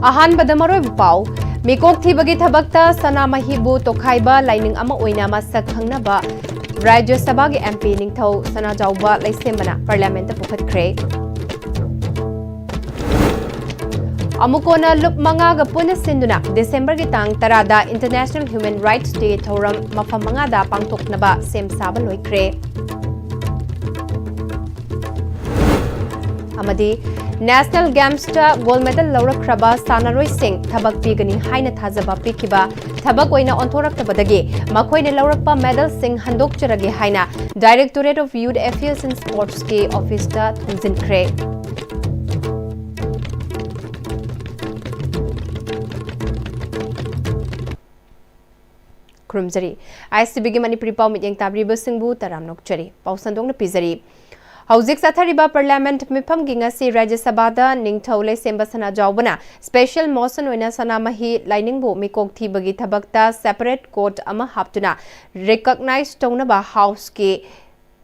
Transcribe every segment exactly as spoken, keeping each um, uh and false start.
ꯑꯍꯥꯟꯕꯗ ꯃꯔꯨꯑꯣꯏꯕ ꯄꯥꯎ꯫ ꯃꯤꯀꯣꯛ ꯊꯤꯕꯒꯤ ꯊꯕꯛꯇ ꯁꯅꯥꯃꯍꯤꯕꯨ ꯇꯣꯈꯥꯏꯕ ꯂꯥꯏꯅꯤꯡ ꯑꯃ ꯑꯣꯏꯅ ꯃꯁꯛ ꯈꯪꯅꯕ ꯔꯥꯖ꯭ꯌ ꯁꯚꯥꯒꯤ MP ꯅꯤꯡꯊꯧ ꯁꯅꯥꯖꯥꯎꯕ ꯂꯩꯁꯦꯝꯕꯅ Parliament ꯇ ꯄꯨꯈꯠꯈ꯭ꯔꯦ꯫ ꯑꯃꯨꯛ ꯀꯣꯟꯅ ꯂꯨꯞ ꯃꯉꯥꯒ ꯄꯨꯟꯅ ꯁꯤꯟꯗꯨꯅ ꯗꯤꯁꯦꯝꯕꯔꯒꯤ ꯇꯥꯡ ꯇꯔꯥꯗ International Human Rights Day ꯊꯧꯔꯝ ꯃꯐꯝ ꯃꯉꯥꯗ ꯄꯥꯡꯊꯣꯛꯅꯕ ꯁꯦꯝ ꯁꯥꯕ ꯂꯣꯏꯈ꯭ꯔꯦ꯫ ꯑꯃꯗꯤ National Games ꯇ gold medal ꯂꯧꯔꯛꯈ꯭ꯔꯕ ꯁꯥꯟꯅꯔꯣꯏꯁꯤꯡ ꯊꯕꯛ ꯄꯤꯒꯅꯤ ꯍꯥꯏꯅ ꯊꯥꯖꯕ ꯄꯤꯈꯤꯕ ꯊꯕꯛ ꯑꯣꯏꯅ ꯑꯣꯟꯊꯣꯔꯛꯇꯕꯗꯒꯤ ꯃꯈꯣꯏꯅ ꯂꯧꯔꯛꯄ medal ꯁꯤꯡ ꯍꯟꯗꯣꯛꯆꯔꯒꯦ ꯍꯥꯏꯅ Directorate of Youth Affairs and Sports ꯀꯤ office ꯇ ꯊꯣꯝꯖꯤꯟꯈ꯭ꯔꯦ꯫ ꯈꯨꯔꯨꯝꯖꯔꯤ꯫ ISTV ꯒꯤ ꯃꯅꯤꯄꯨꯔꯤ ꯄꯥꯎ ꯃꯤꯠꯌꯦꯡ ꯇꯥꯕꯤꯔꯤꯕꯁꯤꯡꯕꯨ ꯇꯔꯥꯝꯅ ꯑꯣꯛꯆꯔꯤ꯫ ꯄꯥꯎ ꯁꯟꯗꯣꯛꯅ ꯄꯤꯖꯔꯤ꯫ ꯍꯧꯖꯤꯛ ꯆꯠꯊꯔꯤꯕ Parliament ꯃꯤꯐꯝꯒꯤ ꯉꯁꯤ ꯔꯥꯖ꯭ꯌ ꯁꯚꯥꯗ ꯅꯤꯡꯊꯧ ꯂꯩꯁꯦꯝꯕ ꯁꯅꯥꯖꯥꯎꯕꯅ special motion ꯑꯣꯏꯅ ꯁꯅꯥꯃꯍꯤ ꯂꯥꯏꯅꯤꯡꯕꯨ ꯃꯤꯀꯣꯛ ꯊꯤꯕꯒꯤ ꯊꯕꯛꯇ separate court ꯑꯃ ꯍꯥꯞꯇꯨꯅ recognize ꯇꯧꯅꯕ House ꯀꯤ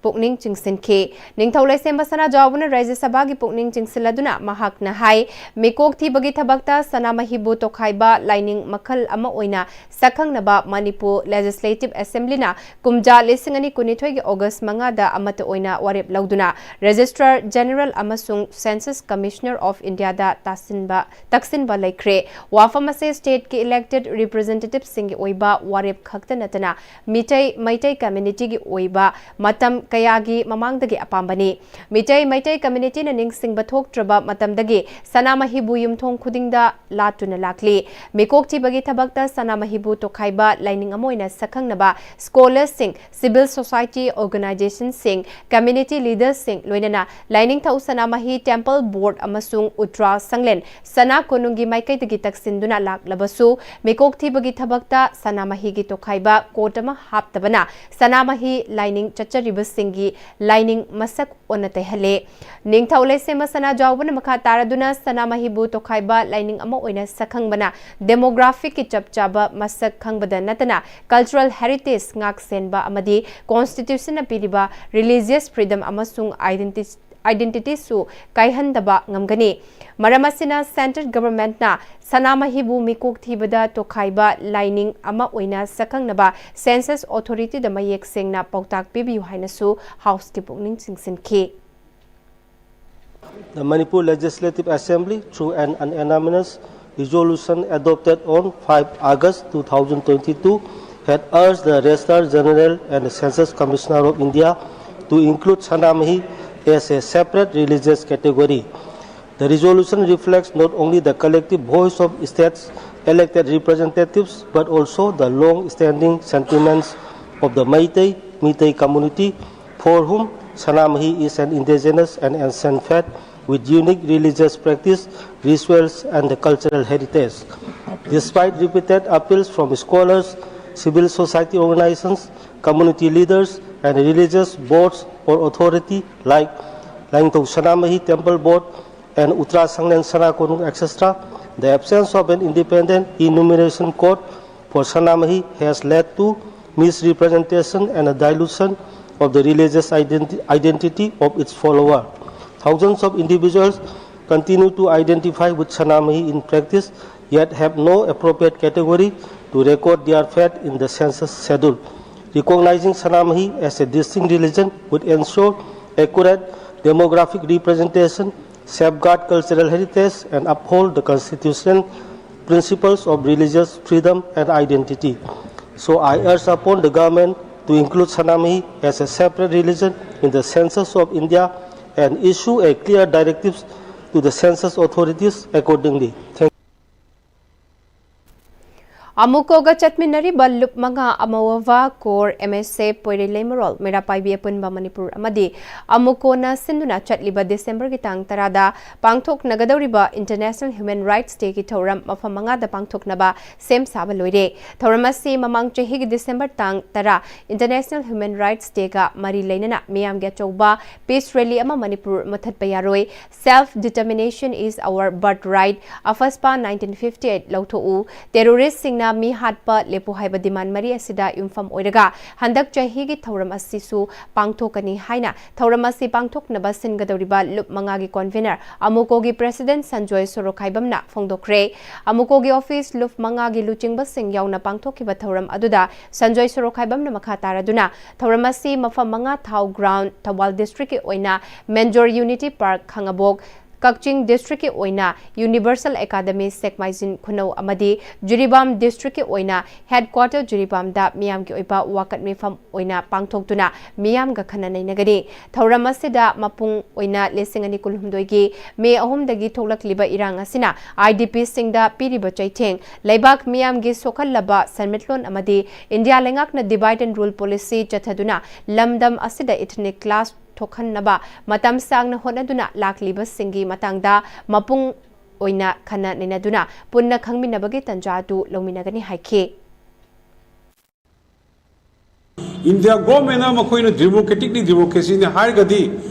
ꯄꯨꯛꯅꯤꯡ ꯆꯤꯡꯁꯤꯟꯈꯤ꯫ ꯅꯤꯡꯊꯧ ꯂꯩꯁꯦꯝꯕ ꯁꯅꯥꯖꯥꯎꯕꯅ ꯔꯥꯖ꯭ꯌ ꯁꯚꯥꯒꯤ ꯄꯨꯛꯅꯤꯡ ꯆꯤꯡꯁꯤꯜꯂꯗꯨꯅ ꯃꯍꯥꯛꯅ ꯍꯥꯏ, ꯃꯤꯀꯣꯛ ꯊꯤꯕꯒꯤ ꯊꯕꯛꯇ ꯁꯅꯥꯃꯍꯤꯕꯨ ꯇꯣꯈꯥꯏꯕ ꯂꯥꯏꯅꯤꯡ ꯃꯈꯜ ꯑꯃ ꯑꯣꯏꯅ ꯁꯛꯈꯪꯅꯕ ꯃꯅꯤꯄꯨꯔ Legislative Assembly ꯅ ꯀꯨꯝꯖꯥ ꯂꯤꯁꯤꯡ ꯑꯅꯤ ꯀꯨꯟꯅꯤꯊꯣꯏꯒꯤ August ꯃꯉꯥꯗ ꯑꯃꯠꯇ ꯑꯣꯏꯅ ꯋꯥꯔꯦꯞ ꯂꯧꯗꯨꯅ Registrar General ꯑꯃꯁꯨꯡ Census Commissioner of India ꯗ ꯇꯥꯁꯤꯟꯕ, ꯇꯛꯁꯤꯟꯕ ꯂꯩꯈ꯭ꯔꯦ꯫ ꯋꯥꯐꯝ ꯑꯁꯤ state ꯀꯤ elected representative ꯁꯤꯡꯒꯤ ꯑꯣꯏꯕ ꯋꯥꯔꯦꯞ ꯈꯛꯇ ꯅꯠꯇꯅ ꯃꯤꯇꯩ, ꯃꯩꯇꯩ community ꯒꯤ ꯑꯣꯏꯕ ꯃꯇꯝ ꯀꯌꯥꯒꯤ ꯃꯃꯥꯡꯗꯒꯤ ꯑꯄꯥꯝꯕꯅꯤ꯫ ꯃꯤꯇꯩ, ꯃꯩꯇꯩ community ꯅ ꯅꯤꯡꯁꯤꯡꯕ ꯊꯣꯛꯇ꯭ꯔꯕ ꯃꯇꯝꯗꯒꯤ ꯁꯅꯥꯃꯍꯤꯕꯨ ꯌꯨꯝꯊꯣꯡ ꯈꯨꯗꯤꯡꯗ ꯂꯥꯠꯇꯨꯅ ꯂꯥꯛꯂꯤ꯫ ꯃꯤꯀꯣꯛ ꯊꯤꯕꯒꯤ ꯊꯕꯛꯇ ꯁꯅꯥꯃꯍꯤꯕꯨ ꯇꯣꯈꯥꯏꯕ ꯂꯥꯏꯅꯤꯡ ꯑꯃ ꯑꯣꯏꯅ ꯁꯛꯈꯪꯅꯕ scholars ꯁꯤꯡ, civil society organization ꯁꯤꯡ, community leaders ꯁꯤꯡ, ꯂꯣꯏꯅꯅ ꯂꯥꯏꯅꯤꯡꯊꯧ ꯁꯅꯥꯃꯍꯤ Temple Board ꯑꯃꯁꯨꯡ ꯎꯇ꯭ꯔꯥ ꯁꯪꯂꯦꯟ ꯁꯅꯥ ꯀꯣꯅꯨꯡꯒꯤ ꯃꯥꯏꯀꯩꯗꯒꯤ ꯇꯛꯁꯤꯟꯗꯨꯅ ꯂꯥꯛꯂꯕꯁꯨ, ꯃꯤꯀꯣꯛ ꯊꯤꯕꯒꯤ ꯊꯕꯛꯇ ꯁꯅꯥꯃꯍꯤꯒꯤ ꯇꯣꯈꯥꯏꯕ court ꯑꯃ ꯍꯥꯞꯇꯕꯅ ꯁꯅꯥꯃꯍꯤ ꯂꯥꯏꯅꯤꯡ ꯆꯠꯆꯔꯤꯕꯁꯤꯡꯒꯤ ꯂꯥꯏꯅꯤꯡ ꯃꯁꯛ ꯑꯣꯟꯅ ꯇꯩꯍꯜꯂꯦ꯫ ꯅꯤꯡꯊꯧ ꯂꯩꯁꯦꯝꯕ ꯁꯅꯥꯖꯥꯎꯕꯅ ꯃꯈꯥ ꯇꯥꯔꯗꯨꯅ ꯁꯅꯥꯃꯍꯤꯕꯨ ꯇꯣꯈꯥꯏꯕ ꯂꯥꯏꯅꯤꯡ ꯑꯃ ꯑꯣꯏꯅ ꯁꯛꯈꯪꯕꯅ demographic ꯀꯤ ꯆꯞ ꯆꯥꯕ ꯃꯁꯛ ꯈꯪꯕꯗ ꯅꯠꯇꯅ cultural heritage ꯉꯥꯛ ꯁꯦꯟꯕ ꯑꯃꯗꯤ constitution ꯅ ꯄꯤꯔꯤꯕ religious freedom ꯑꯃꯁꯨꯡ identity identity ꯁꯨ ꯀꯥꯏꯍꯟꯗꯕ ꯉꯝꯒꯅꯤ꯫ ꯃꯔꯝ ꯑꯁꯤꯅ central government ꯅ ꯁꯅꯥꯃꯍꯤꯕꯨ ꯃꯤꯀꯣꯛ ꯊꯤꯕꯗ ꯇꯣꯈꯥꯏꯕ ꯂꯥꯏꯅꯤꯡ ꯑꯃ ꯑꯣꯏꯅ ꯁꯛꯈꯪꯅꯕ census authority ꯗ ꯃꯌꯦꯛ ꯁꯦꯡꯅ ꯄꯥꯎꯇꯥꯛ ꯄꯤꯕꯤꯌꯨ ꯍꯥꯏꯅꯁꯨ House ꯀꯤ ꯄꯨꯛꯅꯤꯡ ꯆꯤꯡꯁꯤꯟꯈꯤ꯫ The Manipur Legislative Assembly, through an unanimous resolution adopted on five August two thousand twenty-two, had urged the Registrar General and the Census Commissioner of India to include Sanamahi as a separate religious category. The resolution reflects not only the collective voice of states' elected representatives but also the long-standing sentiments of the Meitei, Meitei community, for whom Sanamahi is an indigenous and ancient faith with unique religious practice, rituals, and the cultural heritage. Despite repeated appeals from scholars, civil society organizations, community leaders, and religious boards or authority like Laingthong Sanamahi Temple Board and Uttara Sanglen Sanakonung, et cetera, the absence of an independent enumeration code for Sanamahi has led to misrepresentation and a dilution of the religious identi- identity of its follower. Thousands of individuals continue to identify with Sanamahi in practice, yet have no appropriate category to record their faith in the census schedule. Recognizing Sanamahi as a distinct religion would ensure accurate demographic representation, safeguard cultural heritage, and uphold the constitutional principles of religious freedom and identity. So I urge upon the government to include Sanamahi as a separate religion in the census of India and issue a clear directives to the census authorities accordingly. Thank you. ꯑꯃꯨꯀꯣꯒ ꯆꯠꯃꯤꯟꯅꯔꯤꯕ ꯂꯨꯞ ꯃꯉꯥ ꯑꯃꯋꯥ core, M ꯑꯦꯁ F, ꯄꯣꯏꯔꯩ ꯂꯩꯃꯔꯣꯜ, ꯃꯩꯔꯥ ꯄꯥꯏꯕꯤ ꯑꯄꯨꯟꯕ ꯃꯅꯤꯄꯨꯔ ꯑꯃꯗꯤ ꯑꯃꯨꯀꯣꯅ ꯁꯤꯟꯗꯨꯅ ꯆꯠꯂꯤꯕ ꯗꯤꯁꯦꯝꯕꯔꯒꯤ ꯇꯥꯡ ꯇꯔꯥꯗ ꯄꯥꯡꯊꯣꯛꯅꯒꯗꯧꯔꯤꯕ International Human Rights Day ꯒꯤ ꯊꯧꯔꯝ ꯃꯐꯝ ꯃꯉꯥꯗ ꯄꯥꯡꯊꯣꯛꯅꯕ ꯁꯦꯝ ꯁꯥꯕ ꯂꯣꯏꯔꯦ꯫ ꯊꯧꯔꯝ ꯑꯁꯤ ꯃꯃꯥꯡ ꯆꯍꯤꯒꯤ ꯗꯤꯁꯦꯝꯕꯔ ꯇꯥꯡ ꯇꯔꯥ International Human Rights Day ꯒ ꯃꯔꯤ ꯂꯩꯅꯅ ꯃꯤꯌꯥꯝꯒꯤ ꯑꯆꯧꯕ peace rally ꯑꯃ ꯃꯅꯤꯄꯨꯔ ꯃꯨꯊꯠꯄ ꯌꯥꯔꯣꯏ, Self Determination is Our Birthright, ꯑꯐꯁꯄꯥ nineteen fifty eight ꯂꯧꯊꯣꯛꯎ, terrorist ꯁꯤꯡꯅ ꯃꯤ ꯍꯥꯠꯄ ꯂꯦꯞꯄꯨ ꯍꯥꯏꯕ demand ꯃꯔꯤ ꯑꯁꯤꯗ ꯌꯨꯝꯐꯝ ꯑꯣꯏꯔꯒ ꯍꯟꯗꯛ ꯆꯍꯤꯒꯤ ꯊꯧꯔꯝ ꯑꯁꯤꯁꯨ ꯄꯥꯡꯊꯣꯛꯀꯅꯤ ꯍꯥꯏꯅ ꯊꯧꯔꯝ ꯑꯁꯤ ꯄꯥꯡꯊꯣꯛꯅꯕ ꯁꯤꯟꯒꯗꯧꯔꯤꯕ ꯂꯨꯞ ꯃꯉꯥꯒꯤ convener ꯑꯃꯨꯀꯣꯒꯤ president ꯁꯟꯖꯣꯏ ꯁꯣꯔꯣꯈꯥꯏꯕꯝꯅ ꯐꯣꯡꯗꯣꯛꯈ꯭ꯔꯦ꯫ ꯑꯃꯨꯀꯣꯒꯤ office ꯂꯨꯞ ꯃꯉꯥꯒꯤ ꯂꯨꯆꯤꯡꯕꯁꯤꯡ ꯌꯥꯎꯅ ꯄꯥꯡꯊꯣꯛꯈꯤꯕ ꯊꯧꯔꯝ ꯑꯗꯨꯗ ꯁꯟꯖꯣꯏ ꯁꯣꯔꯣꯈꯥꯏꯕꯝꯅ ꯃꯈꯥ ꯇꯥꯔꯗꯨꯅ ꯊꯧꯔꯝ ꯑꯁꯤ ꯃꯐꯝ ꯃꯉꯥ ꯊꯥꯎ ground, ꯊꯧꯕꯥꯜ districtꯀꯤ ꯑꯣꯏꯅ ꯃꯦꯟꯖꯣꯔ Unity Park ꯈꯥꯉꯕꯣꯛ, ꯀꯛꯆꯤꯡ districtꯀꯤ ꯑꯣꯏꯅ Universal Academy ꯁꯦꯛꯃꯥꯏꯖꯤꯟ ꯈꯨꯅꯧ ꯑꯃꯗꯤ ꯖꯤꯔꯤꯕꯥꯝ districtꯀꯤ ꯑꯣꯏꯅ headquarter ꯖꯤꯔꯤꯕꯥꯝꯗ ꯃꯤꯌꯥꯝꯒꯤ ꯑꯣꯏꯕ ꯋꯥꯀꯠ ꯃꯤꯐꯝ ꯑꯣꯏꯅ ꯄꯥꯡꯊꯣꯛꯇꯨꯅ ꯃꯤꯌꯥꯝꯒ ꯈꯟꯅ ꯅꯩꯅꯒꯅꯤ꯫ ꯊꯧꯔꯝ ꯑꯁꯤꯗ ꯃꯄꯨꯡ ꯑꯣꯏꯅ ꯂꯤꯁꯤꯡ ꯑꯅꯤ ꯀꯨꯟꯍꯨꯝꯗꯣꯏꯒꯤ ꯃꯦ ꯑꯍꯨꯝꯗꯒꯤ ꯊꯣꯛꯂꯛꯂꯤꯕ ꯏꯔꯥꯡ ꯑꯁꯤꯅ IDPꯁꯤꯡꯗ ꯄꯤꯔꯤꯕ ꯆꯩꯊꯦꯡ, ꯂꯩꯕꯥꯛ ꯃꯤꯌꯥꯝꯒꯤ ꯁꯣꯛꯍꯜꯂꯕ ꯁꯦꯟꯃꯤꯠꯂꯣꯟ ꯑꯃꯗꯤ ꯏꯟꯗꯤꯌꯥ ꯂꯩꯉꯥꯛꯅ divide and rule policy ꯆꯠꯊꯗꯨꯅ ꯂꯝꯗꯝ ꯑꯁꯤꯗ ethnic clash ꯊꯣꯛꯍꯟꯅꯕ ꯃꯇꯝ ꯁꯥꯡꯅ ꯍꯣꯠꯅꯗꯨꯅ ꯂꯥꯛꯂꯤꯕꯁꯤꯡꯒꯤ ꯃꯇꯥꯡꯗ ꯃꯄꯨꯡ ꯑꯣꯏꯅ ꯈꯟꯅ ꯅꯩꯅꯗꯨꯅ ꯄꯨꯟꯅ ꯈꯪꯃꯤꯟꯅꯕꯒꯤ ꯇꯟꯖꯥ ꯑꯗꯨ ꯂꯧꯃꯤꯟꯅꯒꯅꯤ ꯍꯥꯏꯈꯤ꯫ ꯏꯟꯗꯤꯌꯥ ꯒꯣꯔꯃꯦꯟꯅ ꯃꯈꯣꯏꯅ democratically democracyꯅꯤ ꯍꯥꯏꯔꯒꯗꯤ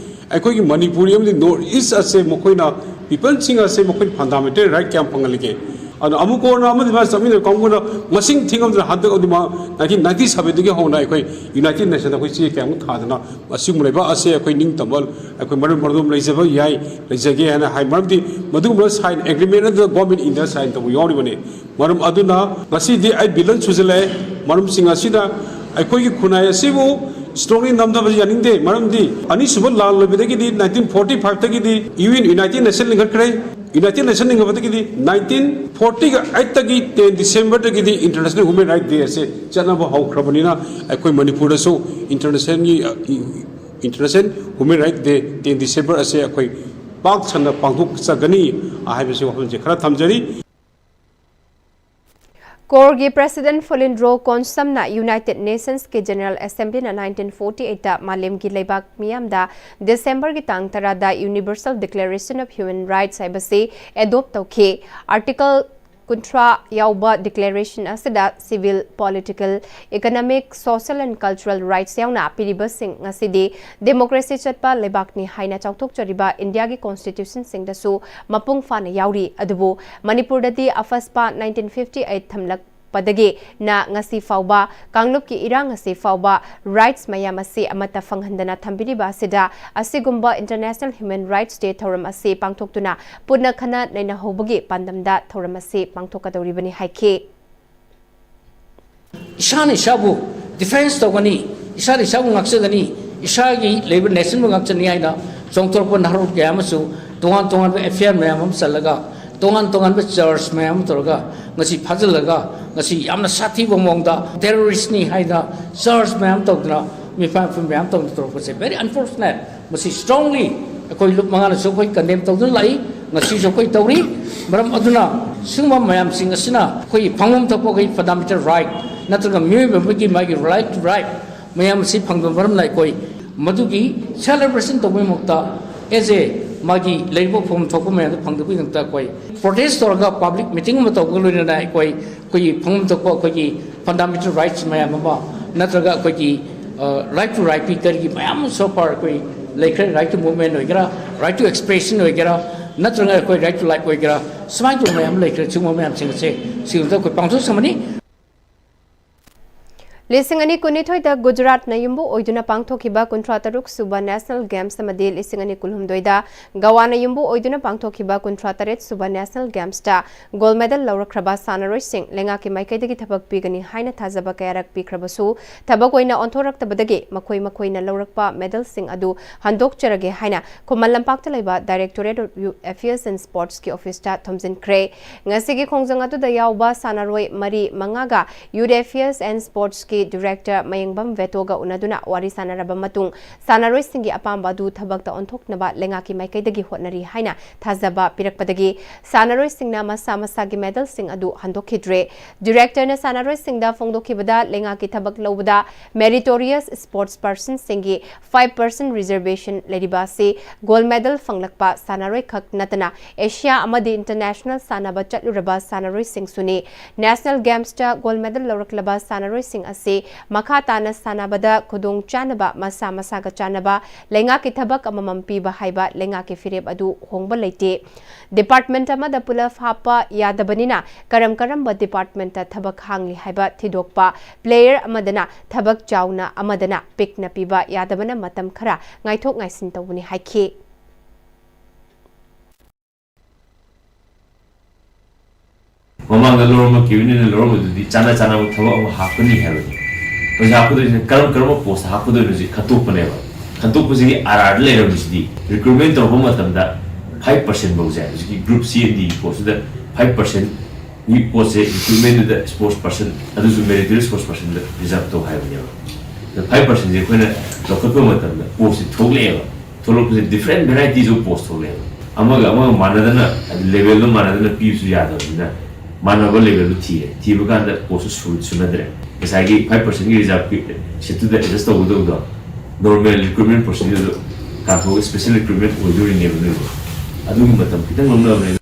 ꯑꯩꯈꯣꯏꯒꯤ ꯃꯅꯤꯄꯨꯔꯤ ꯑꯃꯗꯤ North East ꯑꯁꯦ ꯃꯈꯣꯏꯅ peopleꯁꯤꯡ ꯑꯁꯦ ꯃꯈꯣꯏꯅ fundamental right ꯀꯌꯥꯝ ꯐꯪꯍꯜꯂꯤꯒꯦ? ꯑꯗꯣ ꯑꯃꯨꯛ ꯀꯣꯟꯅ ꯑꯃꯗꯤ ꯃꯥ ꯆꯠꯃꯤꯟꯅꯕ ꯀꯥꯡꯕꯨꯅ ꯃꯁꯤꯡ ꯊꯤꯉꯝꯗꯅ ꯍꯟꯗꯛ ꯑꯗꯨ ꯃꯥ nineteen ninety sevenꯗꯒꯤ ꯍꯧꯅ ꯑꯩꯈꯣꯏ United Nationsꯗ ꯑꯩꯈꯣꯏ ꯆꯦ ꯀꯌꯥꯃꯨꯛ ꯊꯥꯗꯅ ꯑꯁꯤꯒꯨꯝꯕ ꯂꯩꯕꯥꯛ ꯑꯁꯦ ꯑꯩꯈꯣꯏ ꯅꯤꯡꯇꯝꯕ ꯑꯩꯈꯣꯏ ꯃꯔꯝ ꯃꯔꯗꯣꯝ ꯂꯩꯖꯕ ꯌꯥꯏ, ꯂꯩꯖꯒꯦ ꯍꯥꯏꯅ ꯍꯥꯏ꯫ ꯃꯔꯝꯗꯤ ꯃꯗꯨꯒꯨꯝꯕ sign agreement ꯑꯗꯨꯗ government India sign ꯇꯧꯕ ꯌꯥꯎꯔꯤꯕꯅꯤ꯫ ꯃꯔꯝ ꯑꯗꯨꯅ ꯉꯁꯤꯗꯤ ꯑꯩ ꯕꯤꯂꯟ ꯁꯨꯖꯜꯂꯛꯑꯦ꯫ ꯃꯔꯝꯁꯤꯡ ꯑꯁꯤꯗ ꯑꯩꯈꯣꯏꯒꯤ ꯈꯨꯟꯅꯥꯏ ꯑꯁꯤꯕꯨ strongly ꯅꯝꯊꯕꯁꯤ ꯌꯥꯅꯤꯡꯗꯦ꯫ ꯃꯔꯝꯗꯤ ꯑꯅꯤꯁꯨꯕ ꯂꯥꯟ ꯂꯣꯏꯕꯗꯒꯤꯗꯤ nineteen forty fiveꯇꯒꯤꯗꯤ UN United Nation ꯂꯤꯡꯈꯠꯈ꯭ꯔꯦ꯫ United Nation ꯂꯤꯡꯈꯠꯄꯗꯒꯤꯗꯤ nineteen forty eightꯇꯒꯤ ten Decemberꯗꯒꯤꯗꯤ International Human Rights Day ꯑꯁꯦ ꯆꯠꯅꯕ ꯍꯧꯈ꯭ꯔꯕꯅꯤꯅ ꯑꯩꯈꯣꯏ ꯃꯅꯤꯄꯨꯔꯗꯁꯨ internationalꯒꯤ International Human Rights Day ten December ꯑꯁꯦ ꯑꯩꯈꯣꯏ ꯄꯥꯛ ꯁꯟꯅ ꯄꯥꯡꯊꯣꯛꯆꯒꯅꯤ ꯍꯥꯏꯕꯁꯤ ꯋꯥꯐꯝꯁꯦ ꯈꯔ ꯊꯝꯖꯔꯤ꯫ COHREꯒꯤ president ꯐꯨꯂꯤꯟꯗ꯭ꯔꯣ ꯀꯣꯟꯁꯝꯅ United Nationsꯀꯤ General Assemblyꯅ nineteen forty eightꯇ ꯃꯥꯂꯦꯝꯒꯤ ꯂꯩꯕꯥꯛ ꯃꯤꯌꯥꯝꯗ Decemberꯒꯤ ꯇꯥꯡ ꯇꯔꯥꯗ Universal Declaration of Human Rights ꯍꯥꯏꯕꯁꯤ adopt ꯇꯧꯈꯤ꯫ Article ꯀꯨꯟꯊ꯭ꯔꯥ ꯌꯥꯎꯕ declaration ꯑꯁꯤꯗ civil, political, economic, social and cultural rights ꯌꯥꯎꯅ ꯄꯤꯔꯤꯕꯁꯤꯡ ꯑꯁꯤꯗꯤ democracy ꯆꯠꯄ ꯂꯩꯕꯥꯛꯅꯤ ꯍꯥꯏꯅ ꯆꯥꯎꯊꯣꯛꯆꯔꯤꯕ ꯏꯟꯗꯤꯌꯥꯒꯤ constitutionꯁꯤꯡꯗꯁꯨ ꯃꯄꯨꯡ ꯐꯥꯅ ꯌꯥꯎꯔꯤ꯫ ꯑꯗꯨꯕꯨ ꯃꯅꯤꯄꯨꯔꯗꯗꯤ ꯑꯐꯁꯄꯥ nineteen fifty eight ꯊꯝꯂꯛ ꯄꯗꯒꯤꯅ ꯉꯁꯤ ꯐꯥꯎꯕ ꯀꯥꯡꯂꯨꯞꯀꯤ ꯏꯔꯥꯡ ꯑꯁꯤ ꯐꯥꯎꯕ rights ꯃꯌꯥꯝ ꯑꯁꯤ ꯑꯃꯠꯇ ꯐꯪꯍꯟꯗꯅ ꯊꯝꯕꯤꯔꯤꯕ ꯑꯁꯤꯗ ꯑꯁꯤꯒꯨꯝꯕ International Human Rights Day ꯊꯧꯔꯝ ꯑꯁꯤ ꯄꯥꯡꯊꯣꯛꯇꯨꯅ ꯄꯨꯟꯅ ꯈꯟꯅ ꯅꯩꯅꯍꯧꯕꯒꯤ ꯄꯥꯟꯗꯝꯗ ꯊꯧꯔꯝ ꯑꯁꯤ ꯄꯥꯡꯊꯣꯛꯀꯗꯧꯔꯤꯕꯅꯤ ꯍꯥꯏꯈꯤ꯫ ꯏꯁꯥꯅ ꯏꯁꯥꯕꯨ defense ꯇꯧꯒꯅꯤ, ꯏꯁꯥꯅ ꯏꯁꯥꯕꯨ ꯉꯥꯛꯆꯒꯅꯤ, ꯏꯁꯥꯒꯤ ꯂꯩꯕ nationꯕꯨ ꯉꯥꯛꯆꯅꯤ ꯍꯥꯏꯅ ꯆꯣꯡꯊꯣꯔꯛꯄ ꯅꯍꯥꯔꯣꯜ ꯀꯌꯥ ꯑꯃꯁꯨ ꯇꯣꯉꯥꯟ ꯇꯣꯉꯥꯟꯕ FIR ꯃꯌꯥꯝ ꯑꯃ ꯆꯜꯂꯒ, ꯇꯣꯉꯥꯟ ꯇꯣꯉꯥꯟꯕ charge ꯃꯌꯥꯝ ꯑꯃ ꯇꯧꯔꯒ ꯉꯁꯤ ꯐꯥꯖꯤꯜꯂꯒ ꯉꯁꯤ ꯌꯥꯝꯅ ꯁꯥꯊꯤꯕ ꯃꯑꯣꯡꯗ terroristꯅꯤ ꯍꯥꯏꯅ charge ꯃꯌꯥꯝ ꯇꯧꯗꯅ ꯃꯤꯐꯥ ꯃꯤꯐꯨ ꯃꯌꯥꯝ ꯇꯧꯗꯅ ꯇꯧꯔꯛꯄꯁꯦ very unfortunate꯫ ꯃꯁꯤ strongly ꯑꯩꯈꯣꯏ ꯂꯨꯞ ꯃꯉꯥꯅꯁꯨ ꯑꯩꯈꯣꯏ condemn ꯇꯧꯗꯨꯅ ꯂꯥꯛꯏ, ꯉꯁꯤꯁꯨ ꯑꯩꯈꯣꯏ ꯇꯧꯔꯤ꯫ ꯃꯔꯝ ꯑꯗꯨꯅ ꯁꯤꯒꯨꯝꯕ ꯃꯌꯥꯝꯁꯤꯡ ꯑꯁꯤꯅ ꯑꯩꯈꯣꯏꯒꯤ ꯐꯪꯐꯝ ꯊꯣꯛꯄ ꯑꯩꯈꯣꯏ fundamental right ꯅꯠꯇ꯭ꯔꯒ ꯃꯤꯑꯣꯏꯕ ꯑꯃꯒꯤ ꯃꯥꯒꯤ right to life ꯃꯌꯥꯝ ꯑꯁꯤ ꯐꯪꯕ ꯃꯔꯝꯅ ꯑꯩꯈꯣꯏ ꯃꯗꯨꯒꯤ celebration ꯇꯧꯕꯒꯤ ꯃꯍꯨꯠꯇ as a ꯃꯥꯒꯤ ꯂꯩꯔꯤꯕ ꯐꯪꯐꯝ ꯊꯣꯛꯄ ꯃꯌꯥꯝꯗꯨ ꯐꯪꯗꯕꯒꯤꯗꯃꯛꯇ ꯑꯩꯈꯣꯏ protest ꯇꯧꯔꯒ public meeting ꯑꯃ ꯇꯧꯕꯒ ꯂꯣꯏꯅꯅ ꯑꯩꯈꯣꯏ ꯑꯩꯈꯣꯏꯒꯤ ꯐꯪꯐꯝ ꯊꯣꯛꯄ ꯑꯩꯈꯣꯏꯒꯤ fundamental rights ꯃꯌꯥꯝ ꯑꯃ ꯅꯠꯇ꯭ꯔꯒ ꯑꯩꯈꯣꯏꯒꯤ right to right ꯀꯔꯤꯒꯤ ꯃꯌꯥꯝ ꯑꯃ so far ꯑꯩꯈꯣꯏ ꯂꯩꯈ꯭ꯔꯦ꯫ Right to movement ꯑꯣꯏꯒꯦꯔꯥ, right to expression ꯑꯣꯏꯒꯦꯔꯥ, ꯅꯠꯇ꯭ꯔꯒ ꯑꯩꯈꯣꯏ right to life ꯑꯣꯏꯒꯦꯔꯥ, ꯁꯨꯃꯥꯏꯅ ꯇꯧꯕ ꯃꯌꯥꯝ ꯂꯩꯈ꯭ꯔꯦ꯫ ꯁꯤꯒꯨꯝꯕ ꯃꯌꯥꯝꯁꯤꯡ ꯑꯁꯦ ꯁꯤꯒꯨꯝꯕꯗ ꯑꯩꯈꯣꯏ ꯄꯥꯡꯊꯣꯛꯆꯕꯅꯤ꯫ ꯂꯤꯁꯤꯡ ꯑꯅꯤ ꯀꯨꯟꯅꯤꯊꯣꯏꯗ ꯒꯨꯖꯔꯥꯠꯅ ꯌꯨꯝꯕꯨ ꯑꯣꯏꯗꯨꯅ ꯄꯥꯡꯊꯣꯛꯈꯤꯕ ꯀꯨꯟꯊ꯭ꯔꯥ ꯇꯔꯨꯛ ꯁꯨꯕ National Games ꯑꯃꯗꯤ ꯂꯤꯁꯤꯡ ꯑꯅꯤ ꯀꯨꯟꯍꯨꯝꯗꯣꯏꯗ ꯒꯋꯥꯅ ꯌꯨꯝꯕꯨ ꯑꯣꯏꯗꯨꯅ ꯄꯥꯡꯊꯣꯛꯈꯤꯕ ꯀꯨꯟꯊ꯭ꯔꯥ ꯇꯔꯦꯠ ꯁꯨꯕ National Gamesꯇ gold medal ꯂꯧꯔꯛꯈ꯭ꯔꯕ ꯁꯥꯟꯅꯔꯣꯏꯁꯤꯡ ꯂꯩꯉꯥꯛꯀꯤ ꯃꯥꯏꯀꯩꯗꯒꯤ ꯊꯕꯛ ꯄꯤꯒꯅꯤ ꯍꯥꯏꯅ ꯊꯥꯖꯕ ꯀꯌꯥꯔꯛ ꯄꯤꯈ꯭ꯔꯕꯁꯨ ꯊꯕꯛ ꯑꯣꯏꯅ ꯑꯣꯟꯊꯣꯔꯛꯇꯕꯗꯒꯤ ꯃꯈꯣꯏ ꯃꯈꯣꯏꯅ ꯂꯧꯔꯛꯄ medalꯁꯤꯡ ꯑꯗꯨ ꯍꯟꯗꯣꯛꯆꯔꯒꯦ ꯍꯥꯏꯅ ꯈꯨꯃꯟ ꯂꯝꯄꯥꯛꯇ ꯂꯩꯕ Directorate of Youth Affairs and Sportsꯀꯤ officeꯇ ꯊꯝꯖꯤꯟꯈ꯭ꯔꯦ꯫ ꯉꯁꯤꯒꯤ ꯈꯣꯡꯖꯪ ꯑꯗꯨꯗ ꯌꯥꯎꯕ ꯁꯥꯟꯅꯔꯣꯏ ꯃꯔꯤ ꯃꯉꯥꯒ Youth Affairs and Sportsꯀꯤ Director ꯃꯌꯦꯡꯕꯝ ꯚꯦꯇꯣꯒ ꯎꯅꯗꯨꯅ ꯋꯥꯔꯤ ꯁꯥꯟꯅꯔꯕ ꯃꯇꯨꯡ ꯁꯥꯟꯅꯔꯣꯏꯁꯤꯡꯒꯤ ꯑꯄꯥꯝꯕ ꯑꯗꯨ ꯊꯕꯛꯇ ꯑꯣꯟꯊꯣꯛꯅꯕ ꯂꯩꯉꯥꯛꯀꯤ ꯃꯥꯏꯀꯩꯗꯒꯤ ꯍꯣꯠꯅꯔꯤ ꯍꯥꯏꯅ ꯊꯥꯖꯕ ꯄꯤꯔꯛꯄꯗꯒꯤ ꯁꯥꯟꯅꯔꯣꯏꯁꯤꯡꯅ ꯃꯁꯥ ꯃꯁꯥꯒꯤ medalꯁꯤꯡ ꯑꯗꯨ ꯍꯟꯗꯣꯛꯈꯤꯗ꯭ꯔꯦ꯫ Directorꯅ ꯁꯥꯟꯅꯔꯣꯏꯁꯤꯡꯗ ꯐꯣꯡꯗꯣꯛꯈꯤꯕꯗ ꯂꯩꯉꯥꯛꯀꯤ ꯊꯕꯛ ꯂꯧꯕꯗ meritorious sports personꯁꯤꯡꯒꯤ five percent reservation ꯂꯩꯔꯤꯕ ꯑꯁꯤ gold medal ꯐꯪꯂꯛꯄ ꯁꯥꯟꯅꯔꯣꯏ ꯈꯛ ꯅꯠꯇꯅ ꯑꯦꯁꯤꯌꯥ ꯑꯃꯗꯤ international ꯁꯥꯟꯅꯕ ꯆꯠꯂꯨꯔꯕ ꯁꯥꯟꯅꯔꯣꯏꯁꯤꯡꯁꯨꯅꯤ꯫ National Gamesꯇ gold medal ꯂꯧꯔꯛꯂꯕ ꯁꯥꯟꯅꯔꯣꯏꯁꯤꯡ ꯑꯁꯤ ꯁꯤ ꯃꯈꯥ ꯇꯥꯅ ꯁꯥꯟꯅꯕꯗ ꯈꯨꯗꯣꯡ ꯆꯥꯅꯕ ꯃꯁꯥ ꯃꯁꯥꯒ ꯆꯥꯟꯅꯕ ꯂꯩꯉꯥꯛꯀꯤ ꯊꯕꯛ ꯑꯃꯃꯝ ꯄꯤꯕ ꯍꯥꯏꯕ ꯂꯩꯉꯥꯛꯀꯤ ꯐꯤꯔꯦꯞ ꯑꯗꯨ ꯍꯣꯡꯕ ꯂꯩꯇꯦ꯫ ꯗꯤꯄꯥꯔꯠꯃꯦꯟꯠ ꯑꯃꯗ ꯄꯨꯂꯞ ꯍꯥꯞꯄ ꯌꯥꯗꯕꯅꯤꯅ ꯀꯔꯝ ꯀꯔꯝꯕ ꯗꯤꯄꯥꯔꯠꯃꯦꯟꯠꯇ ꯊꯕꯛ ꯍꯥꯡꯂꯤ ꯍꯥꯏꯕ ꯊꯤꯗꯣꯛꯄ, ꯄ꯭ꯂꯦꯌꯔ ꯑꯃꯗꯅ ꯊꯕꯛ ꯆꯥꯎꯅ ꯑꯃꯗꯅ ꯄꯤꯛꯅ ꯄꯤꯕ ꯌꯥꯗꯕꯅ ꯃꯇꯝ ꯈꯔ ꯉꯥꯏꯊꯣꯛ ꯉꯥꯏꯁꯤꯟ ꯇꯧꯕꯅꯤ ꯍꯥꯏꯈꯤ꯫ ꯃꯃꯥꯡꯗ ꯂꯧꯔꯝꯕ ꯀꯦꯕꯤꯟ ꯑꯣꯏꯅ ꯂꯧꯔꯝꯕꯗꯨꯗꯤ ꯆꯥꯅ ꯆꯥꯅꯕ ꯊꯕꯛ ꯑꯃ ꯍꯥꯞꯀꯅꯤ ꯍꯥꯏꯕꯅꯤ꯫ ꯍꯧꯖꯤꯛ ꯍꯥꯞꯀꯗꯣꯏꯁꯤꯅ ꯀꯔꯝ ꯀꯔꯝꯕ ꯄꯣꯁꯇ ꯍꯥꯞꯀꯗꯣꯏꯅꯣ ꯍꯧꯖꯤꯛ ꯈꯟꯇꯣꯛꯄꯅꯦꯕ꯫ ꯈꯟꯇꯣꯛꯄꯁꯤꯒꯤ ꯑꯥꯔ ꯑꯥꯔꯗ ꯂꯩꯔꯝꯃꯤꯁꯤꯗꯤ ꯔꯤꯀ꯭ꯔꯨꯠꯃꯦꯟ ꯇꯧꯔꯛꯄ ꯃꯇꯝꯗ ꯐꯥꯏꯚ ꯄꯥꯔꯁꯦꯟ ꯐꯥꯎꯁꯦ ꯍꯧꯖꯤꯛꯀꯤ ꯒ꯭ꯔꯨꯞ ꯁꯤ ꯑꯦꯟ ꯗꯤꯒꯤ ꯄꯣꯁꯇꯨꯗ ꯐꯥꯏꯚ ꯄꯥꯔꯁꯦꯟꯒꯤ ꯄꯣꯠꯁꯦ ꯔꯤꯀ꯭ꯔꯨꯠꯃꯦꯟꯗꯨꯗ ꯁ꯭ꯄꯣꯔꯠꯁ ꯄꯥꯔꯁꯟ ꯑꯗꯨꯁꯨ ꯃꯦꯔꯤꯇꯣꯔꯤ ꯁ꯭ꯄꯣꯔꯠꯁ ꯄꯥꯔꯁꯟꯗ ꯔꯤꯖꯥꯔꯚ ꯇꯧ ꯍꯥꯏꯕꯅꯦꯕ꯫ ꯑꯗ ꯐꯥꯏꯚ ꯄꯥꯔꯁꯦꯟꯁꯦ ꯑꯩꯈꯣꯏꯅ ꯂꯧꯈꯠꯄ ꯃꯇꯝꯗ ꯄꯣꯁꯁꯦ ꯊꯣꯛꯂꯛꯑꯦꯕ꯫ ꯊꯣꯛꯂꯛꯄꯁꯦ different varieties of post ꯊꯣꯛꯂꯛꯑꯦꯕ꯫ ꯑꯃꯒ ꯑꯃꯒ ꯃꯥꯟꯅꯗꯅ ꯍꯥꯏꯗꯤ ꯂꯦꯕꯦꯜꯗꯣ ꯃꯥꯟꯅꯗꯅ ꯄꯤꯕꯁꯨ ꯌꯥꯗꯕꯅꯤꯅ ꯃꯥꯟꯅꯕ ꯂꯦꯕꯦꯜꯗꯣ ꯊꯤꯔꯦ꯫ ꯊꯤꯕ ꯀꯥꯟꯗ ꯄꯣꯁꯇꯨ ꯁꯨ ꯁꯨꯅꯗ꯭ꯔꯦ꯫ ꯉꯁꯥꯏꯒꯤ ꯐꯥꯏꯚ ꯄꯥꯔꯁꯦꯟꯒꯤ ꯔꯤꯖꯥꯔꯚꯀꯤ ꯁꯤꯠꯇꯨꯗ ꯑꯦꯗꯖꯁ ꯇꯧꯒꯗꯧꯕꯗꯣ ꯅꯣꯔꯃꯦꯜ ꯔꯤꯀ꯭ꯔꯨꯠꯃꯦꯟ ꯄ꯭ꯔꯣꯁꯤꯗ꯭ꯌꯨꯔꯗꯣ ꯀꯥꯟꯊꯣꯛꯑꯒ ꯁ꯭ꯄꯦꯁꯦꯜ ꯔꯤꯀ꯭ꯔꯨꯠꯃꯦꯟ ꯑꯣꯏꯗꯣꯔꯤꯅꯦꯕ ꯅꯣꯏꯕꯨ꯫ ꯑꯗꯨꯒꯤ ꯃꯇꯝ ꯈꯤꯇꯪ ꯂꯧꯅꯕꯅꯦ꯫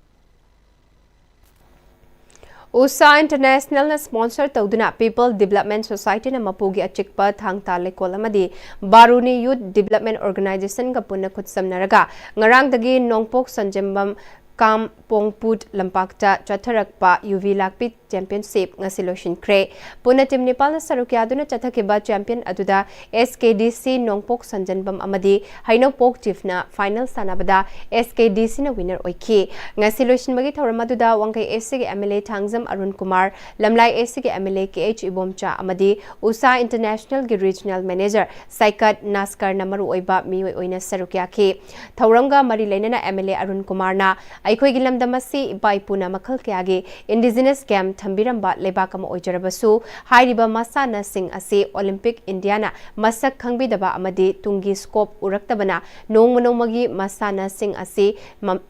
ꯎꯁꯥ ꯏꯟꯇꯔꯅꯦꯁꯅꯦꯜꯅ ꯁ꯭ꯄꯣꯟꯁꯔ ꯇꯧꯗꯨꯅ ꯄꯤꯄꯜ ꯗꯤꯕꯂꯞꯃꯦꯟ ꯁꯣꯁꯥꯏꯇꯤꯅ ꯃꯄꯨꯒꯤ ꯑꯆꯤꯛꯄ ꯊꯥꯡ ꯇꯥ ꯂꯩꯀꯣꯜ ꯑꯃꯗꯤ ꯕꯥꯔꯨꯅꯤ ꯌꯨꯠ ꯗꯤꯕꯂꯞꯃꯦꯟ ꯑꯣꯔꯒꯅꯥꯏꯖꯦꯁꯟꯒ ꯄꯨꯟꯅ ꯈꯨꯠꯁꯝꯅꯔꯒ ꯉꯔꯥꯡꯗꯒꯤ ꯅꯣꯡꯄꯣꯛ ꯁꯟꯖꯦꯝꯕꯝ ꯀꯥꯝ ꯄꯣꯡꯄꯨꯠ ꯂꯝꯄꯥꯛꯇ ꯆꯠꯊꯔꯛꯄ ꯌꯨꯚꯤ ꯂꯥꯛꯄꯤ ꯆꯦꯝꯄꯤꯌꯟꯁꯤꯞ ꯉꯁꯤ ꯂꯣꯏꯁꯤꯟꯈ꯭ꯔꯦ꯫ ꯄꯨꯟꯅ ꯇꯤꯝ ꯅꯤꯄꯥꯜꯅ ꯁꯔꯨꯛ ꯌꯥꯗꯨꯅ ꯆꯠꯊꯈꯤꯕ ꯆꯦꯝꯄꯤꯌꯟ ꯑꯗꯨꯗ ꯑꯦꯁ ꯀꯦ ꯗꯤ ꯁꯤ ꯅꯣꯡꯄꯣꯛ ꯁꯟꯖꯦꯝꯕꯝ ꯑꯃꯗꯤ ꯍꯩꯅꯧꯄꯣꯛ ꯆꯤꯐꯅ ꯐꯥꯏꯅꯦꯜ ꯁꯥꯟꯅꯕꯗ ꯑꯦꯁ ꯀꯦ ꯗꯤ ꯁꯤꯅ ꯋꯤꯟꯅꯔ ꯑꯣꯏꯈꯤ꯫ ꯉꯁꯤ ꯂꯣꯏꯁꯤꯟꯕꯒꯤ ꯊꯧꯔꯝ ꯑꯗꯨꯗ ꯋꯥꯡꯈꯩ ꯑꯦꯁ ꯁꯤꯒꯤ M L A Thangjam Arun Kumar, Lamlai S ꯁꯤꯒꯤ M L A K H Ibomcha ꯑꯃꯗꯤ ꯎꯁꯥ ꯏꯟꯇꯔꯅꯦꯁꯅꯦꯜꯒꯤ ꯔꯤꯖꯅꯦꯜ ꯃꯦꯅꯦꯖꯔ ꯁꯥꯏꯀꯠ ꯅꯥꯁꯀꯔꯅ ꯃꯔꯨꯑꯣꯏꯕ ꯃꯤꯑꯣꯏ ꯑꯣꯏꯅ ꯁꯔꯨꯛ ꯌꯥꯈꯤ꯫ ꯊꯧꯔꯝꯒ ꯃꯔꯤ ꯂꯩꯅꯅ ꯑꯦꯝ ꯑꯦꯜ ꯑꯦ ꯑꯔꯨꯟ ꯀꯨꯃꯥꯔꯅ ꯑꯩꯈꯣꯏꯒꯤ ꯂꯝꯗꯝ ꯑꯁꯤ ꯏꯄꯥ ꯏꯄꯨꯅ ꯃꯈꯜ ꯀꯌꯥꯒꯤ ꯏꯟꯗꯤꯖꯤꯅꯁ ꯒꯦꯝ ꯊꯝꯕꯤꯔꯝꯕ ꯂꯩꯕꯥꯛ ꯑꯃ ꯑꯣꯏꯖꯔꯕꯁꯨ, ꯍꯥꯏꯔꯤꯕ ꯃꯁꯥꯟꯅꯁꯤꯡ ꯑꯁꯤ ꯑꯣꯂꯤꯝꯄꯤꯛ ꯏꯟꯗꯤꯌꯥꯅ ꯃꯁꯛ ꯈꯪꯕꯤꯗꯕ ꯑꯃꯗꯤ ꯇꯨꯡꯒꯤ ꯁ꯭ꯀꯣꯞ ꯎꯔꯛꯇꯕꯅ ꯅꯣꯡꯃ ꯅꯣꯡꯃꯒꯤ ꯃꯁꯥꯟꯅꯁꯤꯡ ꯑꯁꯤ ꯃ-,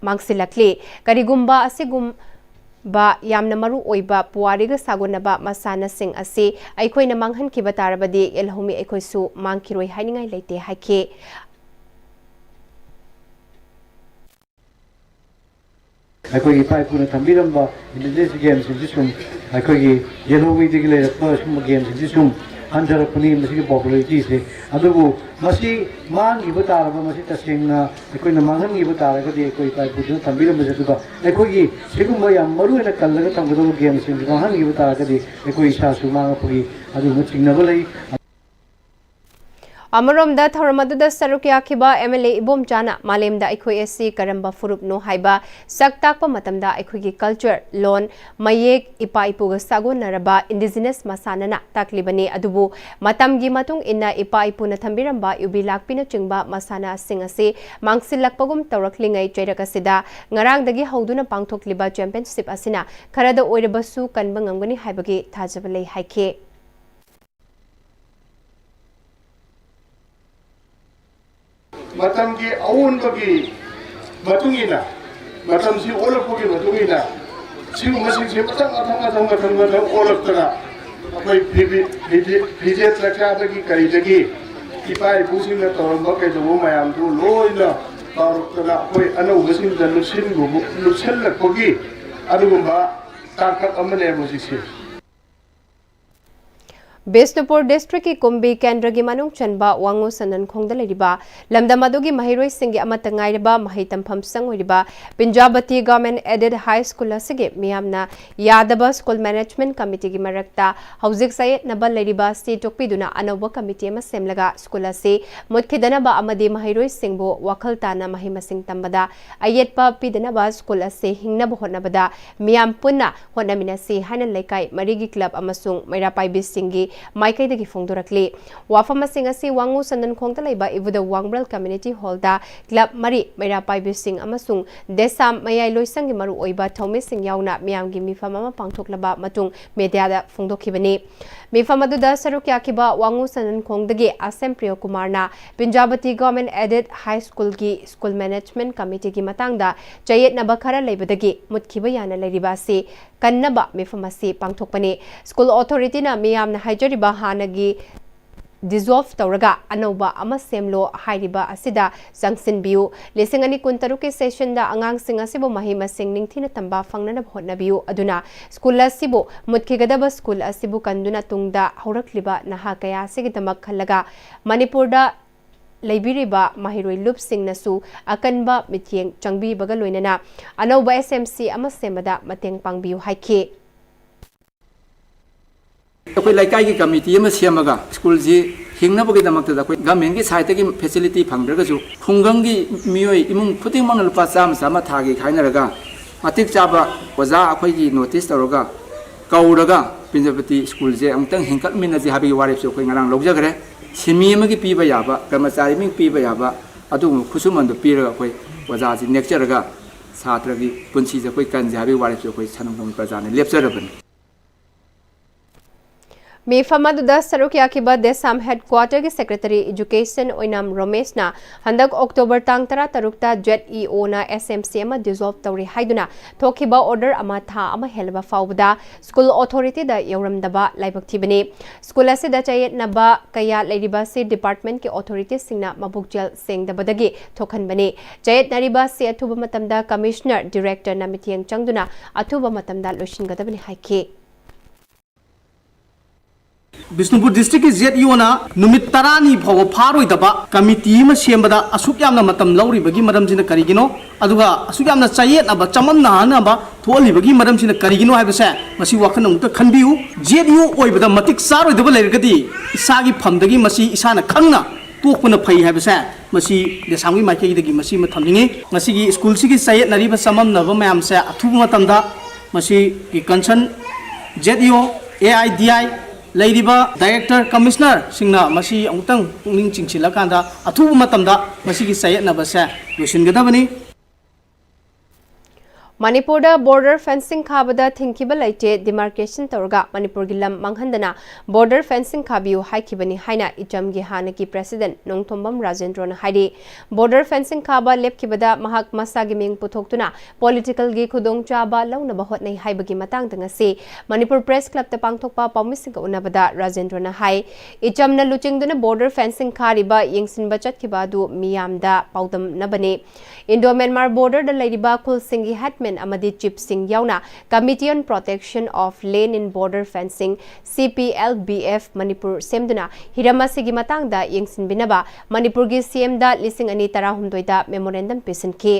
ꯃꯥꯡꯁꯤꯜꯂꯛꯂꯤ꯫ ꯀꯔꯤꯒꯨꯝꯕ ꯑꯁꯤꯒꯨꯝꯕ ꯌꯥꯝꯅ ꯃꯔꯨ ꯑꯣꯏꯕ ꯄꯨꯋꯥꯔꯤꯒ ꯁꯥꯒꯣꯟꯅꯕ ꯃꯁꯥꯟꯅꯁꯤꯡ ꯑꯁꯤ ꯑꯩꯈꯣꯏꯅ ꯃꯥꯡꯍꯟꯈꯤꯕ ꯇꯥꯔꯕꯗꯤ, ꯌꯦꯜꯍꯧꯃꯤ ꯑꯩꯈꯣꯏꯁꯨ ꯃꯥꯡꯈꯤꯔꯣꯏ ꯍꯥꯏꯅꯤꯡꯉꯥꯏ ꯂꯩꯇꯦ ꯍꯥꯏꯈꯤ꯫ ꯑꯩꯈꯣꯏꯒꯤ ꯏꯄꯥ ꯏꯄꯨꯅ ꯊꯝꯕꯤꯔꯝꯕ ꯏꯟꯗꯤꯖꯤꯅꯁ ꯒꯦꯝꯁꯤꯡꯁꯤ ꯁꯨꯝ ꯑꯩꯈꯣꯏꯒꯤ ꯌꯦꯜꯍꯧꯉꯩꯗꯒꯤ ꯂꯩꯔꯛꯄ ꯁꯨꯝꯕ ꯒꯦꯝꯁꯤꯡꯁꯤ ꯁꯨꯝ ꯍꯟꯊꯔꯛꯄꯅꯤ, ꯃꯁꯤꯒꯤ ꯄꯣꯄꯨꯂꯔꯤꯇꯤꯁꯦ꯫ ꯑꯗꯨꯕꯨ ꯃꯁꯤ ꯃꯥꯡꯈꯤꯕ ꯇꯥꯔꯕ, ꯃꯁꯤ ꯇꯁꯦꯡꯅ ꯑꯩꯈꯣꯏꯅ ꯃꯥꯡꯍꯟꯈꯤꯕ ꯇꯥꯔꯒꯗꯤ, ꯑꯩꯈꯣꯏ ꯏꯄꯥ ꯏꯄꯨꯗꯨꯅ ꯊꯝꯕꯤꯔꯝꯕꯁꯦ, ꯑꯗꯨꯒ ꯑꯩꯈꯣꯏꯒꯤ ꯁꯤꯒꯨꯝꯕ ꯌꯥꯝ ꯃꯔꯨ ꯑꯣꯏꯅ ꯀꯜꯂꯒ ꯊꯝꯒꯗꯕ ꯒꯦꯝꯁꯤꯡꯁꯤ ꯃꯥꯡꯍꯟꯈꯤꯕ ꯇꯥꯔꯒꯗꯤ ꯑꯩꯈꯣꯏ ꯏꯁꯥꯁꯨ ꯃꯥꯡꯉꯛꯄꯒꯤ ꯑꯗꯨꯒꯨꯝꯕ ꯆꯤꯡꯅꯕ ꯂꯩ꯫ ꯑꯃꯔꯣꯝꯗ ꯊꯧꯔꯝ ꯑꯗꯨꯗ ꯁꯔꯨꯛ ꯌꯥꯈꯤꯕ ꯑꯦꯝ ꯑꯦꯜ ꯑꯦ ꯏꯕꯣꯝꯆꯥꯅ ꯃꯥꯂꯦꯝꯗ ꯑꯩꯈꯣꯏ ꯑꯁꯤ ꯀꯔꯝꯕ ꯐꯨꯔꯨꯞꯅꯣ ꯍꯥꯏꯕ ꯁꯛ ꯇꯥꯛꯄ ꯃꯇꯝꯗ ꯑꯩꯈꯣꯏꯒꯤ ꯀꯜꯆꯔ, ꯂꯣꯟ, ꯃꯌꯦꯛ, ꯏꯄꯥ ꯏꯄꯨꯒ ꯁꯥꯒꯣꯟꯅꯔꯕ ꯏꯟꯗꯤꯖꯤꯅꯁ ꯃꯁꯥꯟꯅꯅ ꯇꯥꯛꯂꯤꯕꯅꯤ꯫ ꯑꯗꯨꯕꯨ ꯃꯇꯝꯒꯤ ꯃꯇꯨꯡ ꯏꯟꯅ ꯏꯄꯥ ꯏꯄꯨꯅ ꯊꯝꯕꯤꯔꯝꯕ ꯌꯨꯕꯤ ꯂꯥꯛꯄꯤꯅꯆꯤꯡꯕ ꯃꯁꯥꯟꯅꯁꯤꯡ ꯑꯁꯤ ꯃꯥꯡꯁꯤꯜꯂꯛꯄꯒꯨꯝ ꯇꯧꯔꯛꯂꯤꯉꯩ ꯆꯩꯔꯛ ꯑꯁꯤꯗ ꯉꯔꯥꯡꯗꯒꯤ ꯍꯧꯗꯨꯅ ꯄꯥꯡꯊꯣꯛꯂꯤꯕ ꯆꯦꯝꯄꯤꯌꯟꯁꯤꯞ ꯑꯁꯤꯅ ꯈꯔꯗ ꯑꯣꯏꯔꯕꯁꯨ ꯀꯟꯕ ꯉꯝꯒꯅꯤ ꯍꯥꯏꯕꯒꯤ ꯊꯥꯖꯕ ꯂꯩ ꯍꯥꯏꯈꯤ꯫ ꯃꯇꯝꯒꯤ ꯑꯑꯣꯟꯕꯒꯤ ꯃꯇꯨꯡ ꯏꯟꯅ, ꯃꯇꯝꯁꯤ ꯑꯣꯜꯂꯛꯄꯒꯤ ꯃꯇꯨꯡ ꯏꯟꯅ ꯁꯤꯒꯨꯝꯕꯁꯤꯡꯁꯦ ꯃꯊꯪ ꯃꯊꯪ ꯃꯊꯪ ꯃꯊꯪ ꯃꯊꯪ ꯑꯣꯜꯂꯛꯇꯅ ꯑꯩꯈꯣꯏ ꯐꯤꯖꯦꯠ ꯆꯥꯛꯆꯥꯗꯒꯤ ꯀꯔꯤꯗꯒꯤ ꯏꯄꯥ ꯏꯄꯨꯁꯤꯡꯅ ꯇꯧꯔꯝꯕ ꯀꯩꯗꯧꯕ ꯃꯌꯥꯝꯗꯨ ꯂꯣꯏꯅ ꯀꯥꯎꯔꯛꯇꯅ ꯑꯩꯈꯣꯏ ꯑꯅꯧꯕꯁꯤꯡꯗ ꯂꯨꯞꯁꯤꯜꯂꯛꯄꯒꯤ ꯑꯗꯨꯒꯨꯝꯕ ꯇꯥꯡꯀꯛ ꯑꯃꯅꯦꯕ ꯍꯧꯖꯤꯛꯁꯦ꯫ ꯕꯤꯁꯅꯨꯄꯨꯔ ꯗꯤꯁꯇ꯭ꯔꯤꯛꯀꯤ ꯀꯨꯝꯕꯤ ꯀꯦꯟꯗ꯭ꯔꯒꯤ ꯃꯅꯨꯡ ꯆꯟꯕ ꯋꯥꯉꯨ ꯁꯟꯅꯟꯈꯣꯡꯗ ꯂꯩꯔꯤꯕ ꯂꯝꯗꯝ ꯑꯗꯨꯒꯤ ꯃꯍꯩꯔꯣꯏꯁꯤꯡꯒꯤ ꯑꯃꯠꯇ ꯉꯥꯏꯔꯕ ꯃꯍꯩ ꯇꯝꯐꯝ ꯁꯪ ꯑꯣꯏꯔꯤꯕ ꯄꯤꯟꯖꯥꯕꯇꯤ ꯒꯚꯔꯟꯃꯦꯟꯠ ꯑꯦꯗꯦꯗ ꯍꯥꯏ ꯁ꯭ꯀꯨꯜ ꯑꯁꯤꯒꯤ ꯃꯤꯌꯥꯝꯅ ꯌꯥꯗꯕ ꯁ꯭ꯀꯨꯜ ꯃꯦꯅꯦꯖꯃꯦꯟꯠ ꯀꯃꯤꯇꯤꯒꯤ ꯃꯔꯛꯇ ꯍꯧꯖꯤꯛ ꯆꯌꯦꯠꯅꯕ ꯂꯩꯔꯤꯕ ꯑꯁꯤ ꯇꯣꯛꯄꯤꯗꯨꯅ ꯑꯅꯧꯕ ꯀꯃꯤꯇꯤ ꯑꯃ ꯁꯦꯝꯂꯒ ꯁ꯭ꯀꯨꯜ ꯑꯁꯤ ꯃꯨꯠꯈꯤꯗꯅꯕ ꯑꯃꯗꯤ ꯃꯍꯩꯔꯣꯏꯁꯤꯡꯕꯨ ꯋꯥꯈꯜ ꯇꯥꯅ ꯃꯍꯩ ꯃꯁꯤꯡ ꯇꯝꯕꯗ ꯑꯌꯦꯠꯄ ꯄꯤꯗꯅꯕ ꯁ꯭ꯀꯨꯜ ꯑꯁꯤ ꯍꯤꯡꯅꯕ ꯍꯣꯠꯅꯕꯗ ꯃꯤꯌꯥꯝ ꯄꯨꯟꯅ ꯍꯣꯠꯅꯃꯤꯟꯅꯁꯤ ꯍꯥꯏꯅ ꯂꯩꯀꯥꯏ ꯃꯔꯤꯒꯤ ꯀ꯭ꯂꯕ ꯑꯃꯁꯨꯡ ꯃꯩꯔꯥ ꯄꯥꯏꯕꯤꯁꯤꯡꯒꯤ ꯃꯥꯏꯀꯩꯗꯒꯤ ꯐꯣꯡꯗꯣꯔꯛꯂꯤ꯫ ꯋꯥꯐꯝꯁꯤꯡ ꯑꯁꯤ ꯋꯥꯉꯨ ꯁꯟꯗꯟꯈꯣꯡꯗ ꯂꯩꯕ ꯏꯕꯨꯙꯧ ꯋꯥꯡꯕ꯭ꯔꯦꯜ ꯀꯝꯃ꯭ꯌꯨꯅꯤꯇꯤ ꯍꯣꯜꯗ ꯀ꯭ꯂꯕ ꯃꯔꯤ, ꯃꯩꯔꯥ ꯄꯥꯏꯕꯤꯁꯤꯡ ꯑꯃꯁꯨꯡ ꯗꯦꯁꯥꯝ ꯃꯌꯥꯏ ꯂꯣꯏꯁꯪꯒꯤ ꯃꯔꯨꯑꯣꯏꯕ ꯊꯧꯃꯤꯁꯤꯡ ꯌꯥꯎꯅ ꯃꯤꯌꯥꯝꯒꯤ ꯃꯤꯐꯝ ꯑꯃ ꯄꯥꯡꯊꯣꯛꯂꯕ ꯃꯇꯨꯡ ꯃꯦꯗꯤꯌꯥꯗ ꯐꯣꯡꯗꯣꯛꯈꯤꯕꯅꯤ꯫ ꯃꯤꯐꯝ ꯑꯗꯨꯗ ꯁꯔꯨꯛ ꯌꯥꯈꯤꯕ ꯋꯥꯉꯨ ꯁꯟꯗꯟꯈꯣꯡꯗꯒꯤ ꯑꯁꯦꯝ ꯄ꯭ꯔꯤꯌꯣ ꯀꯨꯃꯥꯔꯅ ꯄꯤꯟꯖꯥꯕꯇꯤ ꯒꯚꯔꯟꯃꯦꯟꯠ ꯑꯦꯗꯦꯗ ꯍꯥꯏ ꯁ꯭ꯀꯨꯜꯒꯤ ꯁ꯭ꯀꯨꯜ ꯃꯦꯅꯦꯖꯃꯦꯟꯠ ꯀꯃꯤꯇꯤꯒꯤ ꯃꯇꯥꯡꯗ ꯆꯌꯦꯠꯅꯕ ꯈꯔ ꯂꯩꯕꯗꯒꯤ ꯃꯨꯠꯈꯤꯕ ꯌꯥꯅ ꯂꯩꯔꯤꯕ ꯑꯁꯤ ꯀꯟꯅꯕ ꯃꯤꯐꯝ ꯑꯁꯤ ꯄꯥꯡꯊꯣꯛꯄꯅꯤ꯫ ꯁ꯭ꯀꯨꯜ ꯑꯣꯊꯣꯔꯤꯇꯤꯅ ꯃꯤꯌꯥꯝꯅ ꯍꯥꯏꯖꯔꯤꯕ ꯍꯥꯟꯅꯒꯤ dissolve ꯇꯧꯔꯒ ꯑꯅꯧꯕ ꯑꯃ ꯁꯦꯝꯂꯣ ꯍꯥꯏꯔꯤꯕ ꯑꯁꯤꯗ ꯆꯪꯁꯤꯟꯕꯤꯌꯨ꯫ ꯂꯤꯁꯤꯡ ꯑꯅꯤ ꯀꯨꯟꯇꯔꯨꯛꯀꯤ sessionꯗ ꯑꯉꯥꯡꯁꯤꯡ ꯑꯁꯤꯕꯨ ꯃꯍꯩ ꯃꯁꯤꯡ ꯅꯤꯡꯊꯤꯅ ꯇꯝꯕ ꯐꯪꯅꯅꯕ ꯍꯣꯠꯅꯕꯤꯌꯨ꯫ ꯑꯗꯨꯅ school ꯑꯁꯤꯕꯨ ꯃꯨꯠꯈꯤꯒꯗꯕ school ꯑꯁꯤꯕꯨ ꯀꯟꯗꯨꯅ ꯇꯨꯡꯗ ꯍꯧꯔꯛꯂꯤꯕ ꯅꯍꯥ ꯀꯌꯥ ꯑꯁꯤꯒꯤꯗꯃꯛ ꯈꯜꯂꯒ ꯃꯅꯤꯄꯨꯔꯗ ꯂꯩꯕꯤꯔꯤꯕ ꯃꯍꯩꯔꯣꯏ ꯂꯨꯞꯁꯤꯡꯅꯁꯨ ꯑꯀꯟꯕ ꯃꯤꯠꯌꯦꯡ ꯆꯪꯕꯤꯕꯒ ꯂꯣꯏꯅꯅ ꯑꯅꯧꯕ S M C ꯑꯃ ꯁꯦꯝꯕꯗ ꯃꯇꯦꯡ ꯄꯥꯡꯕꯤꯌꯨ ꯍꯥꯏꯈꯤ꯫ ꯑꯩꯈꯣꯏ ꯂꯩꯀꯥꯏꯒꯤ committee ꯑꯃ ꯁꯦꯝꯃꯒ schoolꯁꯤ ꯍꯤꯡꯅꯕꯒꯤꯗꯃꯛꯇꯗ ꯑꯩꯈꯣꯏ governmentꯀꯤ sideꯇꯒꯤ facility ꯐꯪꯗ꯭ꯔꯒꯁꯨ ꯈꯨꯡꯒꯪꯒꯤ ꯃꯤꯑꯣꯏ ꯏꯃꯨꯡ ꯈꯨꯗꯤꯡꯃꯛꯅ ꯂꯨꯄꯥ ꯆꯥꯝꯃ ꯆꯥꯝꯃ ꯊꯥꯒꯤ ꯈꯥꯏꯅꯔꯒ ꯃꯇꯤꯛ ꯆꯥꯕ ꯑꯣꯖꯥ ꯑꯩꯈꯣꯏꯒꯤ notice ꯇꯧꯔꯒ ꯀꯧꯔꯒ ꯄ꯭ꯔꯖꯥꯄꯇꯤ schoolꯁꯦ ꯑꯃꯨꯛꯇꯪ ꯍꯤꯡꯒꯠꯃꯤꯟꯅꯁꯤ ꯍꯥꯏꯕꯒꯤ ꯋꯥꯔꯦꯞꯁꯨ ꯑꯩꯈꯣꯏ ꯉꯔꯥꯡ ꯂꯧꯖꯈ꯭ꯔꯦ꯫ ꯁꯤꯟꯃꯤ ꯑꯃꯒꯤ ꯄꯤꯕ ꯌꯥꯕ, ꯀꯔꯃꯆꯥꯔꯤ ꯑꯃꯒꯤ ꯄꯤꯕ ꯌꯥꯕ ꯑꯗꯨꯒꯨꯝꯕ ꯈꯨꯠꯁꯨꯃꯟꯗꯨ ꯄꯤꯔꯒ ꯑꯩꯈꯣꯏ ꯑꯣꯖꯥꯁꯤ ꯅꯦꯛꯆꯔꯒ ꯁꯥꯇ꯭ꯔꯒꯤ ꯄꯨꯟꯁꯤꯁꯦ ꯑꯩꯈꯣꯏ ꯀꯟꯁꯦ ꯍꯥꯏꯕꯒꯤ ꯋꯥꯔꯦꯞꯁꯨ ꯑꯩꯈꯣꯏ ꯁꯅꯥꯃꯍꯤ ꯄ꯭ꯔꯖꯥꯅ ꯂꯦꯞꯆꯔꯕꯅꯤ꯫ ꯃꯤꯐꯝ ꯑꯗꯨꯗ ꯁꯔꯨꯛ ꯌꯥꯈꯤꯕ DESAM headquarterꯒꯤ secretary education ꯑꯣꯏꯅꯥꯝ ꯔꯣꯃꯦꯁꯅ ꯍꯟꯗꯛ October ꯇꯥꯡ ꯇꯔꯥꯇꯔꯨꯛꯇ ZEOꯅ S M C ꯑꯃ dissolve ꯇꯧꯔꯦ ꯍꯥꯏꯗꯨꯅ ꯊꯣꯛꯈꯤꯕ order ꯑꯃ ꯊꯥ ꯑꯃ ꯍꯦꯜꯂꯕ ꯐꯥꯎꯕꯗ school authorityꯗ ꯌꯧꯔꯝꯗꯕ ꯂꯥꯏꯕꯛ ꯊꯤꯕꯅꯤ꯫ School ꯑꯁꯤꯗ ꯆꯌꯦꯠꯅꯕ ꯀꯌꯥ ꯂꯩꯔꯤꯕ ꯑꯁꯤ departmentꯀꯤ authorityꯁꯤꯡꯅ ꯃꯕꯨꯛꯆꯦꯜ ꯁꯦꯡꯗꯕꯗꯒꯤ ꯊꯣꯛꯍꯟꯕꯅꯤ꯫ ꯆꯌꯦꯠꯅꯔꯤꯕ ꯑꯁꯤ ꯑꯊꯨꯕ ꯃꯇꯝꯗ commissioner, directorꯅ ꯃꯤꯠꯌꯦꯡ ꯆꯪꯗꯨꯅ ꯑꯊꯨꯕ ꯃꯇꯝꯗ ꯂꯣꯏꯁꯤꯟꯒꯗꯕꯅꯤ ꯍꯥꯏꯈꯤ꯫ ꯕꯤꯁꯅꯨꯄꯨꯔ districtꯀꯤ ZEOꯅ ꯅꯨꯃꯤꯠ ꯇꯔꯥꯅꯤ ꯐꯥꯎꯕ ꯐꯥꯔꯣꯏꯗꯕ committee ꯑꯃ ꯁꯦꯝꯕꯗ ꯑꯁꯨꯛ ꯌꯥꯝꯅ ꯃꯇꯝ ꯂꯧꯔꯤꯕꯒꯤ ꯃꯔꯝꯁꯤꯅ ꯀꯔꯤꯒꯤꯅꯣ? ꯑꯗꯨꯒ ꯑꯁꯨꯛ ꯌꯥꯝꯅ ꯆꯌꯦꯠꯅꯕ, ꯆꯃꯝꯅꯍꯟꯅꯕ ꯊꯣꯛꯍꯜꯂꯤꯕꯒꯤ ꯃꯔꯝꯁꯤꯅ ꯀꯔꯤꯒꯤꯅꯣ ꯍꯥꯏꯕꯁꯦ ꯃꯁꯤ ꯋꯥꯈꯜ ꯑꯃꯨꯛꯇ ꯈꯟꯕꯤꯌꯨ꯫ ZEO ꯑꯣꯏꯕꯗ ꯃꯇꯤꯛ ꯆꯥꯔꯣꯏꯗꯕ ꯂꯩꯔꯒꯗꯤ ꯏꯁꯥꯒꯤ ꯐꯝꯗꯒꯤ ꯃꯁꯤ ꯏꯁꯥꯅ ꯈꯪꯅ ꯇꯣꯛꯄꯅ ꯐꯩ ꯍꯥꯏꯕꯁꯦ ꯃꯁꯤ DESAMꯒꯤ ꯃꯥꯏꯀꯩꯗꯒꯤ ꯃꯁꯤ ꯑꯃ ꯊꯝꯅꯤꯡꯉꯤ꯫ ꯃꯁꯤꯒꯤ schoolꯁꯤꯒꯤ ꯆꯌꯦꯠꯅꯔꯤꯕ ꯆꯃꯝꯅꯕ ꯃꯌꯥꯝꯁꯦ ꯑꯊꯨꯕ ꯃꯇꯝꯗ ꯃꯁꯤꯒꯤ concern ZEO, AIDI, ꯂꯩꯔꯤꯕ director, commissionerꯁꯤꯡꯅ ꯃꯁꯤ ꯑꯃꯨꯛꯇꯪ ꯄꯨꯛꯅꯤꯡ ꯆꯤꯡꯁꯤꯜꯂꯀꯥꯟꯗ ꯑꯊꯨꯕ ꯃꯇꯝꯗ ꯃꯁꯤꯒꯤ ꯆꯌꯦꯠꯅꯕꯁꯦ ꯂꯣꯏꯁꯤꯟꯒꯗꯕꯅꯤ꯫ ꯃꯅꯤꯄꯨꯔꯗ border fencing ꯈꯥꯕꯗ ꯊꯤꯡꯈꯤꯕ ꯂꯩꯇꯦ, demarcation ꯇꯧꯔꯒ ꯃꯅꯤꯄꯨꯔꯒꯤ ꯂꯝ ꯃꯥꯡꯍꯟꯗꯅ border fencing ꯈꯥꯕꯤꯌꯨ ꯍꯥꯏꯈꯤꯕꯅꯤ ꯍꯥꯏꯅ ꯏꯆꯝꯒꯤ ꯍꯥꯟꯅꯒꯤ president ꯅꯣꯡꯊꯣꯝꯕꯝ ꯔꯥꯖꯦꯟꯗ꯭ꯔꯣꯅ ꯍꯥꯏꯔꯤ꯫ Border fencing ꯈꯥꯕ ꯂꯦꯞꯈꯤꯕꯗ ꯃꯍꯥꯛ ꯃꯁꯥꯒꯤ ꯃꯤꯡ ꯄꯨꯊꯣꯛꯇꯨꯅ political ꯒꯤ ꯈꯨꯗꯣꯡꯆꯥꯕ ꯂꯧꯅꯕ ꯍꯣꯠꯅꯩ ꯍꯥꯏꯕꯒꯤ ꯃꯇꯥꯡꯗ ꯉꯁꯤ ꯃꯅꯤꯄꯨꯔ Press Club ꯇ ꯄꯥꯡꯊꯣꯛꯄ ꯄꯥꯎꯃꯤꯁꯤꯡꯒ ꯎꯅꯕꯗ ꯔꯥꯖꯦꯟꯗ꯭ꯔꯣꯅ ꯍꯥꯏ, ꯏꯆꯝꯅ ꯂꯨꯆꯤꯡꯗꯨꯅ border fencing ꯈꯥꯔꯤꯕ ꯌꯦꯡꯁꯤꯟꯕ ꯆꯠꯈꯤꯕ ꯑꯗꯨ ꯃꯤꯌꯥꯝꯗ ꯄꯥꯎꯗꯝꯅꯕꯅꯤ꯫ Indo-Myanmar border ꯗ ꯂꯩꯔꯤꯕ ꯈꯨꯜꯁꯤꯡꯒꯤ headman ꯑꯃꯗꯤ chief ꯁꯤꯡ ꯌꯥꯎꯅ Committee on Protection of Land in Border Fencing, C P L B F, Manipur ꯁꯦꯝꯗꯨꯅ ꯍꯤꯔꯝ ꯑꯁꯤꯒꯤ ꯃꯇꯥꯡꯗ ꯌꯦꯡꯁꯤꯟꯕꯤꯅꯕ ꯃꯅꯤꯄꯨꯔꯒꯤ C M ꯗ ꯂꯤꯁꯤꯡ ꯑꯅꯤ ꯇꯔꯥꯍꯨꯝꯗꯣꯏꯗ memorandum ꯄꯤꯁꯤꯟꯈꯤ꯫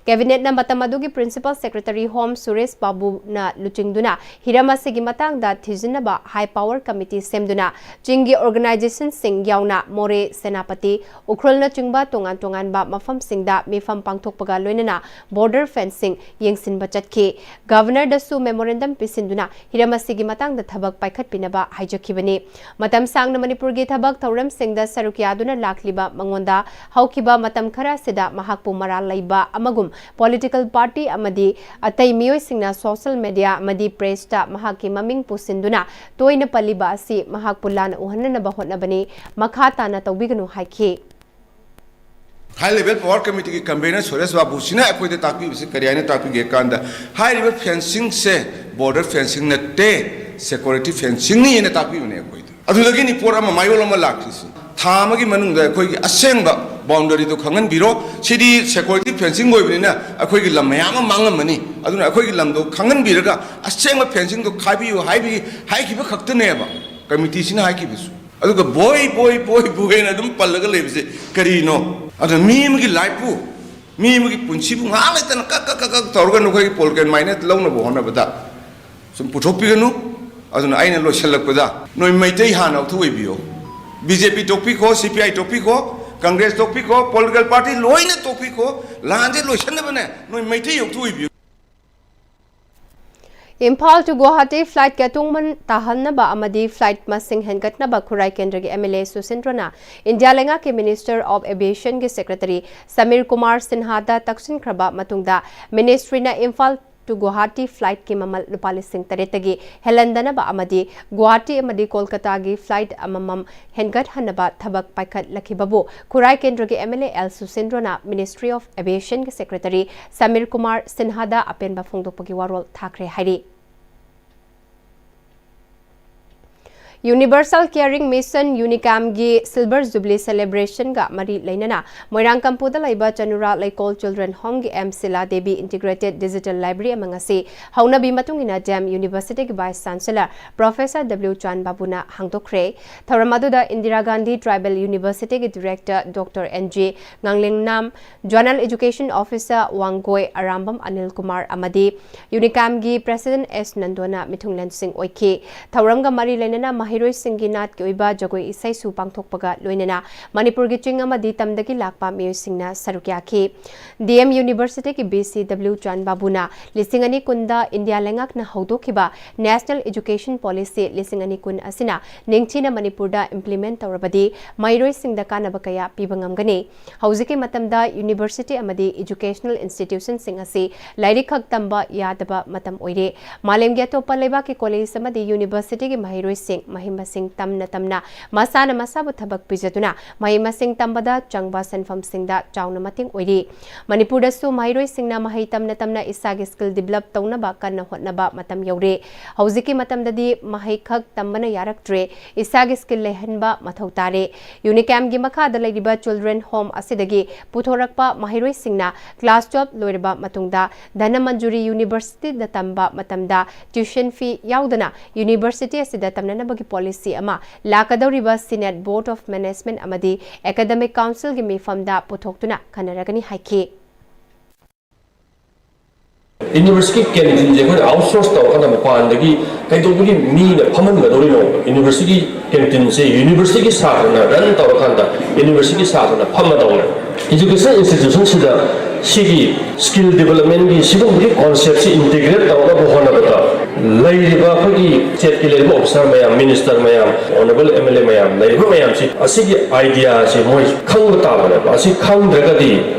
Cabinet ꯅ ꯃꯇꯝ ꯑꯗꯨꯒꯤ Principal Secretary Home ꯁꯨꯔꯦꯁ ꯕꯥꯕꯨꯅ ꯂꯨꯆꯤꯡꯗꯨꯅ ꯍꯤꯔꯝ ꯑꯁꯤꯒꯤ ꯃꯇꯥꯡꯗ ꯊꯤꯖꯤꯟꯅꯕ high power committee ꯁꯦꯝꯗꯨꯅ ꯆꯤꯡꯒꯤ organization ꯁꯤꯡ ꯌꯥꯎꯅ ꯃꯣꯔꯦ, ꯁꯦꯅꯥꯄꯇꯤ, ꯎꯈ꯭ꯔꯨꯜꯅꯆꯤꯡꯕ ꯇꯣꯉꯥꯟ ꯇꯣꯉꯥꯟꯕ ꯃꯐꯝꯁꯤꯡꯗ ꯃꯤꯐꯝ ꯄꯥꯡꯊꯣꯛꯄꯒ ꯂꯣꯏꯅꯅ border fencing ꯌꯦꯡꯁꯤꯟꯕ ꯆꯠꯈꯤ꯫ Governor ꯗꯁꯨ memorandum ꯄꯤꯁꯤꯟꯗꯨꯅ ꯍꯤꯔꯝ ꯑꯁꯤꯒꯤ ꯃꯇꯥꯡꯗ ꯊꯕꯛ ꯄꯥꯏꯈꯠꯄꯤꯅꯕ ꯍꯥꯏꯖꯈꯤꯕꯅꯤ꯫ ꯃꯇꯝ ꯁꯥꯡꯅ ꯃꯅꯤꯄꯨꯔꯒꯤ ꯊꯕꯛ ꯊꯧꯔꯝꯁꯤꯡꯗ ꯁꯔꯨꯛ ꯌꯥꯗꯨꯅ ꯂꯥꯛꯂꯤꯕ ꯃꯉꯣꯟꯗ ꯍꯧꯈꯤꯕ ꯃꯇꯝ ꯈꯔ ꯑꯁꯤꯗ ꯃꯍꯥꯛꯄꯨ ꯃꯔꯥꯜ ꯂꯩꯕ ꯑꯃꯒꯨꯝ political party ꯑꯃꯗꯤ ꯑꯇꯩ ꯃꯤꯑꯣꯏꯁꯤꯡꯅ social media ꯑꯃꯗꯤ press ꯇ ꯃꯍꯥꯛꯀꯤ ꯃꯃꯤꯡ ꯄꯨꯁꯤꯟꯗꯨꯅ ꯇꯣꯏꯅ ꯄꯜꯂꯤꯕ ꯑꯁꯤ ꯃꯍꯥꯛꯄꯨ ꯂꯥꯟꯅ ꯎꯍꯟꯅꯅꯕ ꯍꯣꯠꯅꯕꯅꯤ, ꯃꯈꯥ ꯇꯥꯅ ꯇꯧꯕꯤꯒꯅꯨ ꯍꯥꯏꯈꯤ꯫ High Level Power Committee ꯒꯤ convener ꯁꯨꯔꯦꯁ ꯕꯥꯕꯨꯁꯤꯅ ꯑꯩꯈꯣꯏꯗ ꯇꯥꯛꯄꯤꯕꯁꯤ ꯀꯔꯤ ꯍꯥꯏꯅ ꯇꯥꯛꯄꯤꯒꯦ ꯀꯥꯟꯗ, ꯍꯥꯏꯔꯤꯕ fencing ꯁꯦ border fencing ꯅꯠꯇꯦ, security fencing ꯅꯤ ꯍꯥꯏꯅ ꯇꯥꯛꯄꯤꯕꯅꯦ ꯑꯩꯈꯣꯏꯗ꯫ ꯑꯗꯨꯗꯒꯤꯅꯤ ꯄꯣꯠ ꯑꯃ ꯃꯌꯣꯜ ꯑꯃ ꯂꯥꯛꯈ꯭ꯔꯤꯁꯤ꯫ ꯊꯥ ꯑꯃꯒꯤ ꯃꯅꯨꯡꯗ ꯑꯩꯈꯣꯏꯒꯤ ꯑꯁꯦꯡꯕ boundary ꯗꯨ ꯈꯪꯍꯟꯕꯤꯔꯣ꯫ ꯁꯤꯗꯤ security fencing ꯑꯣꯏꯕꯅꯤꯅ ꯑꯩꯈꯣꯏꯒꯤ ꯂꯝ ꯃꯌꯥꯝ ꯑꯃ ꯃꯥꯡꯉꯝꯃꯅꯤ꯫ ꯑꯗꯨꯅ ꯑꯩꯈꯣꯏꯒꯤ ꯂꯝꯗꯣ ꯈꯪꯍꯟꯕꯤꯔꯒ ꯑꯁꯦꯡꯕ fencing ꯗꯣ ꯈꯥꯏꯕꯤꯌꯨ ꯍꯥꯏꯕꯒꯤ, ꯍꯥꯏꯈꯤꯕ ꯈꯛꯇꯅꯦꯕ committee ꯁꯤꯅ ꯍꯥꯏꯈꯤꯕꯁꯨ꯫ ꯑꯗꯨꯒ ꯕꯣꯏ ꯕꯣꯏ ꯕꯣꯏ ꯕꯣꯏꯅ ꯑꯗꯨꯝ ꯄꯜꯂꯒ ꯂꯩꯕꯁꯦ ꯀꯔꯤꯅꯣ? ꯑꯗꯨꯅ ꯃꯤ ꯑꯃꯒꯤ life ꯄꯨ, ꯃꯤ ꯑꯃꯒꯤ ꯄꯨꯟꯁꯤꯕꯨ ꯉꯥꯏꯍꯥꯛ ꯂꯩꯇꯅ ꯀꯛ ꯀꯛ ꯀꯛ ꯀꯛ ꯇꯧꯔꯒ ꯅꯈꯣꯏꯒꯤ political ꯃꯥꯏꯅ ꯂꯧꯅꯕ ꯍꯣꯠꯅꯕꯗ ꯁꯨꯝ ꯄꯨꯊꯣꯛꯄꯤꯒꯅꯨ꯫ ꯑꯗꯨꯅ ꯑꯩꯅ ꯂꯣꯏꯁꯤꯜꯂꯛꯄꯗ ꯅꯣꯏ ꯃꯩꯇꯩ ꯍꯥꯟꯅ ꯂꯧꯊꯣꯛ ꯑꯣꯏꯕꯤꯌꯣ꯫ B J P ꯇꯣꯛꯄꯤꯈꯣ, C P I ꯇꯣꯛꯄꯤꯈꯣ, Congress ꯇꯣꯛꯄꯤꯈꯣ, political party ꯂꯣꯏꯅ ꯇꯣꯛꯄꯤꯈꯣ꯫ ꯂꯥꯟꯁꯦ ꯂꯣꯏꯁꯤꯟꯅꯕꯅꯦ ꯅꯣꯏ ꯃꯩꯇꯩ ꯂꯧꯊꯣꯛ ꯑꯣꯏꯕꯤꯌꯣ꯫ ꯏꯝꯐꯥꯜ to Guwahati flight ꯀꯤ ꯑꯇꯣꯡꯃꯟ ꯇꯥꯍꯟꯅꯕ ꯑꯃꯗꯤ flight ꯃꯁꯤꯡ ꯍꯦꯟꯒꯠꯅꯕ ꯈꯨꯔꯥꯏ ꯀꯦꯟꯗ꯭ꯔꯒꯤ MLA ꯁꯨꯁꯤꯟꯗ꯭ꯔꯣꯅ ꯏꯟꯗꯤꯌꯥ ꯂꯩꯉꯥꯛꯀꯤ Minister of Aviation ꯒꯤ Secretary ꯁꯃꯤꯔ ꯀꯨꯃꯥꯔ ꯁꯤꯟꯍꯥꯗ ꯇꯛꯁꯤꯟꯈ꯭ꯔꯕ ꯃꯇꯨꯡꯗ, ministry ꯅ ꯏꯝꯐꯥꯜ to Guwahati flight ꯀꯤ ꯃꯃꯜ ꯂꯨꯄꯥ ꯂꯤꯁꯤꯡ ꯇꯔꯦꯠꯇꯒꯤ ꯍꯦꯜꯍꯟꯗꯅꯕ ꯑꯃꯗꯤ ꯒꯨꯋꯥꯍꯥꯇꯤ ꯑꯃꯗꯤ ꯀꯣꯜꯀꯇꯥꯒꯤ flight ꯑꯃꯃꯝ ꯍꯦꯟꯒꯠꯍꯟꯅꯕ ꯊꯕꯛ ꯄꯥꯏꯈꯠꯂꯛꯈꯤꯕꯕꯨ ꯈꯨꯔꯥꯏ ꯀꯦꯟꯗ꯭ꯔꯒꯤ MLA ꯑꯦꯜ ꯁꯨꯁꯤꯟꯗ꯭ꯔꯣꯅ Ministry of Aviation ꯒꯤ Secretary ꯁꯃꯤꯔ ꯀꯨꯃꯥꯔ ꯁꯤꯟꯍꯥꯗ ꯑꯄꯦꯟꯕ ꯐꯣꯡꯗꯣꯛꯄꯒꯤ ꯋꯥꯔꯣꯜ ꯊꯥꯈ꯭ꯔꯦ ꯍꯥꯏꯔꯤ꯫ Universal Caring Mission, UNICAM ꯒꯤ Silver Jubilee celebration ꯒ ꯃꯔꯤ ꯂꯩꯅꯅ ꯃꯣꯏꯔꯥꯡ ꯀꯝꯄꯨꯗ ꯂꯩꯕ ꯆꯅꯨꯔꯥ ꯂꯩꯀꯣꯜ Children Home ꯒꯤ M Sheila Devi Integrated Digital Library ꯑꯃ ꯉꯁꯤ ꯍꯧꯅꯕꯤ ꯃꯇꯨꯡ ꯏꯟꯅ ꯗꯤ ꯑꯦꯝ University ꯒꯤ Vice Chancellor Professor W Chan ꯕꯥꯕꯨꯅ ꯍꯥꯡꯗꯣꯛꯈ꯭ꯔꯦ꯫ ꯊꯧꯔꯝ ꯑꯗꯨꯗ ꯏꯟꯗꯤꯔꯥ ꯒꯥꯟꯙꯤ Tribal University ꯒꯤ Director ꯗꯣꯛꯇꯔ ꯑꯦꯟ ꯖꯤ ꯉꯥꯡꯂꯦꯡꯅꯥꯝ, Zonal Education Officer Wangoi Arambam Anil Kumar ꯑꯃꯗꯤ UNICAM ꯒꯤ President ꯑꯦꯁ ꯅꯟꯗꯣꯅ ꯃꯤꯊꯨꯡꯂꯦꯟꯁꯤꯡ ꯑꯣꯏꯈꯤ꯫ ꯊꯧꯔꯝꯒ ꯃꯔꯤ ꯂꯩꯅꯅ ꯃꯍꯩꯔꯣꯏꯁꯤꯡꯒꯤ ꯅꯥꯠꯀꯤ ꯑꯣꯏꯕ ꯖꯒꯣꯏ ꯏꯁꯩꯁꯨ ꯄꯥꯡꯊꯣꯛꯄꯒ ꯂꯣꯏꯅꯅ ꯃꯅꯤꯄꯨꯔꯒꯤ ꯆꯤꯡ ꯑꯃꯗꯤ ꯇꯝꯗꯒꯤ ꯂꯥꯛꯄ ꯃꯤꯑꯣꯏꯁꯤꯡꯅ ꯁꯔꯨꯛ ꯌꯥꯈꯤ꯫ ꯗꯤ ꯑꯦꯝ University ꯒꯤ ꯚꯤ ꯁꯤ ꯗꯕ꯭ꯂꯤꯎ ꯆꯥꯟ ꯕꯥꯕꯨꯅ ꯂꯤꯁꯤꯡ ꯑꯅꯤ ꯀꯨꯟꯗ ꯏꯟꯗꯤꯌꯥ ꯂꯩꯉꯥꯛꯅ ꯍꯧꯗꯣꯛꯈꯤꯕ National Education Policy ꯂꯤꯁꯤꯡ ꯑꯅꯤ ꯀꯨꯟ ꯑꯁꯤꯅ ꯅꯤꯡꯊꯤꯅ ꯃꯅꯤꯄꯨꯔꯗ implement ꯇꯧꯔꯕꯗꯤ ꯃꯍꯩꯔꯣꯏꯁꯤꯡꯗ ꯀꯥꯟꯅꯕ ꯀꯌꯥ ꯄꯤꯕ ꯉꯝꯒꯅꯤ꯫ ꯍꯧꯖꯤꯛꯀꯤ ꯃꯇꯝꯗ University ꯑꯃꯗꯤ educational institution ꯁꯤꯡ ꯑꯁꯤ ꯂꯥꯏꯔꯤꯛ ꯈꯛ ꯇꯝꯕ ꯌꯥꯗꯕ ꯃꯇꯝ ꯑꯣꯏꯔꯦ꯫ ꯃꯥꯂꯦꯝꯒꯤ ꯑꯇꯣꯞꯄ ꯂꯩꯕꯥꯛꯀꯤ college ꯑꯃꯗꯤ University ꯒꯤ ꯃꯍꯩꯔꯣꯏꯁꯤꯡ ꯃꯍꯩ ꯃꯁꯤꯡ ꯇꯝꯅ ꯇꯝꯅ ꯃꯁꯥꯅ ꯃꯁꯥꯕꯨ ꯊꯕꯛ ꯄꯤꯖꯗꯨꯅ ꯃꯍꯩ ꯃꯁꯤꯡ ꯇꯝꯕꯗ ꯆꯪꯕ ꯁꯦꯟꯐꯝꯁꯤꯡꯗ ꯆꯥꯎꯅ ꯃꯇꯦꯡ ꯑꯣꯏꯔꯤ꯫ ꯃꯅꯤꯄꯨꯔꯗꯁꯨ ꯃꯍꯩꯔꯣꯏꯁꯤꯡꯅ ꯃꯍꯩ ꯇꯝꯅ ꯇꯝꯅ ꯏꯁꯥꯒꯤ skill develop ꯇꯧꯅꯕ ꯀꯟꯅ ꯍꯣꯠꯅꯕ ꯃꯇꯝ ꯌꯧꯔꯦ꯫ ꯍꯧꯖꯤꯛꯀꯤ ꯃꯇꯝꯗꯗꯤ ꯃꯍꯩ ꯈꯛ ꯇꯝꯕꯅ ꯌꯥꯔꯛꯇ꯭ꯔꯦ, ꯏꯁꯥꯒꯤ skill ꯂꯩꯍꯟꯕ ꯃꯊꯧ ꯇꯥꯔꯦ꯫ UNICAM ꯒꯤ ꯃꯈꯥꯗ ꯂꯩꯔꯤꯕ Children Home ꯑꯁꯤꯗꯒꯤ ꯄꯨꯊꯣꯔꯛꯄ ꯃꯍꯩꯔꯣꯏꯁꯤꯡꯅ class twelve ꯂꯣꯏꯔꯕ ꯃꯇꯨꯡꯗ ꯙꯅꯃꯟꯖꯨꯔꯤ University ꯗ ꯇꯝꯕ ꯃꯇꯝꯗ tuition fee ꯌꯥꯎꯗꯅ University ꯑꯁꯤꯗ ꯇꯝꯅꯅꯕꯒꯤ policy ꯑꯃ ꯂꯥꯛꯀꯗꯧꯔꯤꯕ Synod, Board of Management ꯑꯃꯗꯤ Academic Council ꯒꯤ ꯃꯤꯐꯝꯗ ꯄꯨꯊꯣꯛꯇꯨꯅ ꯈꯟꯅꯔꯒꯅꯤ ꯍꯥꯏꯈꯤ꯫ University canteen ꯁꯦ ꯑꯩꯈꯣꯏꯅ outsource ꯇꯧꯔꯀꯥꯟꯗ ꯃꯄꯥꯟꯗꯒꯤ ꯀꯩꯗꯧꯕꯒꯤ ꯃꯤꯅ ꯐꯝꯍꯟꯒꯗꯧꯔꯤꯅꯣ? University canteen ꯁꯦ University ꯒꯤ ꯁꯥꯇ꯭ꯔꯅ run ꯇꯧꯔꯀꯥꯟꯗ University ꯒꯤ ꯁꯥꯇ꯭ꯔꯅ ꯐꯝꯃꯗꯧꯅꯦ꯫ Education institution ꯁꯤꯗ ꯁꯤꯒꯤ skill development ꯀꯤ ꯁꯤꯒꯨꯝꯕꯒꯤ concept ꯁꯤ integrate ꯇꯧꯅꯕ ꯍꯣꯠꯅꯕꯗ ꯂꯩꯔꯤꯕ ꯑꯩꯈꯣꯏꯒꯤ ꯁ꯭ꯇꯦꯠꯀꯤ ꯂꯩꯔꯤꯕ ꯑꯣꯐꯤꯁꯥꯔ ꯃꯌꯥꯝ, ꯃꯤꯅꯤꯁꯇꯔ ꯃꯌꯥꯝ, ꯑꯣꯅꯔꯦꯕꯜ ꯑꯦꯝ ꯑꯦꯜ ꯑꯦ ꯃꯌꯥꯝ, ꯂꯩꯔꯤꯕ ꯃꯌꯥꯝꯁꯤ ꯑꯁꯤꯒꯤ ꯑꯥꯏꯗꯤꯌꯥꯁꯦ ꯃꯣꯏ ꯈꯪꯕ ꯇꯥꯕꯅꯦꯕ꯫ ꯑꯁꯤ ꯈꯪꯗ꯭ꯔꯒꯗꯤ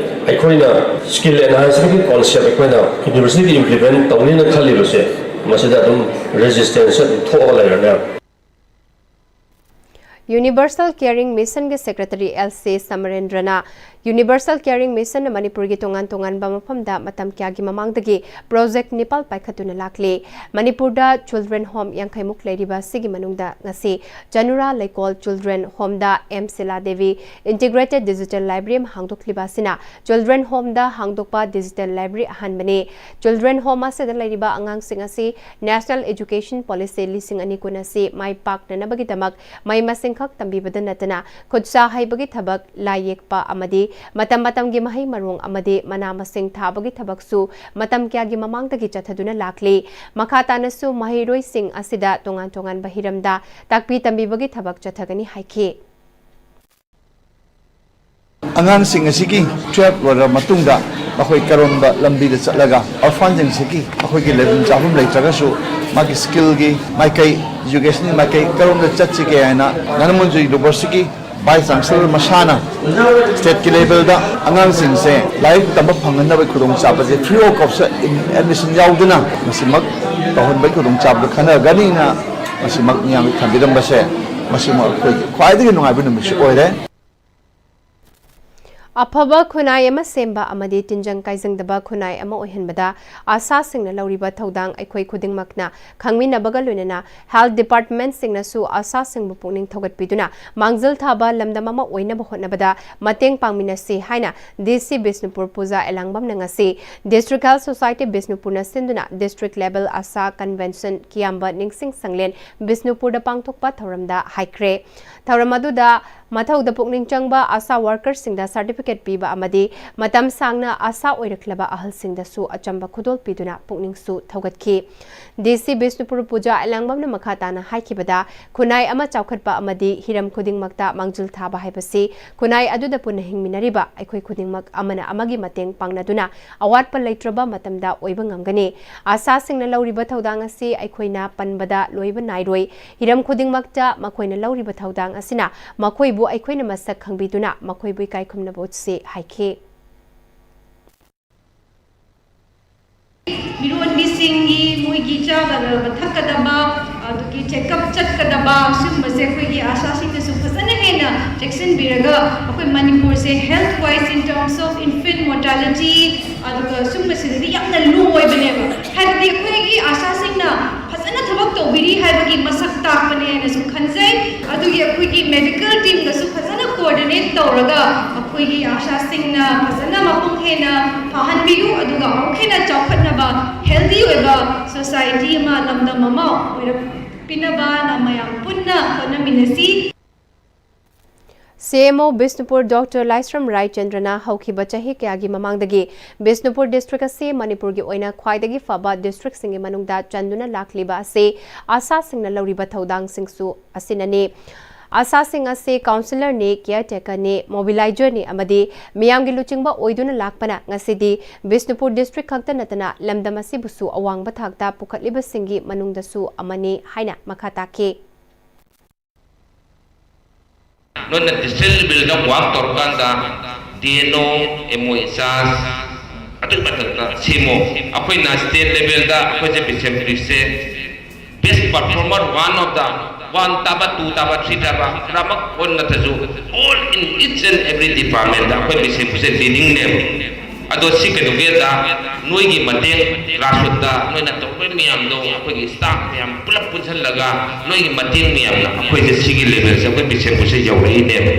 ꯑꯩꯈꯣꯏꯅ ꯁ꯭ꯀꯤꯜ ꯑꯦꯟꯍꯥꯟꯁꯃꯦꯟꯒꯤ ꯀꯣꯟꯁꯦꯞ ꯑꯩꯈꯣꯏꯅ ꯌꯨꯅꯤꯚꯔꯁꯤꯇꯤꯗ ꯏꯝꯄ꯭ꯂꯤꯃꯦꯟ ꯇꯧꯅꯤꯅ ꯈꯜꯂꯤꯕꯁꯦ, ꯃꯁꯤꯗ ꯑꯗꯨꯝ ꯔꯦꯖꯤꯁꯇꯦꯟꯁ ꯑꯗꯨꯝ ꯊꯣꯛꯑꯒ ꯂꯩꯔꯅꯦꯕ꯫ Universal Caring Mission ꯒꯤ Secretary L C ꯁꯃꯔꯦꯟꯗ꯭ꯔꯅ Universal Caring Mission ꯅ ꯃꯅꯤꯄꯨꯔꯒꯤ ꯇꯣꯉꯥꯟ ꯇꯣꯉꯥꯟꯕ ꯃꯐꯝꯗ ꯃꯇꯝ ꯀꯌꯥꯒꯤ ꯃꯃꯥꯡꯗꯒꯤ project ꯅꯤꯄꯥꯜ ꯄꯥꯏꯈꯠꯇꯨꯅ ꯂꯥꯛꯂꯤ꯫ ꯃꯅꯤꯄꯨꯔꯗ children home ꯌꯥꯡꯈꯩ ꯃꯨꯛ ꯂꯩꯔꯤꯕ ꯑꯁꯤꯒꯤ ꯃꯅꯨꯡꯗ ꯉꯁꯤ ꯆꯅꯨꯔꯥ ꯂꯩꯀꯣꯜ children home ꯗ M Sheila Devi Integrated Digital Library ꯑꯃ ꯍꯥꯡꯗꯣꯛꯂꯤꯕ ꯑꯁꯤꯅ children home ꯗ ꯍꯥꯡꯗꯣꯛꯄ digital library ꯑꯍꯥꯟꯕꯅꯤ꯫ Children home ꯑꯁꯤꯗ ꯂꯩꯔꯤꯕ ꯑꯉꯥꯡꯁꯤꯡ ꯑꯁꯤ National Education Policy ꯂꯤꯁꯤꯡ ꯑꯅꯤ ꯀꯨꯟ ꯑꯁꯤ ꯃꯥꯏ ꯄꯥꯛꯅꯅꯕꯒꯤꯗꯃꯛ ꯃꯍꯩ ꯃꯁꯤꯡ ꯈꯛ ꯇꯝꯕꯤꯕꯗ ꯅꯠꯇꯅ ꯈꯨꯠꯁꯥ ꯍꯩꯕꯒꯤ ꯊꯕꯛ, ꯂꯥꯏ ꯌꯦꯛꯄ ꯑꯃꯗꯤ ꯃꯇꯝ ꯃꯇꯝꯒꯤ ꯃꯍꯩ ꯃꯔꯣꯡ ꯑꯃꯗꯤ ꯃꯅꯥ ꯃꯁꯤꯡ ꯊꯥꯕꯒꯤ ꯊꯕꯛꯁꯨ ꯃꯇꯝ ꯀꯌꯥꯒꯤ ꯃꯃꯥꯡꯗꯒꯤ ꯆꯠꯊꯗꯨꯅ ꯂꯥꯛꯂꯤ꯫ ꯃꯈꯥ ꯇꯥꯅꯁꯨ ꯃꯍꯩꯔꯣꯏꯁꯤꯡ ꯑꯁꯤꯗ ꯇꯣꯉꯥꯟ ꯇꯣꯉꯥꯟꯕ ꯍꯤꯔꯝꯗ ꯇꯥꯛꯄꯤ ꯇꯝꯕꯤꯕꯒꯤ ꯊꯕꯛ ꯆꯠꯊꯒꯅꯤ ꯍꯥꯏꯈꯤ꯫ ꯑꯉꯥꯡꯁꯤꯡ ꯑꯁꯤꯒꯤ twelve ꯂꯣꯏꯔꯕ ꯃꯇꯨꯡꯗ ꯃꯈꯣꯏ ꯀꯔꯣꯝꯗ ꯂꯝꯕꯤꯗ ꯆꯠꯂꯒ orphan ꯁꯤꯡꯁꯤꯒꯤ ꯑꯩꯈꯣꯏꯒꯤ ꯂꯩꯐꯝ ꯆꯥꯐꯝ ꯂꯩꯇ꯭ꯔꯒꯁꯨ ꯃꯥꯒꯤ skill ꯒꯤ ꯃꯥꯏꯀꯩ, education ꯒꯤ ꯃꯥꯏꯀꯩ ꯀꯔꯣꯝꯗ ꯆꯠꯁꯤꯒꯦ ꯍꯥꯏꯅ ꯙꯅꯃꯟꯖꯨꯔꯤ University ꯒꯤ Vice Chancellor ꯃꯁꯥꯅ state ꯀꯤ level ꯗ ꯑꯉꯥꯡꯁꯤꯡꯁꯦ ꯂꯥꯏꯔꯤꯛ ꯇꯝꯕ ꯐꯪꯍꯟꯅꯕꯒꯤ ꯈꯨꯗꯣꯡꯆꯥꯕꯁꯦ free of cost admission ꯌꯥꯎꯗꯅ ꯃꯁꯤꯃꯛ ꯇꯧꯍꯟꯕꯒꯤ ꯈꯨꯗꯣꯡꯆꯥꯕꯗꯨ ꯈꯟꯅꯒꯅꯤꯅ ꯃꯁꯤꯃꯛ ꯃꯤꯌꯥꯝꯒꯤ ꯊꯝꯕꯤꯔꯝꯕꯁꯦ ꯃꯁꯤꯃꯛ ꯑꯩꯈꯣꯏꯒꯤ ꯈ꯭ꯋꯥꯏꯗꯒꯤ ꯅꯨꯡꯉꯥꯏꯕ ꯅꯨꯃꯤꯠꯁꯨ ꯑꯣꯏꯔꯦ꯫ ꯑꯐꯕ ꯈꯨꯟꯅꯥꯏ ꯑꯃ ꯁꯦꯝꯕ ꯑꯃꯗꯤ ꯇꯤꯟꯖꯪ ꯀꯥꯏꯖꯪꯗꯕ ꯈꯨꯟꯅꯥꯏ ꯑꯃ ꯑꯣꯏꯍꯟꯕꯗ ꯑꯥꯁꯥꯁꯤꯡꯅ ꯂꯧꯔꯤꯕ ꯊꯧꯗꯥꯡ ꯑꯩꯈꯣꯏ ꯈꯨꯗꯤꯡꯃꯛꯅ ꯈꯪꯃꯤꯟꯅꯕꯒ ꯂꯣꯏꯅꯅ health department ꯁꯤꯡꯅꯁꯨ ꯑꯥꯁꯥꯁꯤꯡꯕꯨ ꯄꯨꯛꯅꯤꯡ ꯊꯧꯒꯠꯄꯤꯗꯨꯅ ꯃꯥꯡꯖꯤꯜ ꯊꯥꯕ ꯂꯝꯗꯝ ꯑꯃ ꯑꯣꯏꯅꯕ ꯍꯣꯠꯅꯕꯗ ꯃꯇꯦꯡ ꯄꯥꯡꯃꯤꯟꯅꯁꯤ ꯍꯥꯏꯅ D C ꯕꯤꯁꯅꯨꯄꯨꯔ ꯄꯨꯖꯥ ꯑꯦꯂꯥꯡꯕꯝꯅ ꯉꯁꯤ District Health Society ꯕꯤꯁꯅꯨꯄꯨꯔꯅ ꯁꯤꯟꯗꯨꯅ District Level ASHA Convention ꯀꯤꯌꯥꯝꯕ ꯅꯤꯡꯁꯤꯡ ꯁꯪꯂꯦꯟ ꯕꯤꯁꯅꯨꯄꯨꯔꯗ ꯄꯥꯡꯊꯣꯛꯄ ꯊꯧꯔꯝꯗ ꯍꯥꯏꯈ꯭ꯔꯦ꯫ ꯊꯧꯔꯝ ꯑꯗꯨꯗ ꯃꯊꯧꯗ ꯄꯨꯛꯅꯤꯡ ꯆꯪꯕ ꯑꯥꯁꯥ ꯋꯥꯔꯀꯔꯁꯤꯡꯗ ꯁꯥꯔꯇꯤꯐꯤꯀꯦꯠ ꯄꯤꯕ ꯑꯃꯗꯤ ꯃꯇꯝ ꯁꯥꯡꯅ ꯑꯥꯁꯥ ꯑꯣꯏꯔꯛꯂꯕ ꯑꯍꯜꯁꯤꯡꯗꯁꯨ ꯑꯆꯝꯕ ꯈꯨꯗꯣꯜ ꯄꯤꯗꯨꯅ ꯄꯨꯛꯅꯤꯡꯁꯨ ꯊꯧꯒꯠꯈꯤ꯫ ꯗꯤ ꯁꯤ ꯕꯤꯁꯅꯨꯄꯨꯔ ꯄꯨꯖꯥ ꯑꯦꯂꯥꯡꯕꯝꯅ ꯃꯈꯥ ꯇꯥꯅ ꯍꯥꯏꯈꯤꯕꯗ, ꯈꯨꯟꯅꯥꯏ ꯑꯃ ꯆꯥꯎꯈꯠꯄ ꯑꯃꯗꯤ ꯍꯤꯔꯝ ꯈꯨꯗꯤꯡꯃꯛꯇ ꯃꯥꯡꯖꯤꯜ ꯊꯥꯕ ꯍꯥꯏꯕꯁꯤ ꯈꯨꯟꯅꯥꯏ ꯑꯗꯨꯗ ꯄꯨꯟꯅ ꯍꯤꯡꯃꯤꯟꯅꯔꯤꯕ ꯑꯩꯈꯣꯏ ꯈꯨꯗꯤꯡꯃꯛ ꯑꯃꯅ ꯑꯃꯒꯤ ꯃꯇꯦꯡ ꯄꯥꯡꯅꯗꯨꯅ ꯑꯋꯥꯠꯄ ꯂꯩꯇ꯭ꯔꯕ ꯃꯇꯝꯗ ꯑꯣꯏꯕ ꯉꯝꯒꯅꯤ꯫ ꯑꯥꯁꯥꯁꯤꯡꯅ ꯂꯧꯔꯤꯕ ꯊꯧꯗꯥꯡ ꯑꯁꯤ ꯑꯩꯈꯣꯏꯅ ꯄꯟꯕꯗ ꯂꯣꯏꯕ ꯅꯥꯏꯔꯣꯏ꯫ ꯍꯤꯔꯝ ꯈꯨꯗꯤꯡꯃꯛꯇ ꯃꯈꯣꯏꯅ ꯂꯧꯔꯤꯕ ꯊꯧꯗꯥꯡ ꯑꯁꯤꯅ ꯃꯈꯣꯏꯕꯨ ꯑꯩꯈꯣꯏꯅ ꯃꯁꯛ ꯈꯪꯕꯤꯗꯨꯅ ꯃꯈꯣꯏꯕꯨ ꯏꯀꯥꯏ ꯈꯨꯝꯅꯕ ꯎꯠꯁꯤ ꯍꯥꯏꯈꯤ꯫ ꯃꯤꯔꯣꯟꯕꯤꯁꯤꯡꯒꯤ ꯃꯣꯏꯒꯤ ꯆꯥꯒꯗꯕ ꯊꯛꯀꯗꯕ, ꯑꯗꯨꯒꯤ ꯆꯦꯛꯑꯞ ꯆꯠꯀꯗꯕ, ꯁꯤꯒꯨꯝꯕꯁꯦ ꯑꯩꯈꯣꯏꯒꯤ ꯑꯥꯁꯥꯁꯤꯡꯅꯁꯨ ꯐꯖꯅ ꯍꯦꯟꯅ ꯆꯦꯛꯁꯤꯟꯕꯤꯔꯒ, ꯑꯩꯈꯣꯏ ꯃꯅꯤꯄꯨꯔꯁꯦ health wise, in terms of infant mortality, ꯑꯗꯨꯒ ꯁꯤꯒꯨꯝꯕꯁꯤꯗꯗꯤ ꯌꯥꯝꯅ low ꯑꯣꯏꯕꯅꯦꯕ꯫ ꯍꯥꯏꯕꯗꯤ ꯑꯩꯈꯣꯏꯒꯤ ꯑꯥꯁꯥꯁꯤꯡꯅ ꯐꯖꯅ ꯊꯕꯛ ꯇꯧꯕꯤꯔꯤ ꯍꯥꯏꯕꯒꯤ ꯃꯁꯛ ꯇꯥꯛꯄꯅꯦ ꯍꯥꯏꯅꯁꯨ ꯈꯟꯖꯩ꯫ ꯑꯗꯨꯒꯤ ꯑꯩꯈꯣꯏꯒꯤ medical teamꯒꯁꯨ ꯐꯖꯅ coordinate ꯇꯧꯔꯒ ꯑꯩꯈꯣꯏꯒꯤ ꯑꯥꯁꯥꯁꯤꯡꯅ ꯐꯖꯅ ꯃꯄꯨꯡ ꯍꯦꯟꯅ ꯐꯥꯍꯟꯕꯤꯌꯨ, ꯑꯗꯨꯒ ꯑꯃꯨꯛ ꯍꯦꯟꯅ ꯆꯥꯎꯈꯠꯅꯕ, healthy ꯑꯣꯏꯕ society ꯑꯃ, ꯂꯝꯗꯝ ꯑꯃ ꯑꯣꯏꯔꯛꯄꯤꯅꯕꯅ ꯃꯌꯥꯝ ꯄꯨꯟꯅ ꯍꯣꯠꯅꯃꯤꯟꯅꯁꯤ꯫ ꯁꯤ ꯑꯦꯝ ꯑꯣ ꯕꯤꯁꯅꯨꯄꯨꯔ ꯗꯣꯛꯇꯔ ꯂꯥꯏꯁ꯭ꯔꯝ ꯔꯥꯏꯆꯟꯗ꯭ꯔꯅ ꯍꯧꯈꯤꯕ ꯆꯍꯤ ꯀꯌꯥꯒꯤ ꯃꯃꯥꯡꯗꯒꯤ ꯕꯤꯁꯅꯨꯄꯨꯔ district ꯑꯁꯤ ꯃꯅꯤꯄꯨꯔꯒꯤ ꯑꯣꯏꯅ ꯈ꯭ꯋꯥꯏꯗꯒꯤ ꯐꯕ districtꯁꯤꯡꯒꯤ ꯃꯅꯨꯡꯗ ꯆꯟꯗꯨꯅ ꯂꯥꯛꯂꯤꯕ ꯑꯁꯤ ꯑꯥꯁꯥꯁꯤꯡꯅ ꯂꯧꯔꯤꯕ ꯊꯧꯗꯥꯡꯁꯤꯡꯁꯨ ꯑꯁꯤꯅꯅꯤ꯫ ꯑꯥꯁꯥꯁꯤꯡ ꯑꯁꯤ counsellorꯅꯤ, caretakerꯅꯤ, mobiliserꯅꯤ ꯑꯃꯗꯤ ꯃꯤꯌꯥꯝꯒꯤ ꯂꯨꯆꯤꯡꯕ ꯑꯣꯏꯗꯨꯅ ꯂꯥꯛꯄꯅ ꯉꯁꯤꯗꯤ ꯕꯤꯁꯅꯨꯄꯨꯔ district ꯈꯛꯇ ꯅꯠꯇꯅ ꯂꯝꯗꯝ ꯑꯁꯤꯕꯨꯁꯨ ꯑꯋꯥꯡꯕ ꯊꯥꯛꯇ ꯄꯨꯈꯠꯂꯤꯕꯁꯤꯡꯒꯤ ꯃꯅꯨꯡꯗꯁꯨ ꯑꯃꯅꯤ ꯍꯥꯏꯅ ꯃꯈꯥ ꯇꯥꯈꯤ꯫ ꯅꯣꯏꯅ district levelꯗ work ꯇꯧꯔꯀꯥꯟꯗ D N O, M O in charge, ꯑꯗꯨꯒꯤ ꯃꯊꯛꯇ C M O, ꯑꯩꯈꯣꯏꯅ state levelꯗ ꯑꯩꯈꯣꯏꯁꯦ ꯕꯤꯁꯦꯝꯄꯨꯔꯁꯦ best performer, one of the one ꯇꯥꯕ, two ꯇꯥꯕ, three ꯇꯥꯕ ꯈꯔꯃꯛ ꯑꯣꯏꯅ ꯅꯠꯇ꯭ꯔꯁꯨ, all in each and every departmentꯗ ꯑꯩꯈꯣꯏ ꯕꯤꯁꯦꯝꯄꯨꯔꯁꯦ leadingꯅꯦꯕ꯫ ꯑꯗꯣ ꯁꯤ ꯀꯩꯗꯧꯒꯦꯗ, ꯅꯣꯏꯒꯤ ꯃꯇꯦꯡ, grassrootꯇ ꯅꯣꯏꯅ ꯇꯧꯔꯤꯕ ꯃꯌꯥꯝꯗꯣ, ꯑꯩꯈꯣꯏꯒꯤ staff ꯃꯌꯥꯝ ꯄꯨꯂꯞ ꯄꯨꯟꯁꯤꯜꯂꯒ ꯅꯣꯏꯒꯤ ꯃꯇꯦꯡ ꯃꯌꯥꯝꯅ ꯑꯩꯈꯣꯏꯁꯦ ꯁꯤꯒꯤ levelꯁꯦ, ꯑꯩꯈꯣꯏ ꯕꯤꯁꯦꯝꯄꯨꯔꯁꯦ ꯌꯧꯔꯛꯏꯅꯦꯕ꯫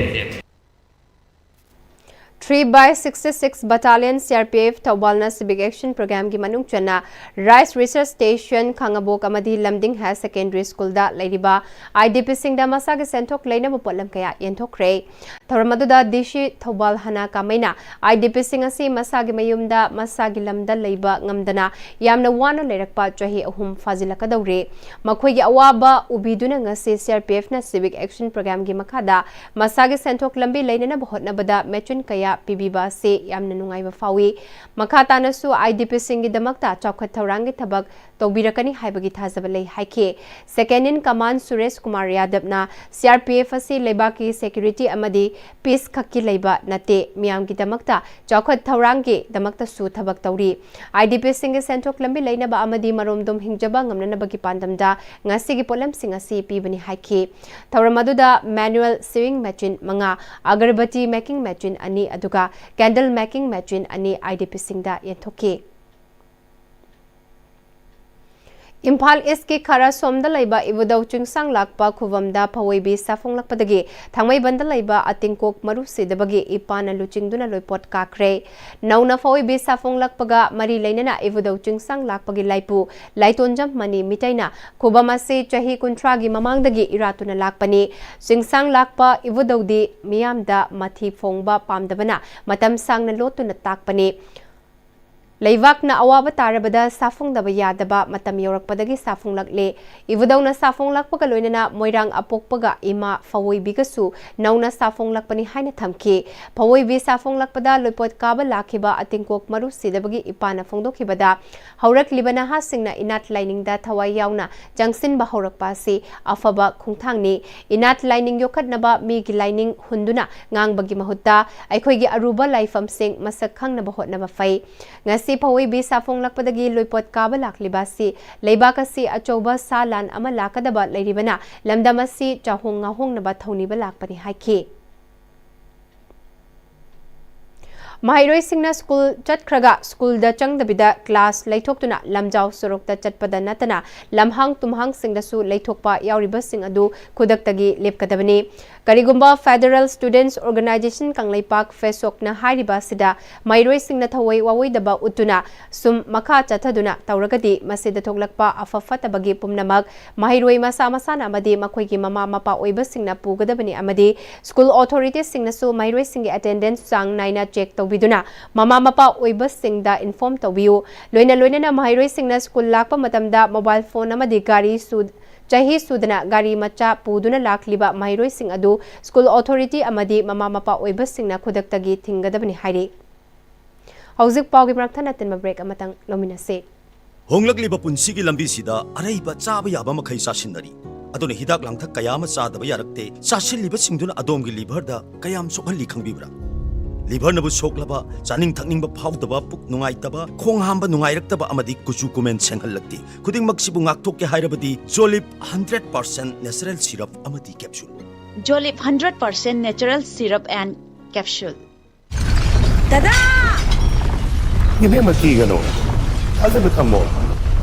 Three by sixty six Battalion C R P F ꯊꯧꯕꯥꯜꯅ Civic Action Programꯒꯤ ꯃꯅꯨꯡ ꯆꯟꯅ Rice Research Station, ꯈꯥꯉꯕꯣꯛ ꯑꯃꯗꯤ ꯂꯝꯗꯤꯡ Higher Secondary Schoolꯗ ꯂꯩꯔꯤꯕ IDPꯁꯤꯡꯗ ꯃꯁꯥꯒꯤ ꯁꯦꯟꯊꯣꯛ ꯂꯩꯅꯕ ꯄꯣꯠꯂꯝ ꯀꯌꯥ ꯌꯦꯟꯊꯣꯛꯈ꯭ꯔꯦ꯫ ꯊꯧꯔꯝ ꯑꯗꯨꯗ DC ꯊꯧꯕꯥꯜ ꯍꯅꯥ ꯀꯥꯃꯩꯅ IDPꯁꯤꯡ ꯑꯁꯤ ꯃꯁꯥꯒꯤ ꯃꯌꯨꯝꯗ, ꯃꯁꯥꯒꯤ ꯂꯝꯗ ꯂꯩꯕ ꯉꯝꯗꯅ ꯌꯥꯝꯅ ꯋꯥꯅ ꯂꯩꯔꯛꯄ ꯆꯍꯤ ꯑꯍꯨꯝ ꯐꯥꯖꯤꯜꯂꯛꯀꯗꯧꯔꯦ꯫ ꯃꯈꯣꯏꯒꯤ ꯑꯋꯥꯕ ꯎꯕꯤꯗꯨꯅ ꯉꯁꯤ CRPFꯅ Civic Action Programꯒꯤ ꯃꯈꯥꯗ ꯃꯁꯥꯒꯤ ꯁꯦꯟꯊꯣꯛ ꯂꯝꯕꯤ ꯂꯩꯅꯅꯕ ꯍꯣꯠꯅꯕꯗ ꯃꯦꯆꯤꯟ ꯀꯌꯥ ꯄꯤꯕꯤꯕ ꯑꯁꯤ ꯌꯥꯝꯅ ꯅꯨꯡꯉꯥꯏꯕ ꯐꯥꯎꯏ꯫ ꯃꯈꯥ ꯇꯥꯅꯁꯨ IDPꯁꯤꯡꯒꯤꯗꯃꯛꯇ ꯆꯥꯎꯈꯠ ꯊꯧꯔꯥꯡꯒꯤ ꯊꯕꯛ ꯇꯧꯕꯤꯔꯛꯀꯅꯤ ꯍꯥꯏꯕꯒꯤ ꯊꯥꯖꯕ ꯂꯩ ꯍꯥꯏꯈꯤ꯫ Second in Command Suresh Kumar ꯌꯥꯗꯕꯅ CRPF ꯑꯁꯤ ꯂꯩꯕꯥꯛꯀꯤ security ꯑꯃꯗꯤ peace ꯈꯛꯀꯤ ꯂꯩꯕ ꯅꯠꯇꯦ, ꯃꯤꯌꯥꯝꯒꯤꯗꯃꯛꯇ ꯆꯥꯎꯈꯠ ꯊꯧꯔꯥꯡꯒꯤꯗꯃꯛꯇꯁꯨ ꯊꯕꯛ ꯇꯧꯔꯤ꯫ IDPꯁꯤꯡꯒꯤ ꯁꯦꯟꯊꯣꯛ ꯂꯝꯕꯤ ꯂꯩꯅꯕ ꯑꯃꯗꯤ ꯃꯔꯣꯝꯗꯣꯝ ꯍꯤꯡꯖꯕ ꯉꯝꯅꯅꯕꯒꯤ ꯄꯥꯟꯗꯝꯗ ꯉꯁꯤꯒꯤ ꯄꯣꯠꯂꯝꯁꯤꯡ ꯑꯁꯤ ꯄꯤꯕꯅꯤ ꯍꯥꯏꯈꯤ꯫ ꯊꯧꯔꯝ ꯑꯗꯨꯗ manual sewing machine ꯃꯉꯥ, ꯑꯒꯔꯕꯇꯤ making machine ꯑꯅꯤ, ꯑꯗꯨꯒ candle making machine ꯑꯅꯤ IDPꯁꯤꯡꯗ ꯌꯦꯟꯊꯣꯛꯈꯤ꯫ ꯏꯝꯐꯥꯜ ꯏꯁꯀꯤ ꯈꯔꯁꯣꯝꯗ ꯂꯩꯕ ꯏꯕꯨꯙꯧ ꯆꯤꯡꯁꯥꯡ ꯂꯥꯛꯄ ꯈꯨꯕꯝꯗ ꯐꯋꯣꯏꯕꯤ ꯁꯥꯐꯣꯡꯂꯛꯄꯗꯒꯤ ꯊꯥꯡꯃꯩꯕꯟꯗ ꯂꯩꯕ ꯑꯇꯤꯡꯀꯣꯛ ꯃꯔꯨ ꯁꯤꯗꯕꯒꯤ ꯏꯄꯥꯅ ꯂꯨꯆꯤꯡꯗꯨꯅ ꯂꯣꯏꯄꯣꯠ ꯀꯥꯈ꯭ꯔꯦ꯫ ꯅꯧꯅ ꯐꯋꯣꯏꯕꯤ ꯁꯥꯐꯣꯡꯂꯛꯄꯒ ꯃꯔꯤ ꯂꯩꯅꯅ ꯏꯕꯨꯙꯧ ꯆꯤꯡꯁꯥꯡ ꯂꯥꯛꯄꯒꯤ ꯂꯥꯏꯄꯨ ꯂꯥꯏꯇꯣꯟꯖꯝ ꯃꯅꯤ ꯃꯤꯇꯩꯅ ꯈꯨꯕꯝ ꯑꯁꯤ ꯆꯍꯤ ꯀꯨꯟꯊ꯭ꯔꯥꯒꯤ ꯃꯃꯥꯡꯗꯒꯤ ꯏꯔꯥꯠꯇꯨꯅ ꯂꯥꯛꯄꯅꯤ꯫ ꯆꯤꯡꯁꯥꯡ ꯂꯥꯛꯄ ꯏꯕꯨꯙꯧꯗꯤ ꯃꯤꯌꯥꯝꯗ ꯃꯊꯤ ꯐꯣꯡꯕ ꯄꯥꯝꯗꯕꯅ ꯃꯇꯝ ꯁꯥꯡꯅ ꯂꯣꯠꯇꯨꯅ ꯇꯥꯛꯄꯅꯤ꯫ ꯂꯩꯕꯥꯛꯅ ꯑꯋꯥꯕ ꯇꯥꯔꯕꯗ ꯁꯥꯐꯣꯡꯗꯕ ꯌꯥꯗꯕ ꯃꯇꯝ ꯌꯧꯔꯛꯄꯗꯒꯤ ꯁꯥꯐꯣꯡꯂꯛꯂꯦ꯫ ꯏꯕꯨꯙꯧꯅ ꯁꯥꯐꯣꯡꯂꯛꯄꯒ ꯂꯣꯏꯅꯅ ꯃꯣꯏꯔꯥꯡ ꯑꯄꯣꯛꯄꯒ ꯏꯃꯥ ꯐꯋꯣꯏꯕꯤꯒꯁꯨ ꯅꯧꯅ ꯁꯥꯐꯣꯡꯂꯛꯄꯅꯤ ꯍꯥꯏꯅ ꯊꯝꯈꯤ꯫ ꯐꯋꯣꯏꯕꯤ ꯁꯥꯐꯣꯡꯂꯛꯄꯗ ꯂꯣꯏꯄꯣꯠ ꯀꯥꯕ ꯂꯥꯛꯈꯤꯕ ꯑꯇꯤꯡꯀꯣꯛ ꯃꯔꯨ ꯁꯤꯗꯕꯒꯤ ꯏꯄꯥꯅ ꯐꯣꯡꯗꯣꯛꯈꯤꯕꯗ, ꯍꯧꯔꯛꯂꯤꯕ ꯅꯍꯥꯁꯤꯡꯅ ꯏꯅꯥꯠ ꯂꯥꯏꯅꯤꯡꯗ ꯊꯋꯥꯏ ꯌꯥꯎꯅ ꯆꯪꯁꯤꯟꯕ ꯍꯧꯔꯛꯄ ꯑꯁꯤ ꯑꯐꯕ ꯈꯣꯡꯊꯥꯡꯅꯤ꯫ ꯏꯅꯥꯠ ꯂꯥꯏꯅꯤꯡ ꯌꯣꯛꯈꯠꯅꯕ ꯃꯤꯒꯤ ꯂꯥꯏꯅꯤꯡ ꯍꯨꯟꯗꯨꯅ ꯉꯥꯡꯕꯒꯤ ꯃꯍꯨꯠꯇ ꯑꯩꯈꯣꯏꯒꯤ ꯑꯔꯨꯕ ꯂꯥꯏꯐꯝꯁꯤꯡ ꯃꯁꯛ ꯈꯪꯅꯕ ꯍꯣꯠꯅꯕ ꯐꯩ꯫ ꯉꯁꯤ ꯐꯋꯣꯏꯕꯤ ꯁꯥꯐꯣꯡꯂꯛꯄꯗꯒꯤ ꯂꯣꯏꯄꯣꯠ ꯀꯥꯕ ꯂꯥꯛꯂꯤꯕ ꯑꯁꯤ ꯂꯩꯕꯥꯛ ꯑꯁꯤ ꯑꯆꯧꯕ ꯁꯥ ꯂꯥꯟ ꯑꯃ ꯂꯥꯛꯀꯗꯕ ꯂꯩꯔꯤꯕꯅ ꯂꯝꯗꯝ ꯑꯁꯤ ꯆꯥꯍꯣꯡ ꯉꯥꯍꯣꯡꯅꯕ ꯊꯧꯅꯤꯕ ꯂꯥꯛꯄꯅꯤ ꯍꯥꯏꯈꯤ꯫ ꯃꯍꯩꯔꯣꯏꯁꯤꯡꯅ ꯁ꯭ꯀꯨꯜ ꯆꯠꯈ꯭ꯔꯒ ꯁ꯭ꯀꯨꯜꯗ ꯆꯪꯗꯕꯤꯗ ꯀ꯭ꯂꯥꯁ ꯂꯩꯊꯣꯛꯇꯨꯅ ꯂꯝꯖꯥꯎ ꯁꯣꯔꯣꯛꯇ ꯆꯠꯄꯗ ꯅꯠꯇꯅ ꯂꯝꯍꯥꯡ ꯇꯨꯝꯍꯥꯡꯁꯤꯡꯗꯁꯨ ꯂꯩꯊꯣꯛꯄ ꯌꯥꯎꯔꯤꯕꯁꯤꯡ ꯑꯗꯨ ꯈꯨꯗꯛꯇꯒꯤ ꯂꯦꯞꯀꯗꯕꯅꯤ꯫ ꯀꯔꯤꯒꯨꯝꯕ Federal Students Organisation ꯀꯪꯂꯩꯄꯥꯛ, ꯐꯦꯁꯣꯛꯅ ꯍꯥꯏꯔꯤꯕ ꯑꯁꯤꯗ ꯃꯍꯩꯔꯣꯏꯁꯤꯡꯅ ꯊꯧꯑꯣꯏ ꯋꯥꯑꯣꯏꯗꯕ ꯎꯠꯇꯨꯅ ꯁꯨꯝ ꯃꯈꯥ ꯆꯠꯊꯗꯨꯅ ꯇꯧꯔꯒꯗꯤ ꯃꯁꯤꯗ ꯊꯣꯛꯂꯛꯄ ꯑꯐ ꯐꯠꯇꯕꯒꯤ ꯄꯨꯝꯅꯃꯛ ꯃꯍꯩꯔꯣꯏ ꯃꯁꯥ ꯃꯁꯥꯅ ꯑꯃꯗꯤ ꯃꯈꯣꯏꯒꯤ ꯃꯃꯥ ꯃꯄꯥ ꯑꯣꯏꯕꯁꯤꯡꯅ ꯄꯨꯒꯗꯕꯅꯤ ꯑꯃꯗꯤ school authorityꯁꯤꯡꯅꯁꯨ ꯃꯍꯩꯔꯣꯏꯁꯤꯡꯒꯤ attendance ꯆꯥꯡ ꯅꯥꯏꯅ check ꯇꯧꯕꯤꯗꯨꯅ ꯃꯃꯥ ꯃꯄꯥ ꯑꯣꯏꯕꯁꯤꯡꯗ inform ꯇꯧꯕꯤꯌꯨ꯫ ꯂꯣꯏꯅ ꯂꯣꯏꯅꯅ ꯃꯍꯩꯔꯣꯏꯁꯤꯡꯅ school ꯂꯥꯛꯄ ꯃꯇꯝꯗ mobile phone ꯑꯃꯗꯤ ꯒꯥꯔꯤ ꯁꯨ-, ꯆꯍꯤ ꯁꯨꯗꯅ ꯒꯥꯔꯤ ꯃꯆꯥ ꯄꯨꯗꯨꯅ ꯂꯥꯛꯂꯤꯕ ꯃꯍꯩꯔꯣꯏꯁꯤꯡ ꯑꯗꯨ school authority ꯑꯃꯗꯤ ꯃꯃꯥ ꯃꯄꯥ ꯑꯣꯏꯕꯁꯤꯡꯅ ꯈꯨꯗꯛꯇꯒꯤ ꯊꯤꯡꯒꯗꯕꯅꯤ ꯍꯥꯏꯔꯤ꯫ ꯍꯧꯖꯤꯛ ꯄꯥꯎꯒꯤ ꯃꯔꯛ ꯊꯠꯅ ꯇꯤꯟꯕ break ꯑꯃꯇꯪ ꯂꯧꯃꯤꯟꯅꯁꯤ꯫ ꯍꯣꯡꯂꯛꯂꯤꯕ ꯄꯨꯟꯁꯤꯒꯤ ꯂꯝꯕꯤꯁꯤꯗ ꯑꯔꯩꯕ ꯆꯥꯕ ꯌꯥꯕ ꯃꯈꯩ ꯆꯥꯁꯤꯟꯅꯔꯤ꯫ ꯑꯗꯨꯅ ꯍꯤꯗꯥꯛ ꯂꯥꯡꯊꯛ ꯀꯌꯥ ꯑꯃ ꯆꯥꯗꯕ ꯌꯥꯔꯛꯇꯦ꯫ ꯆꯥꯁꯤꯜꯂꯤꯕꯁꯤꯡꯗꯨꯅ ꯑꯗꯣꯝꯒꯤ liverꯗ ꯀꯌꯥꯝ ꯁꯣꯛꯍꯜꯂꯤ ꯈꯪꯕꯤꯕ꯭ꯔꯥ? Liverꯅꯕꯨ ꯁꯣꯛꯂꯕ, ꯆꯥꯅꯤꯡ ꯊꯛꯅꯤꯡꯕ ꯐꯥꯎꯗꯕ, ꯄꯨꯛ ꯅꯨꯡꯉꯥꯏꯇꯕ, ꯈꯣꯡ ꯍꯥꯝꯕ ꯅꯨꯡꯉꯥꯏꯔꯛꯇꯕ ꯑꯃꯗꯤ ꯀꯨꯆꯨ ꯀꯨꯃꯦꯟ ꯁꯦꯡꯍꯜꯂꯛꯇꯦ꯫ ꯈꯨꯗꯤꯡꯃꯛꯁꯤꯕꯨ ꯉꯥꯛꯊꯣꯛꯀꯦ ꯍꯥꯏꯔꯕꯗꯤ Jolib hundred percent natural syrup ꯑꯃꯗꯤ capsule꯫ Jolib hundred percent natural syrup and capsule꯫ ꯗꯗꯥ! ꯏꯕꯦꯝꯃ, ꯀꯤꯒꯅꯨ꯫ ꯊꯥꯖꯕ ꯊꯝꯃꯣ꯫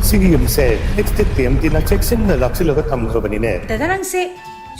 ꯁꯤꯒꯤ ꯌꯨꯝꯁꯦ Extech TMTꯅ ꯆꯦꯛꯁꯤꯟꯅ ꯂꯥꯛꯁꯤꯜꯂꯒ ꯊꯝꯈ꯭ꯔꯕꯅꯤꯅꯦ꯫ ꯗꯗꯥ, ꯅꯪꯁꯦ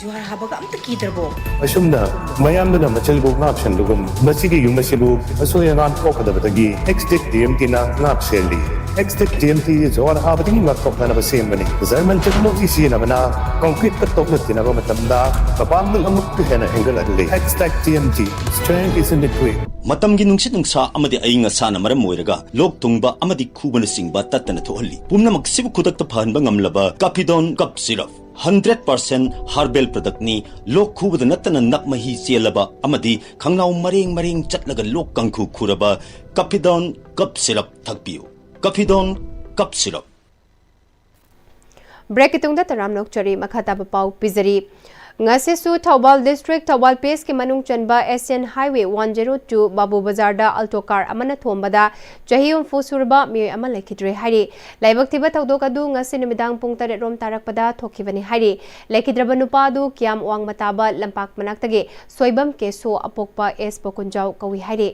ꯖꯨꯍꯥꯔ ꯍꯥꯕꯒ ꯑꯝꯇ ꯀꯤꯗ꯭ꯔꯕꯣ? ꯑꯁꯨꯝꯅ ꯃꯌꯥꯝꯗꯨꯅ ꯃꯆꯜꯕꯨ ꯉꯥꯛꯁꯟꯕꯒꯨꯝ, ꯃꯁꯤꯒꯤ ꯌꯨꯝ ꯑꯁꯤꯕꯨ ꯑꯁꯣꯏ ꯑꯉꯥꯝ ꯊꯣꯛꯀꯗꯕꯗꯒꯤ Extech TMTꯅ ꯉꯥꯛ ꯁꯦꯜꯂꯤ꯫ Extech TMT ꯖꯨꯍꯥꯔ ꯍꯥꯕꯗꯒꯤ ꯉꯥꯛꯊꯣꯛꯅꯅꯕ ꯁꯦꯝꯕꯅꯤ꯫ German technology ꯁꯤꯖꯤꯟꯅꯕꯅ concreteꯀ ꯇꯣꯛꯅ ꯇꯤꯟꯅꯕ ꯃꯇꯝꯗ ꯃꯄꯥꯡꯒꯜ ꯑꯃꯨꯛꯀ ꯍꯦꯟꯅ ꯍꯦꯟꯒꯠꯍꯜꯂꯤ꯫ Extech TMT, strength is in the grit꯫ ꯃꯇꯝꯒꯤ ꯅꯨꯡꯁꯤꯠ ꯅꯨꯡꯁꯥ ꯑꯃꯗꯤ ꯑꯏꯪ ꯑꯁꯥꯅ ꯃꯔꯝ ꯑꯣꯏꯔꯒ ꯂꯣꯛ ꯊꯨꯡꯕ ꯑꯃꯗꯤ ꯈꯨꯕꯅꯆꯤꯡꯕ ꯇꯠꯇꯅ ꯊꯣꯛꯍꯜꯂꯤ꯫ ꯄꯨꯝꯅꯃꯛꯁꯤꯕꯨ ꯈꯨꯗꯛꯇ ꯐꯍꯟꯕ ꯉꯝꯂꯕ Capidon Cough Syrup꯫ Hundred percent herbal productꯅꯤ꯫ ꯂꯣꯛ ꯈꯨꯕꯗ ꯅꯠꯇꯅ ꯅꯞ ꯃꯍꯤ ꯆꯦꯜꯂꯕ ꯑꯃꯗꯤ ꯈꯪꯅꯥꯎ ꯃꯔꯦꯡ ꯃꯔꯦꯡ ꯆꯠꯂꯒ ꯂꯣꯛ ꯀꯥꯡꯈꯨ ꯈꯨꯔꯕ Capidon Cough Syrup ꯊꯛꯄꯤꯌꯨ꯫ Capidon Cough Syrup꯫ Breakꯀꯤ ꯇꯨꯡꯗ ꯇꯔꯥꯝꯅ ꯑꯣꯛꯆꯔꯤ꯫ ꯃꯈꯥ ꯇꯥꯕ ꯄꯥꯎ ꯄꯤꯖꯔꯤ꯫ ꯉꯁꯤꯁꯨ ꯊꯧꯕꯥꯜ district, ꯊꯧꯕꯥꯜ PSꯀꯤ ꯃꯅꯨꯡ ꯆꯟꯕ Asian Highway one zero two ꯕꯥꯕꯨ ꯕꯖꯥꯔꯗ Alto car ꯑꯃꯅ ꯊꯣꯝꯕꯗ ꯆꯍꯤ ꯍꯨꯝꯐꯨ ꯁꯨꯔꯕ ꯃꯤꯑꯣꯏ ꯑꯃ ꯂꯩꯈꯤꯗ꯭ꯔꯦ ꯍꯥꯏꯔꯤ꯫ ꯂꯥꯏꯕꯛ ꯊꯤꯕ ꯊꯧꯗꯣꯛ ꯑꯗꯨ ꯉꯁꯤ ꯅꯨꯃꯤꯗꯥꯡ ꯄꯨꯡ ꯇꯔꯦꯠ ꯔꯣꯝ ꯇꯥꯔꯛꯄꯗ ꯊꯣꯛꯈꯤꯕꯅꯤ ꯍꯥꯏꯔꯤ꯫ ꯂꯩꯈꯤꯗ꯭ꯔꯕ ꯅꯨꯄꯥ ꯑꯗꯨ ꯀꯤꯌꯥꯝ ꯋꯥꯡꯃ ꯇꯥꯕ ꯂꯝꯄꯥꯛ ꯃꯅꯥꯛꯇꯒꯤ ꯁꯣꯏꯕꯝ ꯀꯦꯁꯣ, ꯑꯄꯣꯛꯄ ꯑꯦꯁ ꯕꯣꯀꯨꯟꯖꯥꯎ ꯀꯧꯏ ꯍꯥꯏꯔꯤ꯫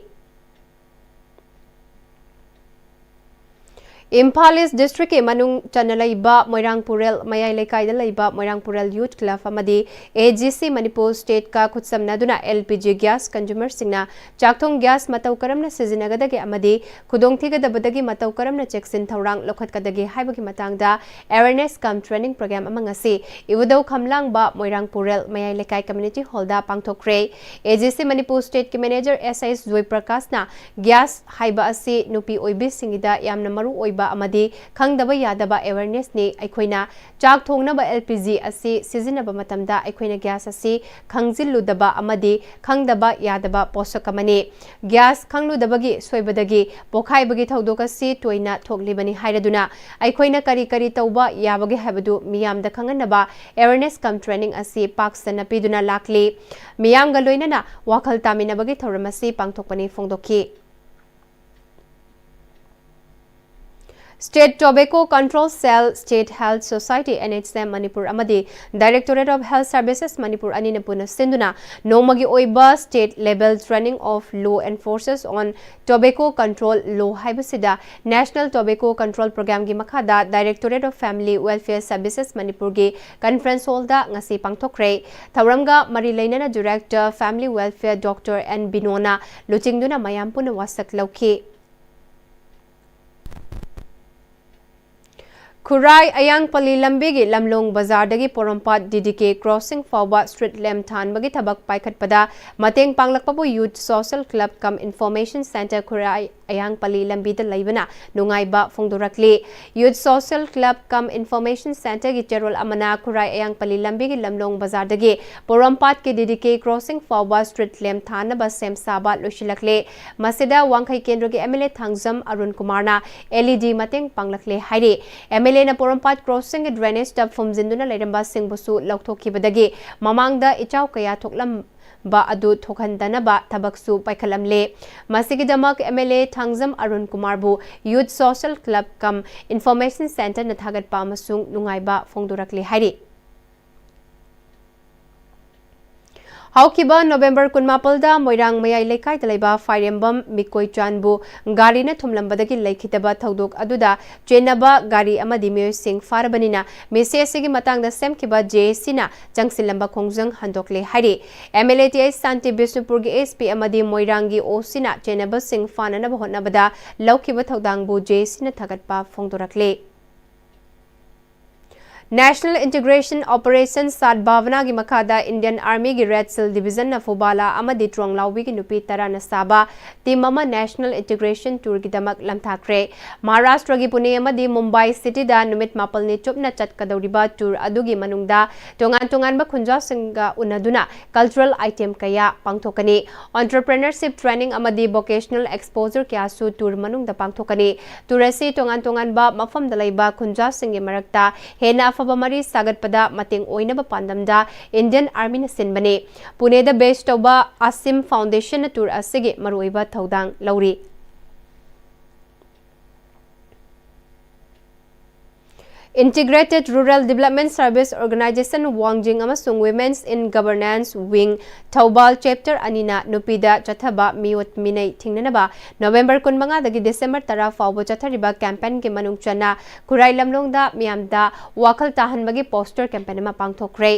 ꯏꯝꯐꯥꯜ ꯏꯁ ꯗꯤꯁꯇ꯭ꯔꯤꯛꯀꯤ ꯃꯅꯨꯡ ꯆꯟꯅ ꯂꯩꯕ ꯃꯣꯏꯔꯥꯡ ꯄꯨꯔꯦꯜ ꯃꯌꯥꯏ ꯂꯩꯀꯥꯏꯗ ꯂꯩꯕ ꯃꯣꯏꯔꯥꯡ ꯄꯨꯔꯦꯜ ꯌꯨꯊ ꯀ꯭ꯂꯕ ꯑꯃꯗꯤ ꯑꯦ ꯖꯤ ꯁꯤ ꯃꯅꯤꯄꯨꯔ ꯁ꯭ꯇꯦꯠꯀ ꯈꯨꯠꯁꯝꯅꯗꯨꯅ ꯑꯦꯜ ꯄꯤ ꯖꯤ ꯒ꯭ꯌꯥꯁ ꯀꯟꯖꯨꯃꯔꯁꯤꯡꯅ ꯆꯥꯛꯊꯣꯡ ꯒ꯭ꯌꯥꯁ ꯃꯇꯧ ꯀꯔꯝꯅ ꯁꯤꯖꯤꯟꯅꯒꯗꯒꯦ ꯑꯃꯗꯤ ꯈꯨꯗꯣꯡꯊꯤꯒꯗꯕꯗꯒꯤ ꯃꯇꯧ ꯀꯔꯝꯅ ꯆꯦꯛꯁꯤꯟ ꯊꯧꯔꯥꯡ ꯂꯧꯈꯠꯀꯗꯒꯦ ꯍꯥꯏꯕꯒꯤ ꯃꯇꯥꯡꯗ ꯑꯦꯋꯦꯔꯅꯦꯁ ꯀꯝ ꯇ꯭ꯔꯦꯅꯤꯡ ꯄ꯭ꯔꯣꯒ꯭ꯔꯥꯝ ꯑꯃ ꯉꯁꯤ ꯏꯕꯨꯙꯧ ꯈꯝꯂꯥꯡꯕ ꯃꯣꯏꯔꯥꯡ ꯄꯨꯔꯦꯜ ꯃꯌꯥꯏ ꯂꯩꯀꯥꯏ ꯀꯝꯃ꯭ꯌꯨꯅꯤꯇꯤ ꯍꯣꯜꯗ ꯄꯥꯡꯊꯣꯛꯈ꯭ꯔꯦ꯫ ꯑꯦ ꯖꯤ ꯁꯤ ꯃꯅꯤꯄꯨꯔ ꯁ꯭ꯇꯦꯠꯀꯤ ꯃꯦꯅꯦꯖꯔ ꯑꯦꯁ ꯑꯦꯁ ꯖꯣꯏ ꯄ꯭ꯔꯀꯥꯁꯅ ꯒ꯭ꯌꯥꯁ ꯍꯥꯏꯕ ꯑꯁꯤ ꯅꯨꯄꯤ ꯑꯣꯏꯕꯤꯁꯤꯡꯒꯤꯗ ꯌꯥꯝꯅ ꯃꯔꯨ ꯑꯣꯏꯕ ꯑꯃꯗꯤ ꯈꯪꯗꯕ ꯌꯥꯗꯕ ꯑꯦꯋꯦꯔꯅꯦꯁꯅꯤ꯫ ꯑꯩꯈꯣꯏꯅ ꯆꯥꯛ ꯊꯣꯡꯅꯕ ꯑꯦꯜ ꯄꯤ ꯖꯤ ꯑꯁꯤ ꯁꯤꯖꯤꯟꯅꯕ ꯃꯇꯝꯗ ꯑꯩꯈꯣꯏꯅ ꯒ꯭ꯌꯥꯁ ꯑꯁꯤ ꯈꯪꯖꯤꯜꯂꯨꯗꯕ ꯑꯃꯗꯤ ꯈꯪꯗꯕ ꯌꯥꯗꯕ ꯄꯣꯠꯁꯛ ꯑꯃꯅꯤ꯫ ꯒ꯭ꯌꯥꯁ ꯈꯪꯂꯨꯗꯕꯒꯤ ꯁꯣꯏꯕꯗꯒꯤ ꯄꯣꯈꯥꯏꯕꯒꯤ ꯊꯧꯗꯣꯛ ꯑꯁꯤ ꯇꯣꯏꯅ ꯊꯣꯛꯂꯤꯕꯅꯤ ꯍꯥꯏꯔꯗꯨꯅ ꯑꯩꯈꯣꯏꯅ ꯀꯔꯤ ꯀꯔꯤ ꯇꯧꯕ ꯌꯥꯕꯒꯦ ꯍꯥꯏꯕꯗꯨ ꯃꯤꯌꯥꯝꯗ ꯈꯪꯍꯟꯅꯕ ꯑꯦꯋꯦꯔꯅꯦꯁ ꯀꯝ ꯇ꯭ꯔꯦꯅꯤꯡ ꯑꯁꯤ ꯄꯥꯛ ꯁꯟꯅ ꯄꯤꯗꯨꯅ ꯂꯥꯛꯂꯤ꯫ ꯃꯤꯌꯥꯝꯒ ꯂꯣꯏꯅꯅ ꯋꯥꯈꯜ ꯇꯥꯃꯤꯟꯅꯕꯒꯤ ꯊꯧꯔꯝ ꯑꯁꯤ ꯄꯥꯡꯊꯣꯛꯄꯅꯤ ꯐꯣꯡꯗꯣꯛꯈꯤ꯫ State Tobacco Control Cell, State Health Society, N H M, Manipur ꯑꯃꯗꯤ Directorate of Health Services, Manipur ꯑꯅꯤꯅ ꯄꯨꯟꯅ ꯁꯤꯟꯗꯨꯅ ꯅꯣꯡꯃꯒꯤ ꯑꯣꯏꯕ State Level Training of Law Enforcers on Tobacco Control Law ꯍꯥꯏꯕꯁꯤꯗ National Tobacco Control Programꯒꯤ ꯃꯈꯥꯗ Directorate of Family Welfare Services, ꯃꯅꯤꯄꯨꯔꯒꯤ conference hallꯗ ꯉꯁꯤ ꯄꯥꯡꯊꯣꯛꯈ꯭ꯔꯦ꯫ ꯊꯧꯔꯝꯒ ꯃꯔꯤ ꯂꯩꯅꯅ Director Family Welfare Doctor N ꯕꯤꯅꯣꯅ ꯂꯨꯆꯤꯡꯗꯨꯅ ꯃꯌꯥꯝ ꯄꯨꯟꯅ ꯋꯥꯁꯛ ꯂꯧꯈꯤ꯫ ꯈꯨꯔꯥꯏ ꯑꯌꯥꯡꯄꯜꯂꯤ ꯂꯝꯕꯤꯒꯤ ꯂꯝꯂꯣꯡ ꯕꯖꯥꯔꯗꯒꯤ ꯄꯣꯔꯣꯝꯄꯥꯠ D D K crossing ꯐꯥꯎꯕ street lamp ꯊꯥꯟꯕꯒꯤ ꯊꯕꯛ ꯄꯥꯏꯈꯠꯄꯗ ꯃꯇꯦꯡ ꯄꯥꯡꯂꯛꯄꯕꯨ Youth Social Club cum Information Centre ꯈꯨꯔꯥꯏ ꯑꯌꯥꯡꯄꯜꯂꯤ ꯂꯝꯕꯤꯗ ꯂꯩꯕꯅ ꯅꯨꯡꯉꯥꯏꯕ ꯐꯣꯡꯗꯣꯔꯛꯂꯤ꯫ Youth Social Club cum Information Centreꯒꯤ ꯆꯦꯔꯣꯜ ꯑꯃꯅ ꯈꯨꯔꯥꯏ ꯑꯌꯥꯡꯄꯜꯂꯤ ꯂꯝꯕꯤꯒꯤ ꯂꯝꯂꯣꯡ ꯕꯖꯥꯔꯗꯒꯤ ꯄꯣꯔꯣꯝꯄꯥꯠꯀꯤ D D K crossing ꯐꯥꯎꯕ street lamp ꯊꯥꯅꯕ ꯁꯦꯝ ꯁꯥꯕ ꯂꯣꯏꯁꯤꯜꯂꯛꯂꯦ꯫ ꯃꯁꯤꯗ ꯋꯥꯡꯈꯩ ꯀꯦꯟꯗ꯭ꯔꯒꯤ M L A Thangjam Arun ꯀꯨꯃꯥꯔꯅ L E D ꯃꯇꯦꯡ ꯄꯥꯡꯂꯛꯂꯦ ꯍꯥꯏꯔꯤ꯫ M L Aꯅ ꯄꯣꯔꯣꯝꯄꯥꯠ crossingꯒꯤ drainageꯇ ꯐꯨꯝꯖꯤꯟꯗꯨꯅ ꯂꯩꯔꯝꯕꯁꯤꯡꯕꯨꯁꯨ ꯂꯧꯊꯣꯛꯈꯤꯕꯗꯒꯤ ꯃꯃꯥꯡꯗ ꯏꯆꯥꯎ ꯀꯌꯥ ꯊꯣꯛꯂꯝꯕ ꯑꯗꯨ ꯊꯣꯛꯍꯟꯗꯅꯕ ꯊꯕꯛꯁꯨ ꯄꯥꯏꯈꯠꯂꯝꯂꯦ꯫ ꯃꯁꯤꯒꯤꯗꯃꯛ M L A Thangjam Arun ꯀꯨꯃꯥꯔꯕꯨ Youth Social Club cum Information Centreꯅ ꯊꯥꯒꯠꯄ ꯑꯃꯁꯨꯡ ꯅꯨꯡꯉꯥꯏꯕ ꯐꯣꯡꯗꯣꯔꯛꯂꯦ ꯍꯥꯏꯔꯤ꯫ ꯍꯧꯈꯤꯕ ꯅꯣꯕꯦꯝꯕꯔ ꯀꯨꯟꯃꯥꯄꯜꯗ ꯃꯣꯏꯔꯥꯡ ꯃꯌꯥꯏ ꯂꯩꯀꯥꯏꯗ ꯂꯩꯕ ꯐꯥꯏꯔꯦꯝꯕꯝ ꯃꯤꯀꯣꯏ ꯆꯥꯟꯕꯨ ꯒꯥꯔꯤꯅ ꯊꯨꯝꯂꯝꯕꯗꯒꯤ ꯂꯩꯈꯤꯗꯕ ꯊꯧꯗꯣꯛ ꯑꯗꯨꯗ ꯆꯦꯟꯅꯕ ꯒꯥꯔꯤ ꯑꯃꯗꯤ ꯃꯤꯑꯣꯏꯁꯤꯡ ꯐꯥꯔꯕꯅꯤꯅ, ꯃꯤꯁꯦ ꯑꯁꯤꯒꯤ ꯃꯇꯥꯡꯗ ꯁꯦꯝꯈꯤꯕ ꯖꯦ ꯑꯦ ꯁꯤꯅ ꯆꯪꯁꯤꯜꯂꯝꯕ ꯈꯣꯡꯖꯪ ꯍꯟꯗꯣꯛꯂꯦ ꯍꯥꯏꯔꯤ꯫ M L A T H Shanti ꯕꯤꯁꯅꯨꯄꯨꯔꯒꯤ ꯑꯦꯁ ꯄꯤ ꯑꯃꯗꯤ ꯃꯣꯏꯔꯥꯡꯒꯤ ꯑꯣ ꯁꯤꯅ ꯆꯦꯟꯅꯕꯁꯤꯡ ꯐꯥꯅꯅꯕ ꯍꯣꯠꯅꯕꯗ ꯂꯧꯈꯤꯕ ꯊꯧꯗꯥꯡꯕꯨ ꯖꯦ ꯑꯦ ꯁꯤꯅ ꯊꯥꯒꯠꯄ ꯐꯣꯡꯗꯣꯔꯛꯂꯤ꯫ National Integration Operation ꯁꯥꯗꯚꯥꯕꯅꯥꯒꯤ ꯃꯈꯥꯗ Indian Armyꯒꯤ Red Cell Divisionꯅ ꯐꯨꯕꯥꯂꯥ ꯑꯃꯗꯤ ꯇ꯭ꯔꯣꯡꯂꯥꯎꯕꯤꯒꯤ ꯅꯨꯄꯤ ꯇꯔꯥꯅ ꯁꯥꯕ team ꯑꯃ National Integration Tourꯒꯤꯗꯃꯛ ꯂꯝꯊꯥꯈ꯭ꯔꯦ꯫ ꯃꯍꯥꯔꯥꯁꯇ꯭ꯔꯒꯤ ꯄꯨꯅꯦ ꯑꯃꯗꯤ ꯃꯨꯝꯕꯥꯏ cityꯗ ꯅꯨꯃꯤꯠ ꯃꯥꯄꯜꯅꯤ ꯆꯨꯞꯅ ꯆꯠꯀꯗꯧꯔꯤꯕ tour ꯑꯗꯨꯒꯤ ꯃꯅꯨꯡꯗ ꯇꯣꯉꯥꯟ ꯇꯣꯉꯥꯟꯕ ꯈꯨꯟꯖꯥꯁꯤꯡꯒ ꯎꯅꯗꯨꯅ cultural item ꯀꯌꯥ ꯄꯥꯡꯊꯣꯛꯀꯅꯤ꯫ Entrepreneurship training ꯑꯃꯗꯤ vocational exposure ꯀꯌꯥꯁꯨ tour ꯃꯅꯨꯡꯗ ꯄꯥꯡꯊꯣꯛꯀꯅꯤ꯫ Tour ꯑꯁꯤ ꯇꯣꯉꯥꯟ ꯇꯣꯉꯥꯟꯕ ꯃꯐꯝꯗ ꯂꯩꯕ ꯈꯨꯟꯖꯥꯁꯤꯡꯒꯤ ꯃꯔꯛꯇ ꯍꯦꯟꯅ ꯑꯐꯕ ꯃꯔꯤ ꯁꯥꯒꯠꯄꯗ ꯃꯇꯦꯡ ꯑꯣꯏꯅꯕ ꯄꯥꯟꯗꯝꯗ Indian Armyꯅ ꯁꯤꯟꯕꯅꯤ꯫ ꯄꯨꯅꯦꯗ base ꯇꯧꯕ ꯑꯁꯤꯝ Foundationꯅ tour ꯑꯁꯤꯒꯤ ꯃꯔꯨꯑꯣꯏꯕ ꯊꯧꯗꯥꯡ ꯂꯧꯔꯤ꯫ Integrated Rural Development Service Organization ꯋꯥꯡꯖꯤꯡ ꯑꯃꯁꯨꯡ Women's in Governance Wing Thoubal chapter ꯑꯅꯤꯅ ꯅꯨꯄꯤꯗ ꯆꯠꯊꯕ ꯃꯤꯑꯣꯠ ꯃꯤꯅꯩ ꯊꯤꯡꯅꯅꯕ ꯅꯣꯕꯦꯝꯕꯔ ꯀꯨꯟꯃꯉꯥꯗꯒꯤ ꯗꯤꯁꯦꯝꯕꯔ ꯇꯔꯥ ꯐꯥꯎꯕ ꯆꯠꯊꯔꯤꯕ campaignꯒꯤ ꯃꯅꯨꯡ ꯆꯟꯅ ꯈꯨꯔꯥꯏ ꯂꯝꯂꯣꯡꯗ ꯃꯤꯌꯥꯝꯗ ꯋꯥꯈꯜ ꯇꯥꯍꯟꯕꯒꯤ poster campaign ꯑꯃ ꯄꯥꯡꯊꯣꯛꯈ꯭ꯔꯦ꯫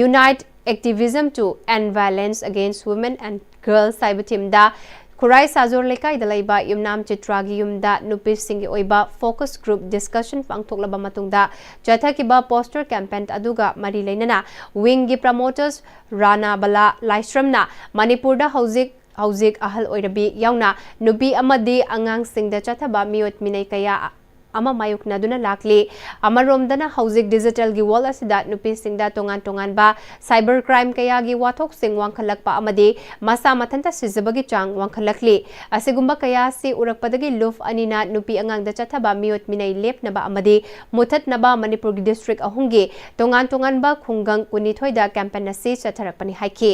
Unite Activism to End Violence Against Women and Girls ꯍꯥꯏꯕ themeꯗ ꯈꯨꯔꯥꯏ ꯁꯥꯖꯣꯔ ꯂꯩꯀꯥꯏꯗ ꯂꯩꯕ ꯌꯨꯝꯅꯥꯝ ꯆꯤꯇ꯭ꯔꯥꯒꯤ ꯌꯨꯝꯗ ꯅꯨꯄꯤꯁꯤꯡꯒꯤ ꯑꯣꯏꯕ focus group discussion ꯄꯥꯡꯊꯣꯛꯂꯕ ꯃꯇꯨꯡꯗ ꯆꯠꯊꯈꯤꯕ poster campaign ꯑꯗꯨꯒ ꯃꯔꯤ ꯂꯩꯅꯅ wingꯒꯤ promoters ꯔꯥꯅꯥ ꯕꯂꯥ ꯂꯥꯏꯁ꯭ꯔꯝꯅ ꯃꯅꯤꯄꯨꯔꯗ ꯍꯧꯖꯤꯛ ꯍꯧꯖꯤꯛ ꯑꯍꯜ ꯑꯣꯏꯔꯕꯤ ꯌꯥꯎꯅ ꯅꯨꯄꯤ ꯑꯃꯗꯤ ꯑꯉꯥꯡꯁꯤꯡꯗ ꯆꯠꯊꯕ ꯃꯤꯑꯣꯠ ꯃꯤꯅꯩ ꯀꯌꯥ ꯑꯃ ꯃꯥꯌꯣꯛꯅꯗꯨꯅ ꯂꯥꯛꯂꯤ꯫ ꯑꯃꯔꯣꯝꯗꯅ ꯍꯧꯖꯤꯛ digitalꯒꯤ world ꯑꯁꯤꯗ ꯅꯨꯄꯤꯁꯤꯡꯗ ꯇꯣꯉꯥꯟ ꯇꯣꯉꯥꯟꯕ cyber crime ꯀꯌꯥꯒꯤ ꯋꯥꯊꯣꯛꯁꯤꯡ ꯋꯥꯡꯈꯠꯂꯛꯄ ꯑꯃꯗꯤ ꯃꯁꯥ ꯃꯊꯟꯇ ꯁꯤꯖꯕꯒꯤ ꯆꯥꯡ ꯋꯥꯡꯈꯠꯂꯛꯂꯤ꯫ ꯑꯁꯤꯒꯨꯝꯕ ꯀꯌꯥ ꯑꯁꯤ ꯎꯔꯛꯄꯗꯒꯤ ꯂꯨꯞ ꯑꯅꯤꯅ ꯅꯨꯄꯤ ꯑꯉꯥꯡꯗ ꯆꯠꯊꯕ ꯃꯤꯑꯣꯠ ꯃꯤꯅꯩ ꯂꯦꯞꯅꯕ ꯑꯃꯗꯤ ꯃꯨꯊꯠꯅꯕ ꯃꯅꯤꯄꯨꯔꯒꯤ district ꯑꯍꯨꯝꯒꯤ ꯇꯣꯉꯥꯟ ꯇꯣꯉꯥꯟꯕ ꯈꯨꯡꯒꯪ ꯀꯨꯟꯅꯤꯊꯣꯏꯗ campaign ꯑꯁꯤ ꯆꯠꯊꯔꯛꯄꯅꯤ ꯍꯥꯏꯈꯤ꯫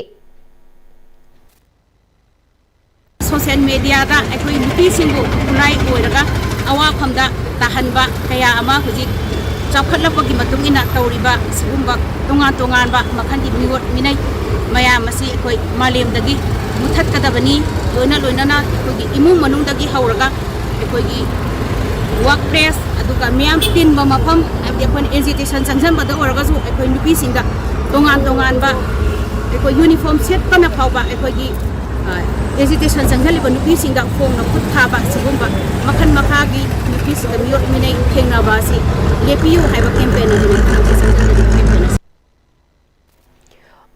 Social mediaꯗ ꯑꯩꯈꯣꯏ ꯅꯨꯄꯤꯁꯤꯡꯕꯨ ꯈꯨꯠꯂꯥꯏ ꯑꯣꯏꯔꯒ ꯑꯋꯥꯐꯝꯗ ꯇꯥꯍꯟꯕ ꯀꯌꯥ ꯑꯃ ꯍꯧꯖꯤꯛ ꯆꯥꯎꯈꯠꯂꯛꯄꯒꯤ ꯃꯇꯨꯡ ꯏꯟꯅ ꯇꯧꯔꯤꯕ ꯁꯤꯒꯨꯝꯕ ꯇꯣꯉꯥꯟ ꯇꯣꯉꯥꯟꯕ ꯃꯈꯜꯒꯤ ꯃꯤꯑꯣꯠ ꯃꯤꯅꯩ ꯃꯌꯥꯝ ꯑꯁꯤ ꯑꯩꯈꯣꯏ ꯃꯥꯂꯦꯝꯗꯒꯤ ꯃꯨꯊꯠꯀꯗꯕꯅꯤ꯫ ꯂꯣꯏꯅ ꯂꯣꯏꯅꯅ ꯑꯩꯈꯣꯏꯒꯤ ꯏꯃꯨꯡ ꯃꯅꯨꯡꯗꯒꯤ ꯍꯧꯔꯒ ꯑꯩꯈꯣꯏꯒꯤ ꯋꯥꯔꯛ ꯄ꯭ꯂꯦꯁ, ꯑꯗꯨꯒ ꯃꯤꯌꯥꯝ ꯇꯤꯟꯕ ꯃꯐꯝ, ꯍꯥꯏꯕꯗꯤ ꯑꯩꯈꯣꯏꯅ ꯑꯦꯖꯤꯇꯦꯁꯟ ꯆꯪꯁꯤꯟꯕꯗ ꯑꯣꯏꯔꯒꯁꯨ ꯑꯩꯈꯣꯏ ꯅꯨꯄꯤꯁꯤꯡꯗ ꯇꯣꯉꯥꯟ ꯇꯣꯉꯥꯟꯕ ꯑꯩꯈꯣꯏ ꯌꯨꯅꯤꯐꯣꯔꯝ ꯁꯦꯠꯄꯅ ꯐꯥꯎꯕ ꯑꯩꯈꯣꯏꯒꯤ ꯑꯦꯖꯤꯇꯦꯁꯟ ꯆꯪꯁꯤꯜꯂꯤꯕ ꯅꯨꯄꯤꯁꯤꯡꯗ ꯐꯣꯡꯅ ꯈꯨꯠ ꯊꯥꯕ, ꯁꯤꯒꯨꯝꯕ ꯃꯈꯜ ꯃꯈꯥꯒꯤ ꯅꯨꯄꯤꯁꯤꯡꯗ ꯃꯤꯑꯣꯠ ꯃꯤꯅꯩ ꯊꯦꯡꯅꯕ ꯑꯁꯤ ꯂꯦꯞꯄꯤꯌꯨ ꯍꯥꯏꯕ ꯀꯦꯝꯄꯦꯟ ꯑꯗꯨꯅꯤ ꯍꯧꯖꯤꯛ ꯆꯪꯁꯤꯟꯖꯔꯤꯕ ꯀꯦꯝꯄꯦꯟ ꯑꯁꯤ꯫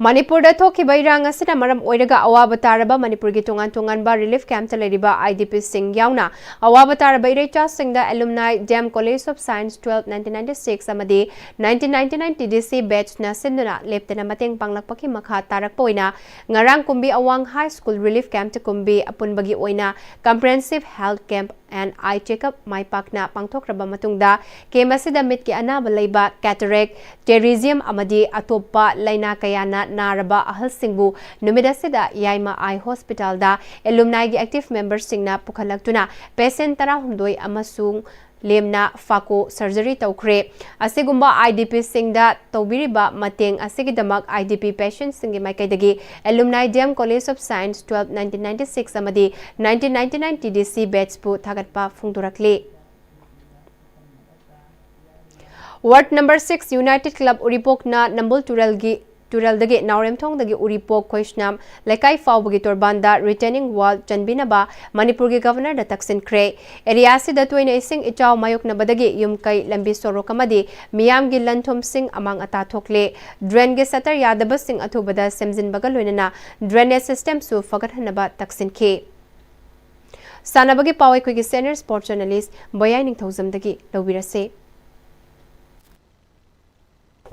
ꯃꯅꯤꯄꯨꯔꯗ ꯊꯣꯛꯈꯤꯕ ꯏꯔꯥꯡ ꯑꯁꯤꯅ ꯃꯔꯝ ꯑꯣꯏꯔꯒ ꯑꯋꯥꯕ ꯇꯥꯔꯕ ꯃꯅꯤꯄꯨꯔꯒꯤ ꯇꯣꯉꯥꯟ ꯇꯣꯉꯥꯟꯕ ꯔꯤꯂꯤꯐ ꯀꯦꯝꯞꯇ ꯂꯩꯔꯤꯕ ꯑꯥꯏ ꯗꯤ ꯄꯤꯁꯤꯡ ꯌꯥꯎꯅ ꯑꯋꯥꯕ ꯇꯥꯔꯕ ꯏꯔꯩꯆꯥꯁꯤꯡꯗ alumni D M college of science twelve nineteen ninety six ꯑꯃꯗꯤ nineteen nineteen ninety D C ꯕꯦꯠꯁꯅ ꯁꯤꯟꯗꯨꯅ ꯂꯦꯞꯇꯅ ꯃꯇꯦꯡ ꯄꯥꯡꯂꯛꯄꯒꯤ ꯃꯈꯥ ꯇꯥꯔꯛꯄ ꯑꯣꯏꯅ ꯉꯔꯥꯡ ꯀꯨꯝꯕꯤ ꯑꯋꯥꯡ ꯍꯥꯏ ꯁ꯭ꯀꯨꯜ ꯔꯤꯂꯤꯐ ꯀꯦꯝꯞꯇ ꯀꯨꯝꯕꯤ ꯑꯄꯨꯟꯕꯒꯤ ꯑꯣꯏꯅ comprehensive health camp and eye checkup ꯃꯥꯏ ꯄꯥꯛꯅ ꯄꯥꯡꯊꯣꯛꯈ꯭ꯔꯕ ꯃꯇꯨꯡꯗ, ꯀꯦꯝꯞ ꯑꯁꯤꯗ ꯃꯤꯠꯀꯤ ꯑꯅꯥꯕ ꯂꯩꯕ, ꯀꯦꯇꯔꯦꯛ, ꯇꯦꯔꯤꯖꯤꯌꯝ ꯑꯃꯗꯤ ꯑꯇꯣꯞꯄ ꯂꯥꯏꯅꯥ ꯀꯌꯥꯅ ꯅꯥꯔꯕ ꯑꯍꯜꯁꯤꯡꯕꯨ ꯅꯨꯃꯤꯠ ꯑꯁꯤꯗ ꯌꯥꯏꯃ ꯑꯥꯏ ꯍꯣꯁꯄꯤꯇꯥꯜꯗ ꯑꯦꯂꯨꯝꯅꯥꯏꯒꯤ ꯑꯦꯛꯇꯤꯚ ꯃꯦꯝꯕꯔꯁꯤꯡꯅ ꯄꯨꯈꯠꯂꯛꯇꯨꯅ ꯄꯦꯁꯦꯟꯠ ꯇꯔꯥꯍꯨꯝꯗꯣꯏ ꯑꯃꯁꯨꯡ ꯂꯦꯝꯅ ꯐꯥꯀꯣ ꯁꯔꯖꯔꯤ ꯇꯧꯈ꯭ꯔꯦ꯫ ꯑꯁꯤꯒꯨꯝꯕ ꯑꯥꯏ ꯗꯤ ꯄꯤꯁꯤꯡꯗ ꯇꯧꯕꯤꯔꯤꯕ ꯃꯇꯦꯡ ꯑꯁꯤꯒꯤꯗꯃꯛ ꯑꯥꯏ ꯗꯤ ꯄꯤ ꯄꯦꯁꯦꯟꯠꯁꯤꯡꯒꯤ ꯃꯥꯏꯀꯩꯗꯒꯤ alumni D M college of science twelve nineteen ninety six ꯑꯃꯗꯤ nineteen ninety ninety D C ꯕꯦꯠꯁꯄꯨ ꯊꯥꯒꯠꯄ ꯐꯣꯡꯗꯣꯔꯛꯂꯤ꯫ Ward number six united club ꯎꯔꯤꯄꯣꯛꯅ ꯅꯝꯕꯨꯜ ꯇꯨꯔꯦꯜꯒꯤ, ꯇꯨꯔꯦꯜꯗꯒꯤ ꯅꯥꯎꯔꯦꯝꯊꯣꯡꯗꯒꯤ ꯎꯔꯤꯄꯣꯛ ꯈꯣꯏꯁꯅꯥꯝ ꯂꯩꯀꯥꯏ ꯐꯥꯎꯕꯒꯤ ꯇꯣꯔꯕꯥꯟꯗ ꯔꯤꯇꯦꯅꯤꯡ ꯋꯥꯜ ꯆꯟꯕꯤꯅꯕ ꯃꯅꯤꯄꯨꯔꯒꯤ ꯒꯚꯔꯅꯔꯗ ꯇꯛꯁꯤꯟꯈ꯭ꯔꯦ꯫ ꯑꯦꯔꯤꯌꯥ ꯑꯁꯤꯗ ꯇꯣꯏꯅ ꯏꯁꯤꯡ ꯏꯆꯥꯎ ꯃꯥꯌꯣꯛꯅꯕꯗꯒꯤ ꯌꯨꯝ ꯀꯩ, ꯂꯝꯕꯤ ꯁꯣꯔꯣꯛ ꯑꯃꯗꯤ ꯃꯤꯌꯥꯝꯒꯤ ꯂꯟ ꯊꯨꯝꯁꯤꯡ ꯑꯃꯥꯡ ꯑꯇꯥ ꯊꯣꯛꯂꯦ꯫ ꯗ꯭ꯔꯦꯟꯒꯤ ꯁꯇꯔ ꯌꯥꯗꯕꯁꯤꯡ ꯑꯊꯨꯕꯗ ꯁꯦꯝꯖꯤꯟꯕꯒ ꯂꯣꯏꯅꯅ ꯗ꯭ꯔꯦꯅꯦꯖ ꯁꯤꯁꯇꯦꯝꯁꯨ ꯐꯒꯠꯍꯟꯅꯕ ꯇꯛꯁꯤꯟꯈꯤ꯫ ꯁꯥꯟꯅꯕꯒꯤ ꯄꯥꯎ ꯑꯩꯈꯣꯏꯒꯤ ꯁꯦꯅꯤꯌꯔ ꯁ꯭ꯄꯣꯔꯠ ꯖꯔꯅꯦꯂꯤꯁ ꯕꯣꯌꯥꯏ ꯅꯤꯡꯊꯧꯖꯝꯗꯒꯤ ꯂꯧꯕꯤꯔꯁꯦ꯫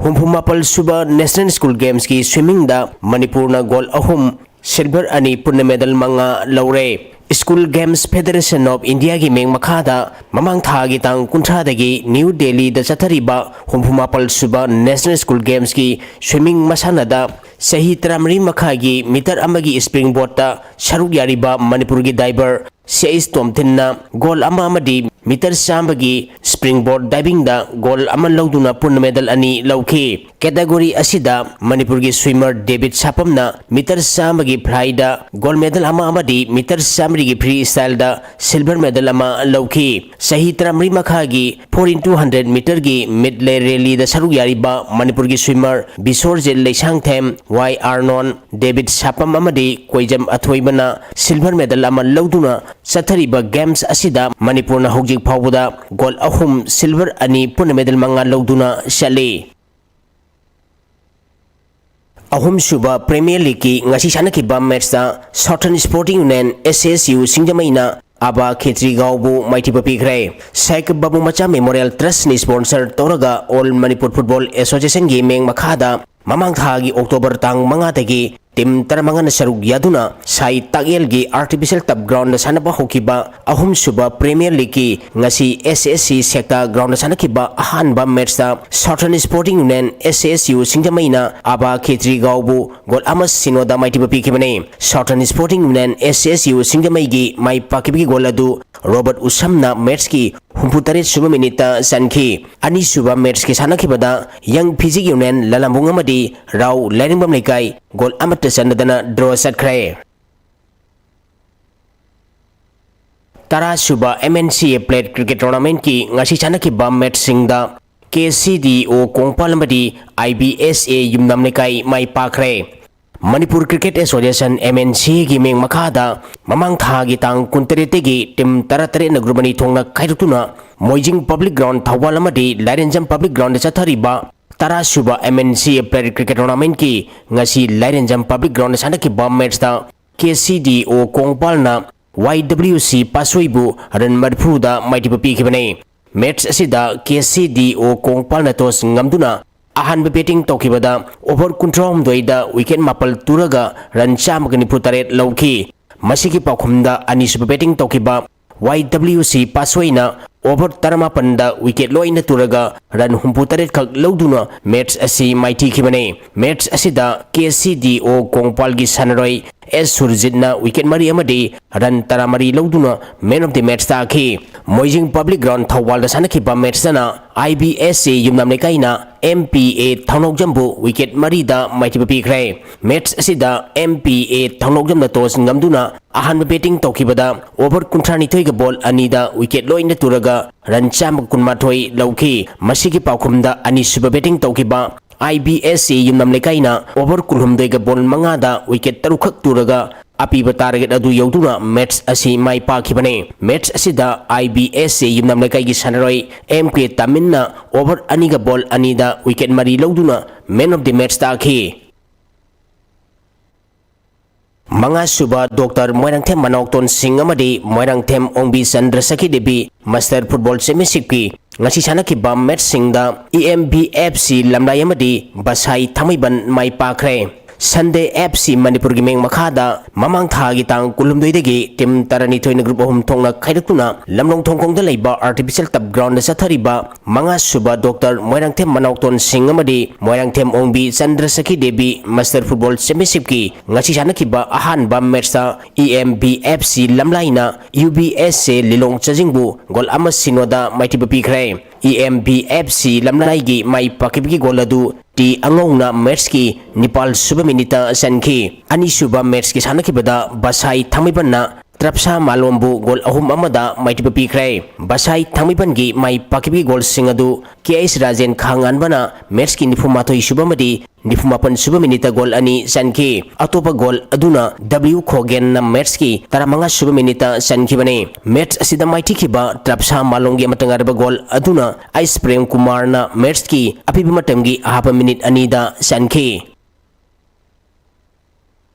ꯍꯨꯝꯐꯨ ꯃꯥꯄꯜ ꯁꯨꯕ ꯅꯦꯁꯅꯦꯜ ꯁ꯭ꯀꯨꯜ ꯒꯦꯝꯁꯀꯤ ꯁ꯭ꯋꯤꯃꯤꯡꯗ ꯃꯅꯤꯄꯨꯔꯅ ꯒꯣꯜ ꯑꯍꯨꯝ, ꯁꯤꯜꯚꯔ ꯑꯅꯤ, ꯄꯨꯟꯅ ꯃꯦꯗꯜ ꯃꯉꯥ ꯂꯧꯔꯦ꯫ ꯁ꯭ꯀꯨꯜ ꯒꯦꯝꯁ ꯐꯦꯗꯔꯦꯁꯟ ꯑꯣꯐ ꯏꯟꯗꯤꯌꯥꯒꯤ ꯃꯤꯡ ꯃꯈꯥꯗ ꯃꯃꯥꯡ ꯊꯥꯒꯤ ꯇꯥꯡ ꯀꯨꯟꯊ꯭ꯔꯥꯗꯒꯤ ꯅ꯭ꯌꯨ ꯗꯦꯜꯂꯤꯗ ꯆꯠꯊꯔꯤꯕ ꯍꯨꯝꯐꯨ ꯃꯥꯄꯜ ꯁꯨꯕ ꯅꯦꯁꯅꯦꯜ ꯁ꯭ꯀꯨꯜ ꯒꯦꯝꯁꯀꯤ ꯁ꯭ꯋꯤꯃꯤꯡ ꯃꯁꯥꯟꯅꯗ ꯆꯍꯤ ꯇꯔꯥꯃꯔꯤ ꯃꯈꯥꯏꯒꯤ ꯃꯤꯇꯔ ꯑꯃꯒꯤ ꯁ꯭ꯄ꯭ꯔꯤꯡ ꯕꯣꯔꯗꯇ ꯁꯔꯨꯛ ꯌꯥꯔꯤꯕ ꯃꯅꯤꯄꯨꯔꯒꯤ ꯗꯥꯏꯚꯔ ꯁꯤ ꯑꯩꯆ ꯇꯣꯝꯊꯤꯟꯅ ꯒꯣꯜ ꯑꯃ ꯑꯃꯗꯤ ꯃꯤꯇꯔ ꯆꯥꯝꯃꯒꯤ ꯁ꯭ꯄ꯭ꯔꯤꯡꯕꯣꯔꯗ ꯗꯥꯏꯚꯤꯡꯗ ꯒꯣꯜ ꯑꯃ ꯂꯧꯗꯨꯅ ꯄꯨꯟꯅ ꯃꯦꯗꯜ ꯑꯅꯤ ꯂꯧꯈꯤ꯫ ꯀꯦꯇꯥꯒꯣꯔꯤ ꯑꯁꯤꯗ ꯃꯅꯤꯄꯨꯔꯒꯤ ꯁ꯭ꯋꯤꯃꯔ ꯗꯦꯕꯤꯠ ꯁꯥꯄꯝꯅ ꯃꯤꯇꯔ ꯆꯥꯝꯃꯒꯤ ꯐ꯭ꯂꯥꯏꯗ ꯒꯣꯜ ꯃꯦꯗꯜ ꯑꯃ ꯑꯃꯗꯤ ꯃꯤꯇꯔ ꯆꯥꯝꯃꯔꯤꯒꯤ ꯐ꯭ꯔꯤ ꯁ꯭ꯇꯥꯏꯜꯗ ꯁꯤꯜꯚꯔ ꯃꯦꯗꯜ ꯑꯃ ꯂꯧꯈꯤ꯫ ꯆꯍꯤ ꯇꯔꯥꯃꯔꯤ ꯃꯈꯥꯒꯤ ꯐꯣꯔ ꯏꯟꯇꯨ ꯍꯟꯗ꯭ꯔꯦꯠ ꯃꯤꯇꯔꯒꯤ ꯃꯤꯗꯂꯦ ꯔꯦꯂꯤꯗ ꯁꯔꯨꯛ ꯌꯥꯔꯤꯕ ꯃꯅꯤꯄꯨꯔꯒꯤ ꯁ꯭ꯋꯤꯃꯔ ꯕꯤꯁꯣꯔꯖꯤꯠ ꯂꯩꯁꯥꯡꯊꯦꯝ, ꯋꯥꯏ ꯑꯥꯔꯅꯣꯟ, ꯗꯦꯕꯤꯠ ꯁꯥꯄꯝ ꯑꯃꯗꯤ ꯀꯣꯏꯖꯝ ꯑꯊꯣꯏꯕꯅ ꯁꯤꯜꯚꯔ ꯃꯦꯗꯜ ꯑꯃ ꯂꯧꯗꯨꯅ ꯆꯠꯊꯔꯤꯕ ꯒꯦꯝꯁ ꯑꯁꯤꯗ ꯃꯅꯤꯄꯨꯔꯅ ꯍꯧꯖꯤꯛ ꯐꯥꯎꯕꯗ ꯒꯣꯜ ꯑꯍꯨꯝ, ꯁꯤꯜꯚꯔ ꯑꯅꯤ, ꯄꯨꯟꯅ ꯃꯦꯗꯜ ꯃꯉꯥ ꯂꯧꯗꯨꯅ ꯆꯠꯂꯤ꯫ ꯑꯍꯨꯝꯁꯨꯕ ꯄ꯭ꯔꯤꯃꯤꯌꯔ ꯂꯤꯒꯀꯤ ꯉꯁꯤ ꯁꯥꯟꯅꯈꯤꯕ ꯃꯦꯠꯁꯇ Southern Sporting Union, S S U, ꯁꯤꯡꯖꯃꯩꯅ ꯑꯕꯥ ꯈꯦꯇ꯭ꯔꯤꯒꯥꯎꯕꯨ ꯃꯥꯏꯊꯤꯕ ꯄꯤꯈ꯭ꯔꯦ꯫ ꯁꯥꯏꯈ ꯕꯥꯕꯨ ꯃꯆꯥ ꯃꯦꯃꯣꯔꯤꯌꯦꯜ ꯇ꯭ꯔꯁꯅ ꯁ꯭ꯄꯣꯟꯁꯔ ꯇꯧꯔꯒ ꯑꯣꯜ ꯃꯅꯤꯄꯨꯔ ꯐꯨꯠꯕꯣꯜ ꯑꯦꯁꯣꯁꯤꯌꯦꯁꯟꯒꯤ ꯃꯤꯡ ꯃꯈꯥꯗ ꯃꯃꯥꯡ ꯊꯥꯒꯤ ꯑꯣꯛꯇꯣꯕꯔ ꯇꯥꯡ ꯃꯉꯥꯗꯒꯤ ꯇꯤꯝ ꯇꯔꯥꯃꯉꯥꯅ ꯁꯔꯨꯛ ꯌꯥꯗꯨꯅ ꯁꯥꯏ ꯇꯥꯛꯌꯦꯜꯒꯤ ꯑꯥꯔꯇꯤꯐꯤꯁꯤꯌꯦꯜ ꯇꯞ ꯒ꯭ꯔꯥꯎꯟꯗ ꯁꯥꯟꯅꯕ ꯍꯧꯈꯤꯕ ꯑꯍꯨꯝꯁꯨꯕ ꯄ꯭ꯔꯤꯃꯤꯌꯔ ꯂꯤꯒꯀꯤ ꯉꯁꯤ S S C Sekta ground ꯁꯥꯟꯅꯈꯤꯕ ꯑꯍꯥꯟꯕ ꯃꯦꯠꯁꯇ Southern Sporting Union, S S U, ꯁꯤꯡꯖꯃꯩꯅ ꯑꯕꯥ ꯈꯦꯇ꯭ꯔꯤꯒꯥꯎꯕꯨ ꯒꯣꯜ ꯑꯃ ꯁꯤꯅꯣꯗ ꯃꯥꯏꯊꯤꯕ ꯄꯤꯈꯤꯕꯅꯤ꯫ Southern Sporting Union, S S U, ꯁꯤꯡꯖꯃꯩꯒꯤ ꯃꯥꯏ ꯄꯥꯛꯈꯤꯕꯒꯤ ꯒꯣꯜ ꯑꯗꯨ ꯔꯣꯕꯔꯠ ꯎꯁꯝꯅ ꯃꯦꯠꯁꯀꯤ ꯍꯨꯝꯐꯨꯇꯔꯦꯠ ꯁꯨꯕ ꯃꯤꯅꯤꯠꯇ ꯆꯟꯈꯤ꯫ ꯑꯅꯤꯁꯨꯕ ꯃꯦꯠꯁꯀꯤ ꯁꯥꯟꯅꯈꯤꯕꯗ ꯌꯪ ꯐꯤꯖꯤꯛ ꯌꯨꯅꯤꯌꯟ ꯂꯂꯥꯝꯕꯨꯡ ꯑꯃꯗꯤ ꯔꯥꯎ ꯂꯥꯏꯔꯦꯝꯕꯝ ꯂꯩꯀꯥꯏ ꯒꯣꯜ ꯑꯃꯠꯇ ꯆꯟꯅꯗꯅ ꯗ꯭ꯔꯣ ꯆꯠꯈ꯭ꯔꯦ꯫ ꯇꯔꯥꯁꯨꯕ M N C A plate cricket ꯇꯣꯔꯅꯥꯃꯦꯟꯠꯀꯤ ꯉꯁꯤ ꯁꯥꯟꯅꯈꯤꯕ ꯃꯦꯠꯁꯁꯤꯡꯗ K C D O Kongpal ꯑꯃꯗꯤ I B S A ꯌꯨꯝꯅꯥꯝ ꯂꯩꯀꯥꯏ ꯃꯥꯏ ꯄꯥꯛꯈ꯭ꯔꯦ꯫ Manipur cricket association, M N C A ꯒꯤ ꯃꯤꯡ ꯃꯈꯥꯗ ꯃꯃꯥꯡ ꯊꯥꯒꯤ ꯇꯥꯡ ꯀꯨꯟꯇꯔꯦꯠꯇꯒꯤ ꯇꯤꯝ ꯇꯔꯥꯇꯔꯦꯠꯅ ꯒ꯭ꯔꯨꯞ ꯑꯅꯤ ꯊꯣꯛꯅ ꯈꯥꯏꯗꯣꯛꯇꯨꯅ ꯃꯣꯏꯖꯤꯡ ꯄꯕ꯭ꯂꯤꯛ ꯒ꯭ꯔꯥꯎꯟ ꯊꯧꯕꯥꯜ ꯑꯃꯗꯤ ꯂꯥꯏꯔꯦꯟꯖꯝ ꯄꯕ꯭ꯂꯤꯛ ꯒ꯭ꯔꯥꯎꯟꯗ ꯆꯠꯊꯔꯤꯕ ꯇꯔꯥꯁꯨꯕ M N C A plate cricket ꯇꯣꯔꯅꯥꯃꯦꯟꯠꯀꯤ ꯉꯁꯤ ꯂꯥꯏꯔꯦꯟꯖꯝ ꯄꯕ꯭ꯂꯤꯛ ꯒ꯭ꯔꯥꯎꯟꯗ ꯁꯥꯟꯅꯈꯤꯕ ꯃꯦꯠꯁꯇ K C D O ꯀꯣꯡꯄꯥꯜꯅ Y W C ꯄꯥꯠꯁꯣꯏꯕꯨ ꯔꯟ ꯃꯔꯤꯐꯨꯗ ꯃꯥꯏꯊꯤꯕ ꯄꯤꯈꯤꯕꯅꯤ꯫ ꯃꯦꯠꯁ ꯑꯁꯤꯗ K C D O ꯀꯣꯡꯄꯥꯜꯅ ꯇꯣꯁ ꯉꯝꯗꯨꯅ ꯑꯍꯥꯟꯕ ꯕꯦꯇꯤꯡ ꯇꯧꯈꯤꯕꯗ ꯑꯣꯚꯔ ꯀꯨꯟꯊ꯭ꯔꯥꯍꯨꯝꯗꯣꯏꯗ ꯋꯤꯀꯦꯠ ꯃꯥꯄꯜ ꯇꯨꯔꯒ ꯔꯟ ꯆꯥꯝꯃꯒ ꯅꯤꯐꯨꯇꯔꯦꯠ ꯂꯧꯈꯤ꯫ ꯃꯁꯤꯒꯤ ꯄꯥꯎꯈꯨꯝꯗ ꯑꯅꯤꯁꯨꯕ ꯕꯦꯇꯤꯡ ꯇꯧꯈꯤꯕ Y W C ꯄꯥꯠꯁꯣꯏꯅ over ꯇꯔꯥꯃꯥꯄꯟꯗ wicket ꯂꯣꯏꯅ ꯇꯨꯔꯒ run ꯍꯨꯝꯐꯨꯇꯔꯦꯠ ꯈꯛ ꯂꯧꯗꯨꯅ match ꯑꯁꯤ ꯃꯥꯏꯊꯤꯈꯤꯕꯅꯤ꯫ Match ꯑꯁꯤꯗ K C D O ꯀꯣꯡꯄꯥꯜꯒꯤ ꯁꯥꯟꯅꯔꯣꯏ S ꯁꯨꯔꯖꯤꯠꯅ wicket ꯃꯔꯤ ꯑꯃꯗꯤ run ꯇꯔꯥꯃꯔꯤ ꯂꯧꯗꯨꯅ man of the match ꯇꯥꯈꯤ꯫ ꯃꯣꯏꯖꯤꯡ Public Ground ꯊꯧꯕꯥꯜꯗ ꯁꯥꯟꯅꯈꯤꯕ match ꯑꯗꯨꯅ I B S A Yumnam ꯂꯩꯀꯥꯏꯅ M P A ꯊꯥꯡꯅꯧꯖꯝꯕꯨ wicket ꯃꯔꯤꯗ ꯃꯥꯏꯊꯤꯕ ꯄꯤꯈ꯭ꯔꯦ꯫ Match ꯑꯁꯤꯗ M P A ꯊꯥꯡꯅꯧꯖꯝꯅ toss ꯉꯝꯗꯨꯅ ꯑꯍꯥꯟꯕ batting ꯇꯧꯈꯤꯕꯗ over ꯀꯨꯟꯊ꯭ꯔꯥꯅꯤꯊꯣꯏꯒ ball ꯑꯅꯤꯗ wicket ꯂꯣꯏꯅ ꯇꯨꯔꯒ run ꯆꯥꯝꯃ ꯀꯨꯟꯃꯥꯊꯣꯏ ꯂꯧꯈꯤ꯫ ꯃꯁꯤꯒꯤ ꯄꯥꯎꯈꯨꯝꯗ ꯑꯅꯤꯁꯨꯕ batting ꯇꯧꯈꯤꯕ I B S A Yumnam ꯂꯩꯀꯥꯏꯅ over ꯀꯨꯟꯍꯨꯝꯗꯣꯏꯒ ball ꯃꯉꯥꯗ wicket ꯇꯔꯨꯛꯈꯛ ꯇꯨꯔꯒ ꯑꯄꯤꯕ target ꯑꯗꯨ ꯌꯧꯗꯨꯅ match ꯑꯁꯤ ꯃꯥꯏ ꯄꯥꯛꯈꯤꯕꯅꯤ꯫ Match ꯑꯁꯤꯗ I B S A ꯌꯨꯝꯅꯥꯝ ꯂꯩꯀꯥꯏꯒꯤ ꯁꯥꯟꯅꯔꯣꯏ M K ꯇꯥꯃꯤꯟꯅ over ꯑꯅꯤꯒ ball ꯑꯅꯤꯗ wicket ꯃꯔꯤ ꯂꯧꯗꯨꯅ man of the match ꯇꯥꯈꯤ꯫ ꯃꯉꯥꯁꯨꯕ Doctor ꯃꯣꯏꯔꯥꯡꯊꯦꯝ ꯃꯅꯥꯎꯇꯣꯟ ꯁꯤꯡ ꯑꯃꯗꯤ ꯃꯣꯏꯔꯥꯡꯊꯦꯝ ꯑꯣꯡꯕꯤ ꯆꯟꯗ꯭ꯔ ꯁꯈꯤ ꯗꯦꯕꯤ Master Football Championshipꯀꯤ ꯉꯁꯤ ꯁꯥꯟꯅꯈꯤꯕ matchꯁꯤꯡꯗ E M B F C ꯂꯝꯂꯥꯏ ꯑꯃꯗꯤ ꯕꯁꯥꯏ ꯊꯥꯡꯃꯩꯕꯟ ꯃꯥꯏ ꯄꯥꯛꯈ꯭ꯔꯦ꯫ Sunday F C ꯃꯅꯤꯄꯨꯔꯒꯤ ꯃꯤꯡ ꯃꯈꯥꯗ ꯃꯃꯥꯡ ꯊꯥꯒꯤ ꯇꯥꯡ ꯀꯨꯟꯍꯨꯝꯗꯣꯏꯗꯒꯤ team ꯇꯔꯥꯅꯤꯊꯣꯏꯅ group ꯑꯍꯨꯝ ꯊꯣꯛꯅ ꯈꯥꯏꯗꯣꯛꯇꯨꯅ ꯂꯝꯂꯣꯡ ꯊꯣꯡꯈꯣꯡꯗ ꯂꯩꯕ artificial turf groundꯗ ꯆꯠꯊꯔꯤꯕ ꯃꯉꯥꯁꯨꯕ Doctor ꯃꯣꯏꯔꯥꯡꯊꯦꯝ ꯃꯅꯥꯎꯇꯣꯟ ꯁꯤꯡ ꯑꯃꯗꯤ ꯃꯣꯏꯔꯥꯡꯊꯦꯝ ꯑꯣꯡꯕꯤ ꯆꯟꯗ꯭ꯔ ꯁꯈꯤ ꯗꯦꯕꯤ Master Football Championshipꯀꯤ ꯉꯁꯤ ꯁꯥꯟꯅꯈꯤꯕ ꯑꯍꯥꯟꯕ matchꯇ E M B F C ꯂꯝꯂꯥꯏꯅ U B S A Lilong ꯆꯥꯖꯤꯡꯕꯨ goal ꯑꯃ ꯁꯤꯅꯣꯗ ꯃꯥꯏꯊꯤꯕ ꯄꯤꯈ꯭ꯔꯦ꯫ E M B F C ꯂꯝꯂꯥꯏꯒꯤ ꯃꯥꯏ ꯄꯥꯛꯈꯤꯕꯒꯤ goal ꯑꯗꯨ ꯇꯤ ꯑꯉꯧꯅ matchꯀꯤ ꯅꯤꯄꯥꯜ ꯁꯨꯕ minuteꯇ ꯆꯟꯈꯤ꯫ ꯑꯅꯤꯁꯨꯕ matchꯀꯤ ꯁꯥꯟꯅꯈꯤꯕꯗ ꯕꯁꯥꯏ ꯊꯥꯡꯃꯩꯕꯟꯅ ꯇ꯭ꯔꯞꯁꯥ ꯃꯥꯂꯣꯝꯕꯨ goal ꯑꯍꯨꯝ ꯑꯃꯗ ꯃꯥꯏꯊꯤꯕ ꯄꯤꯈ꯭ꯔꯦ꯫ ꯕꯁꯥꯏ ꯊꯥꯡꯃꯩꯕꯟꯒꯤ ꯃꯥꯏ ꯄꯥꯛꯈꯤꯕꯒꯤ goalꯁꯤꯡ ꯑꯗꯨ K H ꯔꯥꯖꯦꯟ ꯈꯥꯉꯥꯟꯕꯅ matchꯀꯤ ꯅꯤꯐꯨꯃꯥꯊꯣꯏ ꯁꯨꯕ ꯑꯃꯗꯤ ꯅꯤꯐꯨꯃꯥꯄꯟ ꯁꯨꯕ minuteꯇ goal ꯑꯅꯤ ꯆꯟꯈꯤ꯫ ꯑꯇꯣꯞꯄ goal ꯑꯗꯨꯅ W ꯈꯣꯒꯦꯟꯅ matchꯀꯤ ꯇꯔꯥꯃꯉꯥ ꯁꯨꯕ minuteꯇ ꯆꯟꯈꯤꯕꯅꯤ꯫ Match ꯑꯁꯤꯗ ꯃꯥꯏꯊꯤꯈꯤꯕ ꯇ꯭ꯔꯞꯁꯥ ꯃꯥꯂꯣꯝꯒꯤ ꯑꯃꯠꯇ ꯉꯥꯏꯔꯕ goal ꯑꯗꯨꯅ ꯑꯩꯁ ꯄ꯭ꯔꯦꯝ ꯀꯨꯃꯥꯔꯅ matchꯀꯤ ꯑꯄꯤꯕ ꯃꯇꯝꯒꯤ ꯑꯍꯥꯞꯄ minute ꯑꯅꯤꯗ ꯆꯟꯈꯤ꯫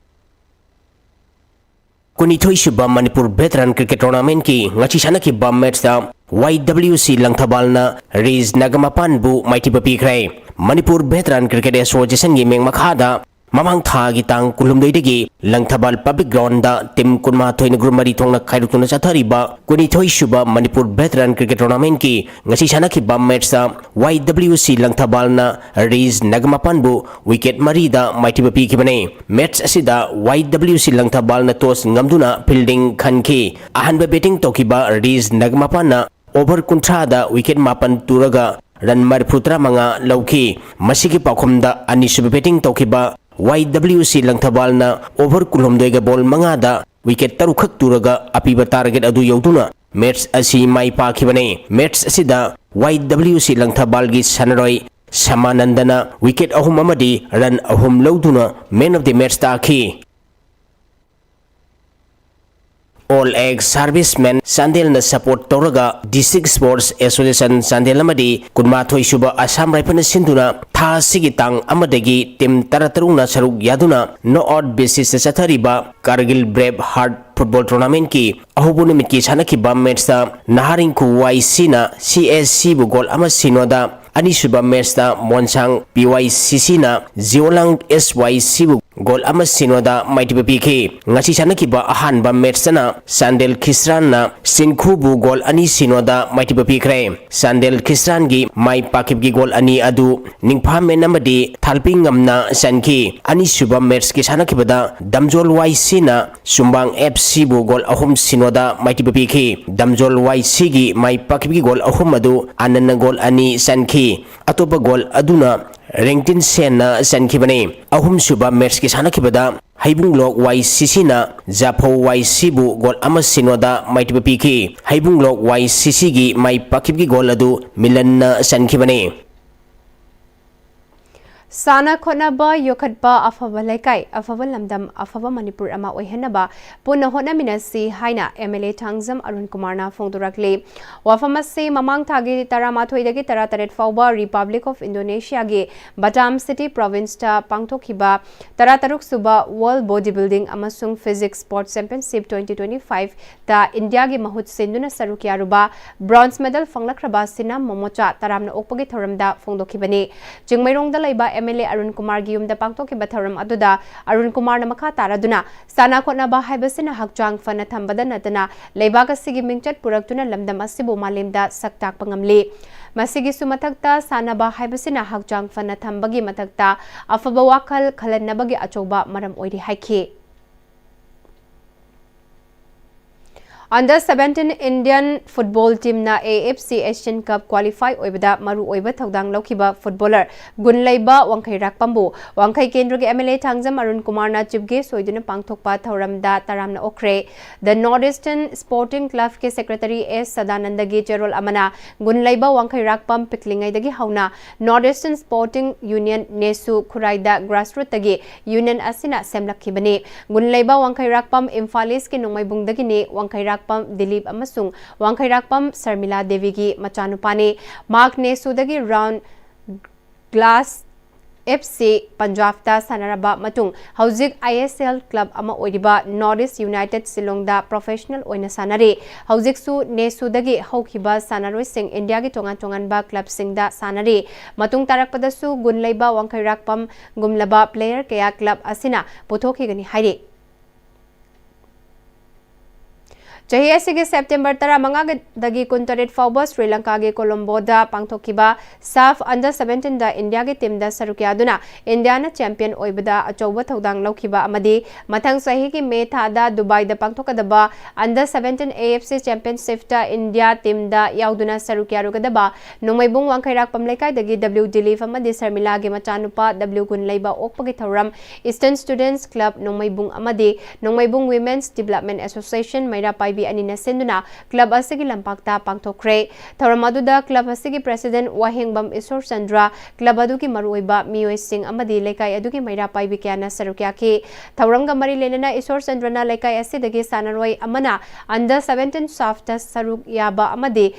ꯀꯨꯟꯅꯤꯊꯣꯏ ꯁꯨꯕ ꯃꯅꯤꯄꯨꯔ Veteran Cricket Tournamentꯀꯤ ꯉꯁꯤ ꯁꯥꯟꯅꯈꯤꯕ matchꯇ Y W C ꯂꯪꯊꯕꯥꯜꯅ ꯔꯤꯖ ꯅꯥꯒꯥꯃꯄꯥꯟꯕꯨ ꯃꯥꯏꯊꯤꯕ ꯄꯤꯈ꯭ꯔꯦ꯫ ꯃꯅꯤꯄꯨꯔ Veteran Cricket Associationꯒꯤ ꯃꯤꯡ ꯃꯈꯥꯗ ꯃꯃꯥꯡ ꯊꯥꯒꯤ ꯇꯥꯡ ꯀꯨꯟꯍꯨꯝꯗꯣꯏꯗꯒꯤ ꯂꯪꯊꯕꯥꯜ Public Groundꯗ team ꯀꯨꯟꯃꯥꯊꯣꯏꯅ group ꯃꯔꯤ ꯊꯣꯛꯅ ꯈꯥꯏꯗꯣꯛꯇꯨꯅ ꯆꯠꯊꯔꯤꯕ ꯀꯨꯟꯅꯤꯊꯣꯏ ꯁꯨꯕ ꯃꯅꯤꯄꯨꯔ Veteran Cricket Tournamentꯀꯤ ꯉꯁꯤ ꯁꯥꯟꯅꯈꯤꯕ matchꯇ Y W C ꯂꯪꯊꯕꯥꯜꯅ ꯔꯤꯁ ꯅꯒꯃꯄꯥꯟꯕꯨ wicket ꯃꯔꯤꯗ ꯃꯥꯏꯊꯤꯕ ꯄꯤꯈꯤꯕꯅꯤ꯫ Match ꯑꯁꯤꯗ Y W C ꯂꯪꯊꯕꯥꯜꯅ toss ꯉꯝꯗꯨꯅ fielding ꯈꯟꯈꯤ꯫ ꯑꯍꯥꯟꯕ batting ꯇꯧꯈꯤꯕ ꯔꯤꯁ ꯅꯒꯃꯄꯥꯟꯅ over ꯀꯨꯟꯊ꯭ꯔꯥꯗ wicket ꯃꯥꯄꯟ ꯇꯨꯔꯒ run ꯃꯔꯤꯐꯨ ꯇꯔꯥꯃꯉꯥ ꯂꯧꯈꯤ꯫ ꯃꯁꯤꯒꯤ ꯄꯥꯎꯈꯨꯝꯗ ꯑꯅꯤꯁꯨꯕ batting ꯇꯧꯈꯤꯕ Y W C ꯂꯪꯊꯕꯥꯜꯅ over ꯀꯨꯟꯍꯨꯝꯗꯣꯏꯒ ball ꯃꯉꯥꯗ wicket ꯇꯔꯨꯛꯈꯛ ꯇꯨꯔꯒ ꯑꯄꯤꯕ target ꯑꯗꯨ ꯌꯧꯗꯨꯅ match ꯑꯁꯤ ꯃꯥꯏ ꯄꯥꯛꯈꯤꯕꯅꯤ꯫ Match ꯑꯁꯤꯗ Y W C ꯂꯪꯊꯕꯥꯜꯒꯤ ꯁꯥꯟꯅꯔꯣꯏ ꯁꯃꯥꯅꯟꯗꯅ wicket ꯑꯍꯨꯝ ꯑꯃꯗꯤ run ꯑꯍꯨꯝ ꯂꯧꯗꯨꯅ man of the match ꯇꯥꯈꯤ꯫ All Ex Servicemen ꯆꯥꯟꯗꯦꯜꯅ support ꯇꯧꯔꯒ District Sports Association ꯆꯥꯟꯗꯦꯜ ꯑꯃꯗꯤ ꯀꯨꯟꯃꯥꯊꯣꯏ ꯁꯨꯕ Assam Rifle ꯁꯤꯟꯗꯨꯅ ꯊꯥ ꯑꯁꯤꯒꯤ ꯇꯥꯡ ꯑꯃꯗꯒꯤ team ꯇꯔꯥꯇꯔꯨꯛꯅ ꯁꯔꯨꯛ ꯌꯥꯗꯨꯅ knock out basisꯇ ꯆꯠꯊꯔꯤꯕ Kargil Brave Heart Football Tournamentꯀꯤ ꯑꯍꯧꯕ ꯅꯨꯃꯤꯠꯀꯤ ꯁꯥꯟꯅꯈꯤꯕ matchꯇ ꯅꯍꯥꯔꯤꯡꯈꯨ Y Cꯅ C S Cꯕꯨ goal ꯑꯃ ꯁꯤꯅꯣꯗ, ꯑꯅꯤꯁꯨꯕ matchꯇ ꯃꯣꯟꯁꯥꯡ P Y C Cꯅ ꯖꯤꯑꯣꯂꯥꯡ S Y Cꯕꯨ goal ꯑꯃ ꯁꯤꯅꯣꯗ ꯃꯥꯏꯊꯤꯕ ꯄꯤꯈꯤ꯫ ꯉꯁꯤ ꯁꯥꯟꯅꯈꯤꯕ ꯑꯍꯥꯟꯕ matchꯇꯅ ꯆꯥꯟꯗꯦꯜ ꯈ꯭ꯔꯤꯁꯇꯥꯟꯅ ꯁꯤꯟꯈꯨꯕꯨ goal ꯑꯅꯤ ꯁꯤꯅꯣꯗ ꯃꯥꯏꯊꯤꯕ ꯄꯤꯈ꯭ꯔꯦ꯫ ꯆꯥꯟꯗꯦꯜ ꯈ꯭ꯔꯤꯁꯇꯥꯟꯒꯤ ꯃꯥꯏ ꯄꯥꯛꯈꯤꯕꯒꯤ goal ꯑꯅꯤ ꯑꯗꯨ ꯅꯤꯡꯐꯥꯃꯦꯟ ꯑꯃꯗꯤ ꯊꯥꯜꯄꯤꯉꯝꯅ ꯆꯟꯈꯤ꯫ ꯑꯅꯤꯁꯨꯕ matchꯀꯤ ꯁꯥꯟꯅꯈꯤꯕꯗ ꯗꯝꯖꯣꯜ Y Cꯅ ꯁꯨꯝꯕꯥꯡ F Cꯕꯨ goal ꯑꯍꯨꯝ ꯁꯤꯅꯣꯗ ꯃꯥꯏꯊꯤꯕ ꯄꯤꯈꯤ꯫ ꯗꯝꯖꯣꯜ Y Cꯒꯤ ꯃꯥꯏ ꯄꯥꯛꯈꯤꯕꯒꯤ goal ꯑꯍꯨꯝ ꯑꯗꯨ ꯑꯥꯅꯟꯗꯅ goal ꯑꯅꯤ ꯆꯟꯈꯤ꯫ ꯑꯇꯣꯞꯄ goal ꯑꯗꯨꯅ ꯔꯦꯡꯇꯤꯟ ꯁꯦꯟꯅ ꯆꯟꯈꯤꯕꯅꯤ꯫ ꯑꯍꯨꯝꯁꯨꯕ matchꯀꯤ ꯁꯥꯟꯅꯈꯤꯕꯗ ꯍꯩꯕꯨꯡꯂꯣꯛ Y C Cꯅ ꯖꯥꯐꯧ Y Cꯕꯨ goal ꯑꯃ ꯁꯤꯅꯣꯗ ꯃꯥꯏꯊꯤꯕ ꯄꯤꯈꯤ꯫ ꯍꯩꯕꯨꯡꯂꯣꯛ Y C Cꯒꯤ ꯃꯥꯏ ꯄꯥꯛꯈꯤꯕꯒꯤ goal ꯑꯗꯨ ꯃꯤꯂꯟꯅ ꯆꯟꯈꯤꯕꯅꯤ꯫ ꯁꯥꯟꯅ ꯈꯣꯠꯅꯕ ꯌꯣꯛꯈꯠꯄ, ꯑꯐꯕ ꯂꯩꯀꯥꯏ, ꯑꯐꯕ ꯂꯝꯗꯝ, ꯑꯐꯕ ꯃꯅꯤꯄꯨꯔ ꯑꯃ ꯑꯣꯏꯍꯟꯅꯕ ꯄꯨꯟꯅ ꯍꯣꯠꯅꯃꯤꯟꯅꯁꯤ ꯍꯥꯏꯅ M L A Thangjam Arun ꯀꯨꯃꯥꯔꯅ ꯐꯣꯡꯗꯣꯔꯛꯂꯤ꯫ ꯋꯥꯐꯝ ꯑꯁꯤ ꯃꯃꯥꯡ ꯊꯥꯒꯤ ꯇꯔꯥꯃꯥꯊꯣꯏꯗꯒꯤ ꯇꯔꯥꯇꯔꯦꯠ ꯐꯥꯎꯕ Republic of Indonesiaꯒꯤ Batam City Provinceꯇ ꯄꯥꯡꯊꯣꯛꯈꯤꯕ ꯇꯔꯥꯇꯔꯨꯛ ꯁꯨꯕ World Body Building ꯑꯃꯁꯨꯡ Physique Sports Championship twenty twenty-five ꯇ ꯏꯟꯗꯤꯌꯥꯒꯤ ꯃꯍꯨꯠ ꯁꯤꯟꯗꯨꯅ ꯁꯔꯨꯛ ꯌꯥꯔꯨꯕ bronze medal ꯐꯪꯂꯛꯈ꯭ꯔꯕ ꯁꯤꯅꯥꯝ ꯃꯣꯃꯣꯆꯥ ꯇꯔꯥꯝꯅ ꯑꯣꯛꯄꯒꯤ ꯊꯧꯔꯝꯗ ꯐꯣꯡꯗꯣꯛꯈꯤꯕꯅꯤ꯫ ꯆꯤꯡꯃꯩꯔꯣꯡꯗ ꯂꯩꯕ ꯑꯦꯝ ꯑꯦꯜ ꯑꯦ ꯑꯔꯨꯟ ꯀꯨꯃꯥꯔꯒꯤ ꯌꯨꯝꯗ ꯄꯥꯡꯊꯣꯛꯈꯤꯕ ꯊꯧꯔꯝ ꯑꯗꯨꯗ ꯑꯔꯨꯟ ꯀꯨꯃꯥꯔꯅ ꯃꯈꯥ ꯇꯥꯔꯗꯨꯅ, ꯁꯥꯟꯅ ꯈꯣꯠꯅꯕ ꯍꯥꯏꯕꯁꯤꯅ ꯍꯛꯆꯥꯡ ꯐꯅ ꯊꯝꯕꯗ ꯅꯠꯇꯅ ꯂꯩꯕꯥꯛ ꯑꯁꯤꯒꯤ ꯃꯤꯡꯆꯠ ꯄꯨꯔꯛꯇꯨꯅ ꯂꯝꯗꯝ ꯑꯁꯤꯕꯨ ꯃꯥꯂꯦꯝꯗ ꯁꯛ ꯇꯥꯛꯄ ꯉꯝꯂꯤ꯫ ꯃꯁꯤꯒꯤꯁꯨ ꯃꯊꯛꯇ, ꯁꯥꯟꯅꯕ ꯍꯥꯏꯕꯁꯤꯅ ꯍꯛꯆꯥꯡ ꯐꯅ ꯊꯝꯕꯒꯤ ꯃꯊꯛꯇ ꯑꯐꯕ ꯋꯥꯈꯜ ꯈꯜꯍꯟꯅꯕꯒꯤ ꯑꯆꯧꯕ ꯃꯔꯝ ꯑꯣꯏꯔꯤ ꯍꯥꯏꯈꯤ꯫ Under seventeen Indian football teamꯅ A F C Asian Cup qualify ꯑꯣꯏꯕꯗ ꯃꯔꯨ ꯑꯣꯏꯕ ꯊꯧꯗꯥꯡ ꯂꯧꯈꯤꯕ footballer ꯒꯨꯟ ꯂꯩꯕ ꯋꯥꯡꯈꯩꯔꯥꯛꯄꯝꯕꯨ ꯋꯥꯡꯈꯩ ꯀꯦꯟꯗ꯭ꯔꯒꯤ M L A Thangjam Arun ꯀꯨꯃꯥꯔꯅ chief guest ꯑꯣꯏꯗꯨꯅ ꯄꯥꯡꯊꯣꯛꯄ ꯊꯧꯔꯝꯗ ꯇꯔꯥꯝꯅ ꯑꯣꯛꯈ꯭ꯔꯦ꯫ The North Eastern Sporting Clubꯀꯤ secretary S ꯁꯗꯥꯅꯟꯗꯒꯤ ꯆꯦꯔꯣꯜ ꯑꯃꯅ ꯒꯨꯟ ꯂꯩꯕ ꯋꯥꯡꯈꯩꯔꯥꯛꯄꯝ ꯄꯤꯛꯂꯤꯉꯩꯗꯒꯤ ꯍꯧꯅ North Eastern Sporting Union, NESU, ꯈꯨꯔꯥꯏꯗ grassrootꯇꯒꯤ union ꯑꯁꯤꯅ ꯁꯦꯝꯂꯛꯈꯤꯕꯅꯤ꯫ ꯒꯨꯟ ꯂꯩꯕ ꯋꯥꯡꯈꯩꯔꯥꯛꯄꯝ ꯏꯝꯐꯥꯜ Eastꯀꯤ ꯅꯣꯡꯃꯩꯕꯨꯡꯗꯒꯤꯅꯤ꯫ ꯋꯥꯡꯈꯩꯔꯥꯛꯄꯝ ꯗꯤꯂꯤꯞ ꯑꯃꯁꯨꯡ ꯋꯥꯡꯈꯩꯔꯥꯛꯄꯝ ꯁꯔꯃꯤꯂꯥ ꯗꯦꯕꯤꯒꯤ ꯃꯆꯥꯅꯨꯄꯥꯅꯤ꯫ ꯃꯍꯥꯛ NESUꯗꯒꯤ Round Glass F C ꯄꯟꯖꯥꯕꯇ ꯁꯥꯟꯅꯔꯕ ꯃꯇꯨꯡ, ꯍꯧꯖꯤꯛ I S L club ꯑꯃ ꯑꯣꯏꯔꯤꯕ North East United ꯁꯤꯂꯣꯡꯗ professional ꯑꯣꯏꯅ ꯁꯥꯟꯅꯔꯤ꯫ ꯍꯧꯖꯤꯛꯁꯨ NESUꯗꯒꯤ ꯍꯧꯈꯤꯕ ꯁꯥꯟꯅꯔꯣꯏꯁꯤꯡ ꯏꯟꯗꯤꯌꯥꯒꯤ ꯇꯣꯉꯥꯟ ꯇꯣꯉꯥꯟꯕ clubꯁꯤꯡꯗ ꯁꯥꯟꯅꯔꯤ꯫ ꯃꯇꯨꯡ ꯇꯥꯔꯛꯄꯗꯁꯨ ꯒꯨꯟ ꯂꯩꯕ ꯋꯥꯡꯈꯩꯔꯥꯛꯄꯝ ꯒꯨꯝꯂꯕ player ꯀꯌꯥ club ꯑꯁꯤꯅ ꯄꯨꯊꯣꯛꯈꯤꯒꯅꯤ ꯍꯥꯏꯔꯤ꯫ ꯆꯍꯤ ꯑꯁꯤꯒꯤ September ꯇꯔꯥꯃꯉꯥꯗꯒꯤ ꯀꯨꯟꯇꯔꯦꯠ ꯐꯥꯎꯕ ꯁ꯭ꯔꯤ ꯂꯪꯀꯥꯒꯤ ꯀꯣꯂꯣꯝꯕꯣꯗ ꯄꯥꯡꯊꯣꯛꯈꯤꯕ SAFF Under seventeenꯗ ꯏꯟꯗꯤꯌꯥꯒꯤ teamꯗ ꯁꯔꯨꯛ ꯌꯥꯗꯨꯅ ꯏꯟꯗꯤꯌꯥꯅ champion ꯑꯣꯏꯕꯗ ꯑꯆꯧꯕ ꯊꯧꯗꯥꯡ ꯂꯧꯈꯤꯕ ꯑꯃꯗꯤ ꯃꯊꯪ ꯆꯍꯤꯒꯤ May ꯊꯥꯗ ꯗꯨꯕꯥꯏꯗ ꯄꯥꯡꯊꯣꯛꯀꯗꯕ Under seventeen A F C Championshipꯇ ꯏꯟꯗꯤꯌꯥ teamꯗ ꯌꯥꯎꯗꯨꯅ ꯁꯔꯨꯛ ꯌꯥꯔꯨꯒꯗꯕ ꯅꯣꯡꯃꯩꯕꯨꯡ ꯋꯥꯡꯈꯩꯔꯥꯛꯄꯝ ꯂꯩꯀꯥꯏꯗꯒꯤ W ꯗꯤꯂꯤꯞ ꯑꯃꯗꯤ ꯁꯔꯃꯤꯂꯥꯒꯤ ꯃꯆꯥꯅꯨꯄꯥ W ꯒꯨꯟꯂꯩꯕ ꯑꯣꯛꯄꯒꯤ ꯊꯧꯔꯝ Eastern Students Club ꯅꯣꯡꯃꯩꯕꯨꯡ ꯑꯃꯗꯤ ꯅꯣꯡꯃꯩꯕꯨꯡ Women's Development Association ꯃꯩꯔꯥ ꯄꯥꯏꯕꯤ ꯑꯅꯤꯅ ꯁꯤꯟꯗꯨꯅ club ꯑꯁꯤꯒꯤ ꯂꯝꯄꯥꯛꯇ ꯄꯥꯡꯊꯣꯛꯈ꯭ꯔꯦ꯫ ꯊꯧꯔꯝ ꯑꯗꯨꯗ club ꯑꯁꯤꯒꯤ president ꯋꯥꯍꯦꯡꯕꯝ ꯏꯁꯣꯔꯆꯟꯗ꯭ꯔ, club ꯑꯗꯨꯒꯤ ꯃꯔꯨꯑꯣꯏꯕ ꯃꯤꯑꯣꯏꯁꯤꯡ ꯑꯃꯗꯤ ꯂꯩꯀꯥꯏ ꯑꯗꯨꯒꯤ ꯃꯩꯔꯥ ꯄꯥꯏꯕꯤ ꯀꯌꯥꯅ ꯁꯔꯨꯛ ꯌꯥꯈꯤ꯫ ꯊꯧꯔꯝꯒ ꯃꯔꯤ ꯂꯩꯅꯅ ꯏꯁꯣꯔꯆꯟꯗ꯭ꯔꯅ ꯂꯩꯀꯥꯏ ꯑꯁꯤꯗꯒꯤ ꯁꯥꯟꯅꯔꯣꯏ ꯑꯃꯅ Under seventeen SAFFꯇ ꯁꯔꯨꯛ ꯌꯥꯕ ꯑꯃꯗꯤ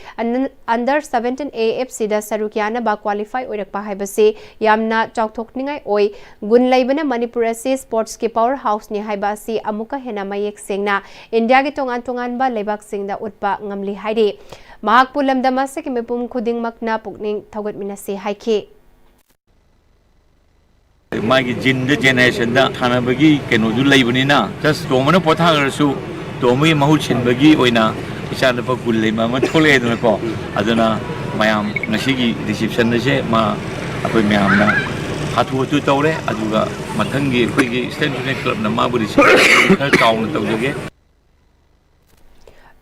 Under seventeen A F Cꯗ ꯁꯔꯨꯛ ꯌꯥꯅꯕ qualify ꯑꯣꯏꯔꯛꯄ ꯍꯥꯏꯕꯁꯤ ꯌꯥꯝꯅ ꯆꯥꯎꯊꯣꯛꯅꯤꯡꯉꯥꯏ ꯑꯣꯏ꯫ ꯒꯨꯟ ꯂꯩꯕꯅ ꯃꯅꯤꯄꯨꯔ ꯑꯁꯤ sportsꯀꯤ power houseꯅꯤ ꯍꯥꯏꯕ ꯑꯁꯤ ꯑꯃꯨꯛꯀ ꯍꯦꯟꯅ ꯃꯌꯦꯛ ꯁꯦꯡꯅ ꯏꯟꯗꯤꯌꯥꯒꯤ ꯇꯣꯉꯥꯟ ꯇꯣꯉꯥꯟꯕ ꯂꯩꯕꯥꯛꯁꯤꯡꯗ ꯎꯠꯄ ꯉꯝꯂꯤ ꯍꯥꯏꯔꯤ꯫ ꯃꯍꯥꯛꯄꯨ ꯂꯝꯗꯝ ꯑꯁꯤꯒꯤ ꯃꯤꯄꯨꯝ ꯈꯨꯗꯤꯡꯃꯛꯅ ꯄꯨꯛꯅꯤꯡ ꯊꯧꯒꯠꯃꯤꯟꯅꯁꯤ ꯍꯥꯏꯈꯤ꯫ ꯃꯥꯒꯤ ꯖꯤꯟꯗ, ꯖꯦꯅꯦꯔꯦꯁꯟꯗ ꯁꯥꯟꯅꯕꯒꯤ ꯀꯩꯅꯣꯗꯨ ꯂꯩꯕꯅꯤꯅ, ꯖꯁ ꯇꯣꯝꯕꯅ ꯄꯣꯊꯥꯈ꯭ꯔꯁꯨ ꯇꯣꯝꯕꯒꯤ ꯃꯍꯨꯠ ꯁꯤꯟꯕꯒꯤ ꯑꯣꯏꯅ ꯏꯆꯥꯅꯨꯄꯥ ꯒꯨꯟ ꯂꯩꯕ ꯑꯃ ꯊꯣꯛꯂꯛꯑꯦꯗꯅꯀꯣ꯫ ꯑꯗꯨꯅ ꯃꯌꯥꯝ ꯉꯁꯤꯒꯤ ꯔꯤꯁꯤꯞꯁꯟ ꯑꯁꯦ ꯃꯥ, ꯑꯩꯈꯣꯏ ꯃꯌꯥꯝꯅ ꯍꯥꯊꯨ ꯍꯥꯊꯨ ꯇꯧꯔꯦ꯫ ꯑꯗꯨꯒ ꯃꯊꯪꯒꯤ ꯑꯩꯈꯣꯏꯒꯤ ꯏꯁꯇꯔꯟ ꯁ꯭ꯇꯨꯗꯦꯟ ꯀ꯭ꯂꯕꯅ ꯃꯥꯕꯨ ꯔꯤꯁꯤꯞꯁꯟ ꯈꯔ ꯆꯥꯎꯅ ꯇꯧꯖꯒꯦ꯫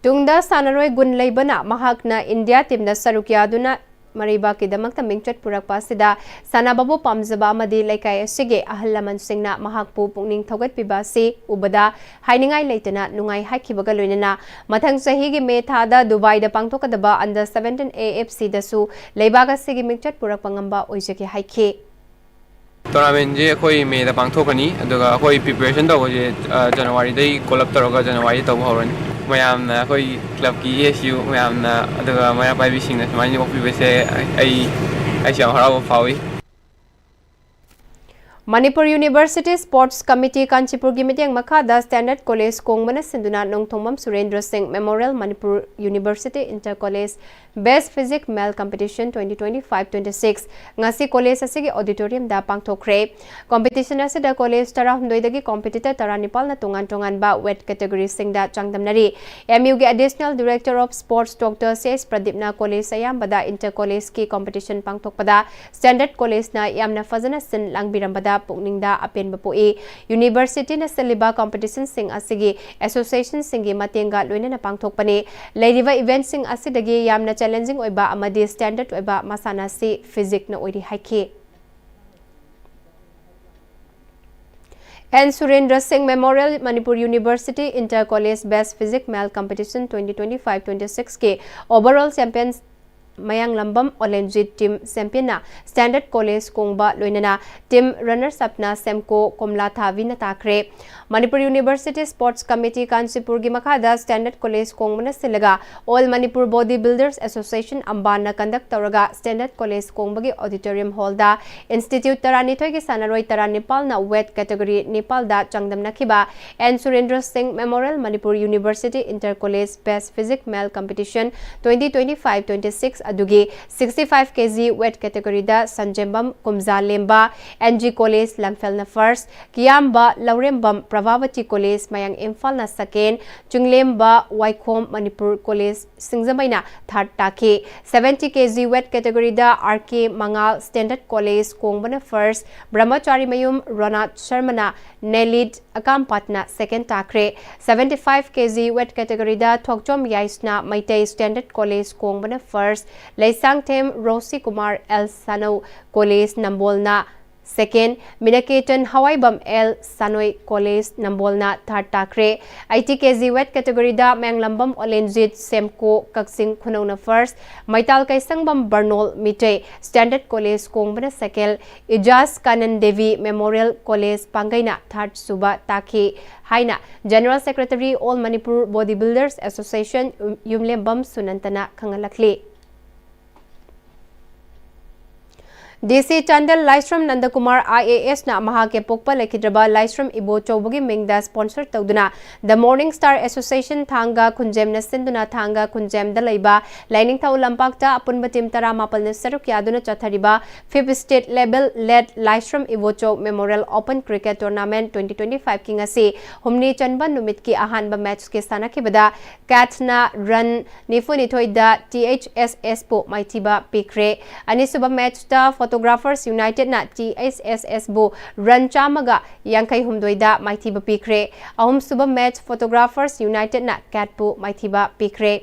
ꯇꯨꯡꯗ ꯁꯥꯟꯅꯔꯣꯏ ꯒꯨꯟ ꯂꯩꯕꯅ ꯃꯍꯥꯛꯅ ꯏꯟꯗꯤꯌꯥ ꯇꯤꯝꯗ ꯁꯔꯨꯛ ꯌꯥꯗꯨꯅ ꯃꯔꯩꯕꯥꯛꯀꯤꯗꯃꯛꯇ ꯃꯤꯡꯆꯠ ꯄꯨꯔꯛꯄ ꯑꯁꯤꯗ ꯁꯥꯟꯅꯕꯕꯨ ꯄꯥꯝꯖꯕ ꯑꯃꯗꯤ ꯂꯩꯀꯥꯏ ꯑꯁꯤꯒꯤ ꯑꯍꯜ ꯂꯃꯟꯁꯤꯡꯅ ꯃꯍꯥꯛꯄꯨ ꯄꯨꯛꯅꯤꯡ ꯊꯧꯒꯠꯄꯤꯕ ꯑꯁꯤ ꯎꯕꯗ ꯍꯥꯏꯅꯤꯡꯉꯥꯏ ꯂꯩꯇꯅ ꯅꯨꯡꯉꯥꯏ ꯍꯥꯏꯈꯤꯕꯒ ꯂꯣꯏꯅꯅ, ꯃꯊꯪ ꯆꯍꯤꯒꯤ ꯃꯦ ꯊꯥꯗ ꯗꯨꯕꯥꯏꯗ ꯄꯥꯡꯊꯣꯛꯀꯗꯕ under seventeen A F C ꯗꯁꯨ ꯂꯩꯕꯥꯛ ꯑꯁꯤꯒꯤ ꯃꯤꯡꯆꯠ ꯄꯨꯔꯛꯄ ꯉꯝꯕ ꯑꯣꯏꯖꯒꯦ ꯍꯥꯏꯈꯤ꯫ ꯇꯣꯔꯅꯥꯃꯦꯟꯁꯦ ꯑꯩꯈꯣꯏ ꯃꯦꯗ ꯄꯥꯡꯊꯣꯛꯀꯅꯤ, ꯑꯗꯨꯒ ꯑꯩꯈꯣꯏ ꯄ꯭ꯔꯤꯄꯦꯔꯦꯁꯟ ꯇꯧꯕꯁꯦ, ꯑ, ꯖꯅꯋꯥꯔꯤꯗꯩ ꯀꯣꯜ ꯑꯞ ꯇꯧꯔꯒ ꯖꯅꯋꯥꯔꯤ ꯇꯧꯕ ꯍꯧꯔꯅꯤ꯫ ꯃꯌꯥꯝꯅ, ꯑꯩꯈꯣꯏ ꯀ꯭ꯂꯕꯀꯤ ꯏ ꯑꯦꯁ ꯌꯨ ꯃꯌꯥꯝꯅ, ꯑꯗꯨꯒ ꯃꯩꯔꯥ ꯄꯥꯏꯕꯤꯁꯤꯡꯅ ꯁꯨꯃꯥꯏꯅ ꯑꯣꯛꯄꯤꯕꯁꯦ ꯑꯩ, ꯑꯩꯁꯨ ꯌꯥꯝ ꯍꯔꯥꯎꯕ ꯐꯥꯎꯏ꯫ ꯃꯅꯤꯄꯨꯔ ꯌꯨꯅꯤꯚꯔꯁꯤꯇꯤ ꯁ꯭ꯄꯣꯔꯠꯁ ꯀꯃꯤꯇꯤ ꯀꯥꯟꯆꯤꯄꯨꯔꯒꯤ ꯃꯤꯠꯌꯦꯡ ꯃꯈꯥꯗ ꯁ꯭ꯇꯦꯟꯗꯔꯗ ꯀꯣꯂꯦꯖ ꯀꯣꯡꯕꯅ ꯁꯤꯟꯗꯨꯅ Nongthombam Surendra Singh memorial Manipur university inter college Best Physique Male Competition twenty twenty-five twenty-six ꯉꯁꯤ ꯀꯣꯂꯦꯖ ꯑꯁꯤꯒꯤ ꯑꯣꯗꯤꯇꯣꯔꯤꯌꯝꯗ ꯄꯥꯡꯊꯣꯛꯈ꯭ꯔꯦ꯫ ꯀꯝꯄꯤꯇꯤꯁꯟ ꯑꯁꯤꯗ ꯀꯣꯂꯦꯖ ꯇꯔꯥꯍꯨꯝꯗꯣꯏꯗꯒꯤ ꯀꯣꯝꯄꯤꯇꯤꯇꯔ ꯇꯔꯥꯅꯤꯄꯥꯜꯅ ꯇꯣꯉꯥꯟ ꯇꯣꯉꯥꯟꯕ ꯋꯦꯠ ꯀꯦꯇꯦꯒꯣꯔꯤꯁꯤꯡꯗ ꯆꯥꯡꯗꯝꯅꯔꯤ꯫ ꯑꯦꯝ ꯌꯨꯒꯤ additional director of sports doctor C S ꯄ꯭ꯔꯗꯤꯞꯅ ꯀꯣꯂꯦꯖ ꯑꯌꯥꯝꯕꯗ ꯏꯟꯇꯔ ꯀꯣꯂꯦꯖꯀꯤ ꯀꯝꯄꯤꯇꯤꯁꯟ ꯄꯥꯡꯊꯣꯛꯄꯗ ꯁ꯭ꯇꯦꯟꯗꯔꯗ ꯀꯣꯂꯦꯖꯅ ꯌꯥꯝꯅ ꯐꯖꯅ ꯁꯤꯟ ꯂꯥꯡꯕꯤꯔꯝꯕꯗ ꯄꯨꯛꯅꯤꯡꯗ ꯑꯄꯦꯟꯕ ꯄꯣꯛꯏ꯫ ꯌꯨꯅꯤꯚꯔꯁꯤꯇꯤꯅ ꯁꯤꯜꯂꯤꯕ ꯀꯝꯄꯤꯇꯤꯁꯟꯁꯤꯡ ꯑꯁꯤꯒꯤ ꯑꯦꯁꯣꯁꯤꯌꯦꯁꯟꯁꯤꯡꯒꯤ ꯃꯇꯦꯡꯒ ꯂꯣꯏꯅꯅ ꯄꯥꯡꯊꯣꯛꯄꯅꯤ꯫ ꯂꯩꯔꯤꯕ ꯏꯚꯦꯟꯠꯁꯤꯡ ꯑꯁꯤꯗꯒꯤ ꯌꯥꯝꯅ ꯆꯦꯂꯦꯟꯖꯤꯡ ꯑꯣꯏꯕ ꯑꯃꯗꯤ ꯁ꯭ꯇꯦꯟꯗꯔꯗ ꯑꯣꯏꯕ ꯃꯁꯥꯟꯅ ꯑꯁꯤ ꯐꯤꯖꯤꯛꯅ ꯑꯣꯏꯔꯤ ꯍꯥꯏꯈꯤ꯫ N Surendra Singh memorial Manipur university inter college best physique male competition twenty twenty-five twenty-six ꯀꯤ overall champion Mayanglambam Olenjit team ꯆꯦꯝꯄꯤꯌꯟꯅ ꯁ꯭ꯇꯦꯟꯗꯔꯗ ꯀꯣꯂꯦꯖ ꯀꯣꯡꯕ ꯂꯣꯏꯅꯅ ꯇꯤꯝ ꯔꯟꯅꯔꯁ ꯑꯞꯅ ꯁꯦꯝꯀꯣ ꯀꯣꯝꯂꯥꯊꯥꯕꯤꯅ ꯇꯥꯈ꯭ꯔꯦ꯫ ꯃꯅꯤꯄꯨꯔ ꯌꯨꯅꯤꯚꯔꯁꯤꯇꯤ ꯁ꯭ꯄꯣꯔꯠꯁ ꯀꯃꯤꯇꯤ ꯀꯥꯟꯆꯤꯄꯨꯔꯒꯤ ꯃꯈꯥꯗ ꯁ꯭ꯇꯦꯟꯗꯔꯗ ꯀꯣꯂꯦꯖ ꯀꯣꯡꯕꯅ ꯁꯤꯜꯂꯒ all Manipur body builders association ꯑꯝꯕꯥꯟꯅ ꯀꯟꯗꯛ ꯇꯧꯔꯒ ꯁ꯭ꯇꯦꯟꯗꯔꯗ ꯀꯣꯂꯦꯖ ꯀꯣꯡꯕꯒꯤ ꯑꯣꯗꯤꯇꯣꯔꯤꯌꯝ ꯍꯣꯜꯗ ꯏꯟꯁꯇꯤꯇ꯭ꯌꯨꯠ ꯇꯔꯥꯅꯤꯊꯣꯏꯒꯤ ꯁꯥꯟꯅꯔꯣꯏ ꯇꯔꯥꯅꯤꯄꯥꯜꯅ ꯋꯦꯠ ꯀꯦꯇꯦꯒꯣꯔꯤ ꯅꯤꯄꯥꯜꯗ ꯆꯥꯡꯗꯝꯅꯈꯤꯕ N Surendra Singh memorial Manipur university inter college best physique male competition twenty twenty-five twenty-six ꯑꯗꯨꯒꯤ sixty five K G weight category ꯗ ꯁꯟꯖꯦꯝꯕꯝ ꯀꯨꯝꯖꯥ ꯂꯦꯝꯕ, N G College ꯂꯝꯐꯦꯜꯅ first, ꯀꯤꯌꯥꯝꯕ ꯂꯧꯔꯦꯝꯕꯝ ꯄ꯭ꯔꯚꯥꯕꯇꯤ College ꯃꯌꯥꯡ ꯏꯝꯐꯥꯜꯅ second, ꯆꯤꯡꯂꯦꯝꯕ ꯋꯥꯏꯈꯣꯝ ꯃꯅꯤꯄꯨꯔ College ꯁꯤꯡꯖꯃꯩꯅ third ꯇꯥꯈꯤ꯫ Seventy K G weight category ꯗ R K Mangal Standard College ꯀꯣꯡꯕꯅ first, Brahmacharimayum Ronat ꯁꯔꯃꯅ NIELIT ꯑꯀꯥꯝꯄꯥꯠꯅ second ꯇꯥꯈ꯭ꯔꯦ꯫ Seventy five K G weight category ꯗ ꯊꯣꯛꯆꯣꯝ ꯌꯥꯏꯁꯅꯥ ꯃꯩꯇꯩ Standard College ꯀꯣꯡꯕꯅ first, Leishangthem Roshi Kumar L Sanoi College ꯅꯝꯕꯣꯜꯅ second, Minaketan Hawaibam L Sanoi College ꯅꯝꯕꯣꯜꯅ third ꯇꯥꯈ꯭ꯔꯦ꯫ Eighty K G weight category ꯗ Mayanglambam Olenjit Semco Kakching ꯈꯨꯅꯧꯅ first, Meital Keishangbam Bornol Meetei Standard College ꯀꯣꯡꯕꯅ second, Ijaz Kanan Devi Memorial College ꯄꯥꯡꯒꯩꯅ third ꯁꯨꯕ ꯇꯥꯈꯤ ꯍꯥꯏꯅ General Secretary All Manipur Body Builders Association ꯌꯨꯝꯂꯦꯝꯕꯝ ꯁꯨꯅꯟꯇꯅ ꯈꯪꯍꯜꯂꯛꯂꯤ꯫ D C Chandel Laishram ꯅꯟꯗꯀꯨꯃꯥꯔ I A S ꯅ ꯃꯍꯥꯛꯀꯤ ꯄꯣꯛꯄ ꯂꯩꯈꯤꯗ꯭ꯔꯕ ꯂꯥꯏꯁ꯭ꯔꯝ ꯏꯕꯣꯆꯧꯕꯒꯤ ꯃꯤꯡꯗ sponsor ꯇꯧꯗꯨꯅ The Morning Star Association ꯊꯥꯡꯒ ꯈꯨꯟꯖꯦꯝꯅ ꯁꯤꯟꯗꯨꯅ ꯊꯥꯡꯒ ꯈꯨꯟꯖꯦꯝꯗ ꯂꯩꯕ ꯂꯥꯏꯅꯤꯡꯊꯧ ꯂꯝꯄꯥꯛꯇ ꯑꯄꯨꯟꯕ team ꯇꯔꯥꯃꯥꯄꯜꯅ ꯁꯔꯨꯛ ꯌꯥꯗꯨꯅ ꯆꯠꯊꯔꯤꯕ fifth State Level Led ꯂꯥꯏꯁ꯭ꯔꯝ Ibochou Memorial Open Cricket Tournament twenty twenty-five ꯀꯤ ꯉꯁꯤ ꯍꯨꯝꯅꯤ ꯆꯟꯕ ꯅꯨꯃꯤꯠꯀꯤ ꯑꯍꯥꯟꯕ match ꯀꯤ ꯁꯥꯟꯅꯈꯤꯕꯗ ꯀꯦꯠꯅ run ꯅꯤꯐꯨꯅꯤꯊꯣꯏꯗ T H S S ꯄꯨ ꯃꯥꯏꯊꯤꯕ ꯄꯤꯈ꯭ꯔꯦ꯫ ꯑꯅꯤꯁꯨꯕ match ꯇ Photographers United ꯅ T H S S ꯕꯨ run ꯆꯥꯝꯃꯒ ꯌꯥꯡꯈꯩ ꯍꯨꯝꯗꯣꯏꯗ ꯃꯥꯏꯊꯤꯕ ꯄꯤꯈ꯭ꯔꯦ꯫ ꯑꯍꯨꯝꯁꯨꯕ match Photographers United ꯅ ꯀꯦꯠ ꯄꯨ ꯃꯥꯏꯊꯤꯕ ꯄꯤꯈ꯭ꯔꯦ꯫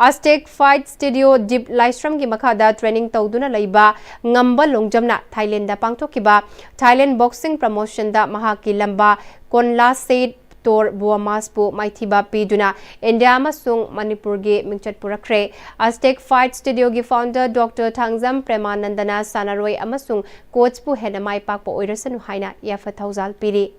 Aztec Fight Studio ꯗꯤꯞ ꯂꯥꯏꯁ꯭ꯔꯝꯒꯤ ꯃꯈꯥꯗ training ꯇꯧꯗꯨꯅ ꯂꯩꯕ ꯉꯝꯕ ꯂꯣꯡꯖꯝꯅ ꯊꯥꯏꯂꯦꯟꯗ ꯄꯥꯡꯊꯣꯛꯈꯤꯕ Thailand Boxing Promotion ꯗ ꯃꯍꯥꯛꯀꯤ ꯂꯝꯕꯥ ꯀꯣꯟꯂꯥ ꯁꯦꯠ ꯇꯣꯔ ꯕꯨꯑꯃꯥꯁꯄꯨ ꯃꯥꯏꯊꯤꯕ ꯄꯤꯗꯨꯅ ꯏꯟꯗꯤꯌꯥ ꯑꯃꯁꯨꯡ ꯃꯅꯤꯄꯨꯔꯒꯤ ꯃꯤꯡꯆꯠ ꯄꯨꯔꯛꯈ꯭ꯔꯦ꯫ Aztec Fight Studio ꯒꯤ founder Doctor ꯊꯥꯡꯖꯝ ꯄ꯭ꯔꯦꯃꯥꯅꯟꯗꯅ ꯁꯥꯟꯅꯔꯣꯏ ꯑꯃꯁꯨꯡ coach ꯄꯨ ꯍꯦꯟꯅ ꯃꯥꯏ ꯄꯥꯛꯄ ꯑꯣꯏꯔꯁꯅꯨ ꯍꯥꯏꯅ ꯌꯥꯏꯐ ꯊꯧꯖꯥꯜ ꯄꯤꯔꯤ꯫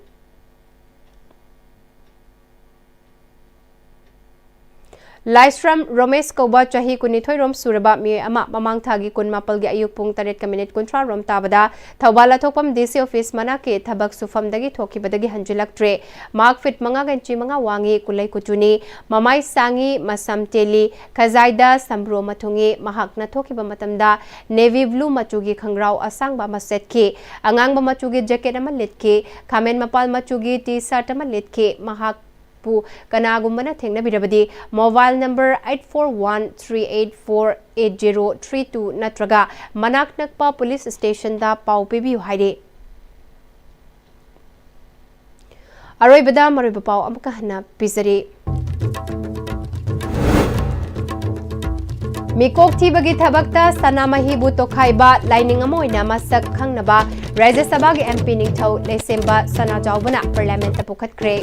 ꯂꯥꯏꯁ꯭ꯔꯝ ꯔꯣꯃꯦꯁ ꯀꯧꯕ ꯆꯍꯤ ꯀꯨꯟꯅꯤꯊꯣꯏ ꯔꯣꯝ ꯁꯨꯔꯕ ꯃꯤꯑꯣꯏ ꯑꯃ ꯃꯃꯥꯡ ꯊꯥꯒꯤ ꯀꯨꯟꯃꯥꯄꯜꯒꯤ ꯑꯌꯨꯛ ꯄꯨꯡ ꯇꯔꯦꯠꯀ ꯃꯤꯅꯤꯠ ꯀꯨꯟꯊ꯭ꯔꯥ ꯔꯣꯝ ꯇꯥꯕꯗ ꯊꯧꯕꯥꯜ ꯂꯥꯊꯣꯛꯄꯝ ꯗꯤ ꯁꯤ ꯑꯣꯐꯤꯁ ꯃꯅꯥꯛꯀꯤ ꯊꯕꯛ ꯁꯨꯐꯝꯗꯒꯤ ꯊꯣꯛꯈꯤꯕꯗꯒꯤ ꯍꯟꯖꯤꯜꯂꯛꯇ꯭ꯔꯦ꯫ ꯃꯍꯥꯛ ꯐꯤꯠ ꯃꯉꯥꯒ ꯏꯟꯆꯤ ꯃꯉꯥ ꯋꯥꯡꯉꯤ, ꯀꯨꯂꯩ ꯀꯨꯆꯨꯅꯤ, ꯃꯃꯥꯏ ꯁꯥꯡꯉꯤ, ꯃꯁꯝ ꯇꯦꯜꯂꯤ, ꯈꯖꯥꯏꯗ ꯁꯝꯕ꯭ꯔꯣ ꯃꯊꯨꯡꯏ꯫ ꯃꯍꯥꯛꯅ ꯊꯣꯛꯈꯤꯕ ꯃꯇꯝꯗ navy blue ꯃꯆꯨꯒꯤ ꯈꯪꯒ꯭ꯔꯥꯎ ꯑꯁꯥꯡꯕ ꯑꯃ ꯁꯦꯠꯈꯤ, ꯑꯉꯥꯡꯕ ꯃꯆꯨꯒꯤ ꯖꯦꯀꯦꯠ ꯑꯃ ꯂꯤꯠꯈꯤ, ꯈꯥꯃꯦꯟ ꯃꯄꯥꯜ ꯃꯆꯨꯒꯤ ꯇꯤ ꯁꯥꯔꯠ ꯑꯃ ꯂꯤꯠꯈꯤ꯫ ꯃꯍꯥꯛ ꯄꯨ ꯀꯅꯥꯒꯨꯝꯕꯅ ꯊꯦꯡꯅꯕꯤꯔꯕꯗꯤ mobile number eight four one three eight four eight zero three two ꯅꯠꯇ꯭ꯔꯒ ꯃꯅꯥꯛ ꯅꯛꯄ ꯄꯨꯂꯤꯁ ꯁ꯭ꯇꯦꯁꯟꯗ ꯄꯥꯎ ꯄꯤꯕꯤꯌꯨ ꯍꯥꯏꯔꯤ꯫ ꯑꯔꯣꯏꯕꯗ ꯃꯔꯨꯑꯣꯏꯕ ꯄꯥꯎ ꯑꯃꯨꯛꯀ ꯍꯟꯅ ꯄꯤꯖꯔꯤ꯫ ꯃꯤꯀꯣꯛ ꯊꯤꯕꯒꯤ ꯊꯕꯛꯇ ꯁꯅꯥꯃꯍꯤꯕꯨ ꯇꯣꯈꯥꯏꯕ ꯂꯥꯏꯅꯤꯡ ꯑꯃ ꯑꯣꯏꯅ ꯃꯁꯛ ꯈꯪꯅꯕ ꯔꯥꯖ꯭ꯌ ꯁꯚꯥꯒꯤ M P ꯅꯤꯡꯊꯧ ꯂꯩꯁꯦꯝꯕ ꯁꯅꯥꯖꯥꯎꯕꯅ Parliament ꯇ ꯄꯨꯈꯠꯈ꯭ꯔꯦ꯫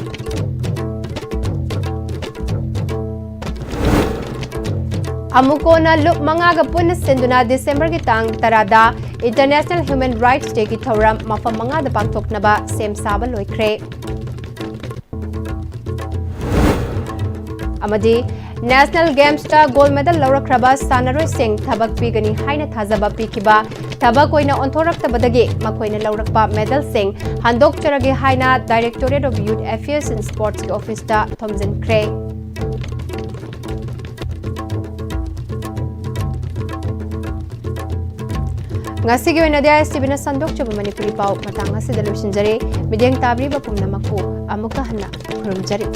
ꯑꯃꯨꯀꯣꯅ ꯂꯨꯞ ꯃꯉꯥꯒ ꯄꯨꯟꯅ ꯁꯤꯟꯗꯨꯅ December ꯒꯤ ꯇꯥꯡ ꯇꯔꯥꯗ International Human Rights Day ꯒꯤ ꯊꯧꯔꯝ ꯃꯐꯝ ꯃꯉꯥꯗ ꯄꯥꯡꯊꯣꯛꯅꯕ ꯁꯦꯝ ꯁꯥꯕ ꯂꯣꯏꯈ꯭ꯔꯦ꯫ ꯑꯃꯗꯤ National Games ꯇ gold medal ꯂꯧꯔꯛꯈ꯭ꯔꯕ ꯁꯥꯟꯅꯔꯣꯏꯁꯤꯡ ꯊꯕꯛ ꯄꯤꯒꯅꯤ ꯍꯥꯏꯅ ꯊꯥꯖꯕ ꯄꯤꯈꯤꯕ ꯊꯕꯛ ꯑꯣꯏꯅ ꯑꯣꯟꯊꯣꯔꯛꯇꯕꯗꯒꯤ ꯃꯈꯣꯏꯅ ꯂꯧꯔꯛꯄ medal ꯁꯤꯡ ꯍꯟꯗꯣꯛꯆꯔꯒꯦ ꯍꯥꯏꯅ Directorate of Youth Affairs and Sports ꯀꯤ office ꯇ ꯊꯣꯝꯖꯤꯟꯈ꯭ꯔꯦ꯫ ꯉꯁꯤꯒꯤ ꯑꯣꯏꯅꯗꯤ I S T V ꯅ ꯁꯟꯗꯣꯛꯆꯕ ꯃꯅꯤꯄꯨꯔꯤ ꯄꯥꯎ ꯃꯇꯥꯡ ꯑꯁꯤꯗ ꯂꯣꯏꯁꯤꯟꯖꯔꯦ꯫ ꯃꯤꯠꯌꯦꯡ ꯇꯥꯕꯤꯔꯤꯕ ꯄꯨꯝꯅꯃꯛꯄꯨ ꯑꯃꯨꯛꯀ ꯍꯟꯅ ꯈꯨꯔꯨꯝꯖꯔꯤ꯫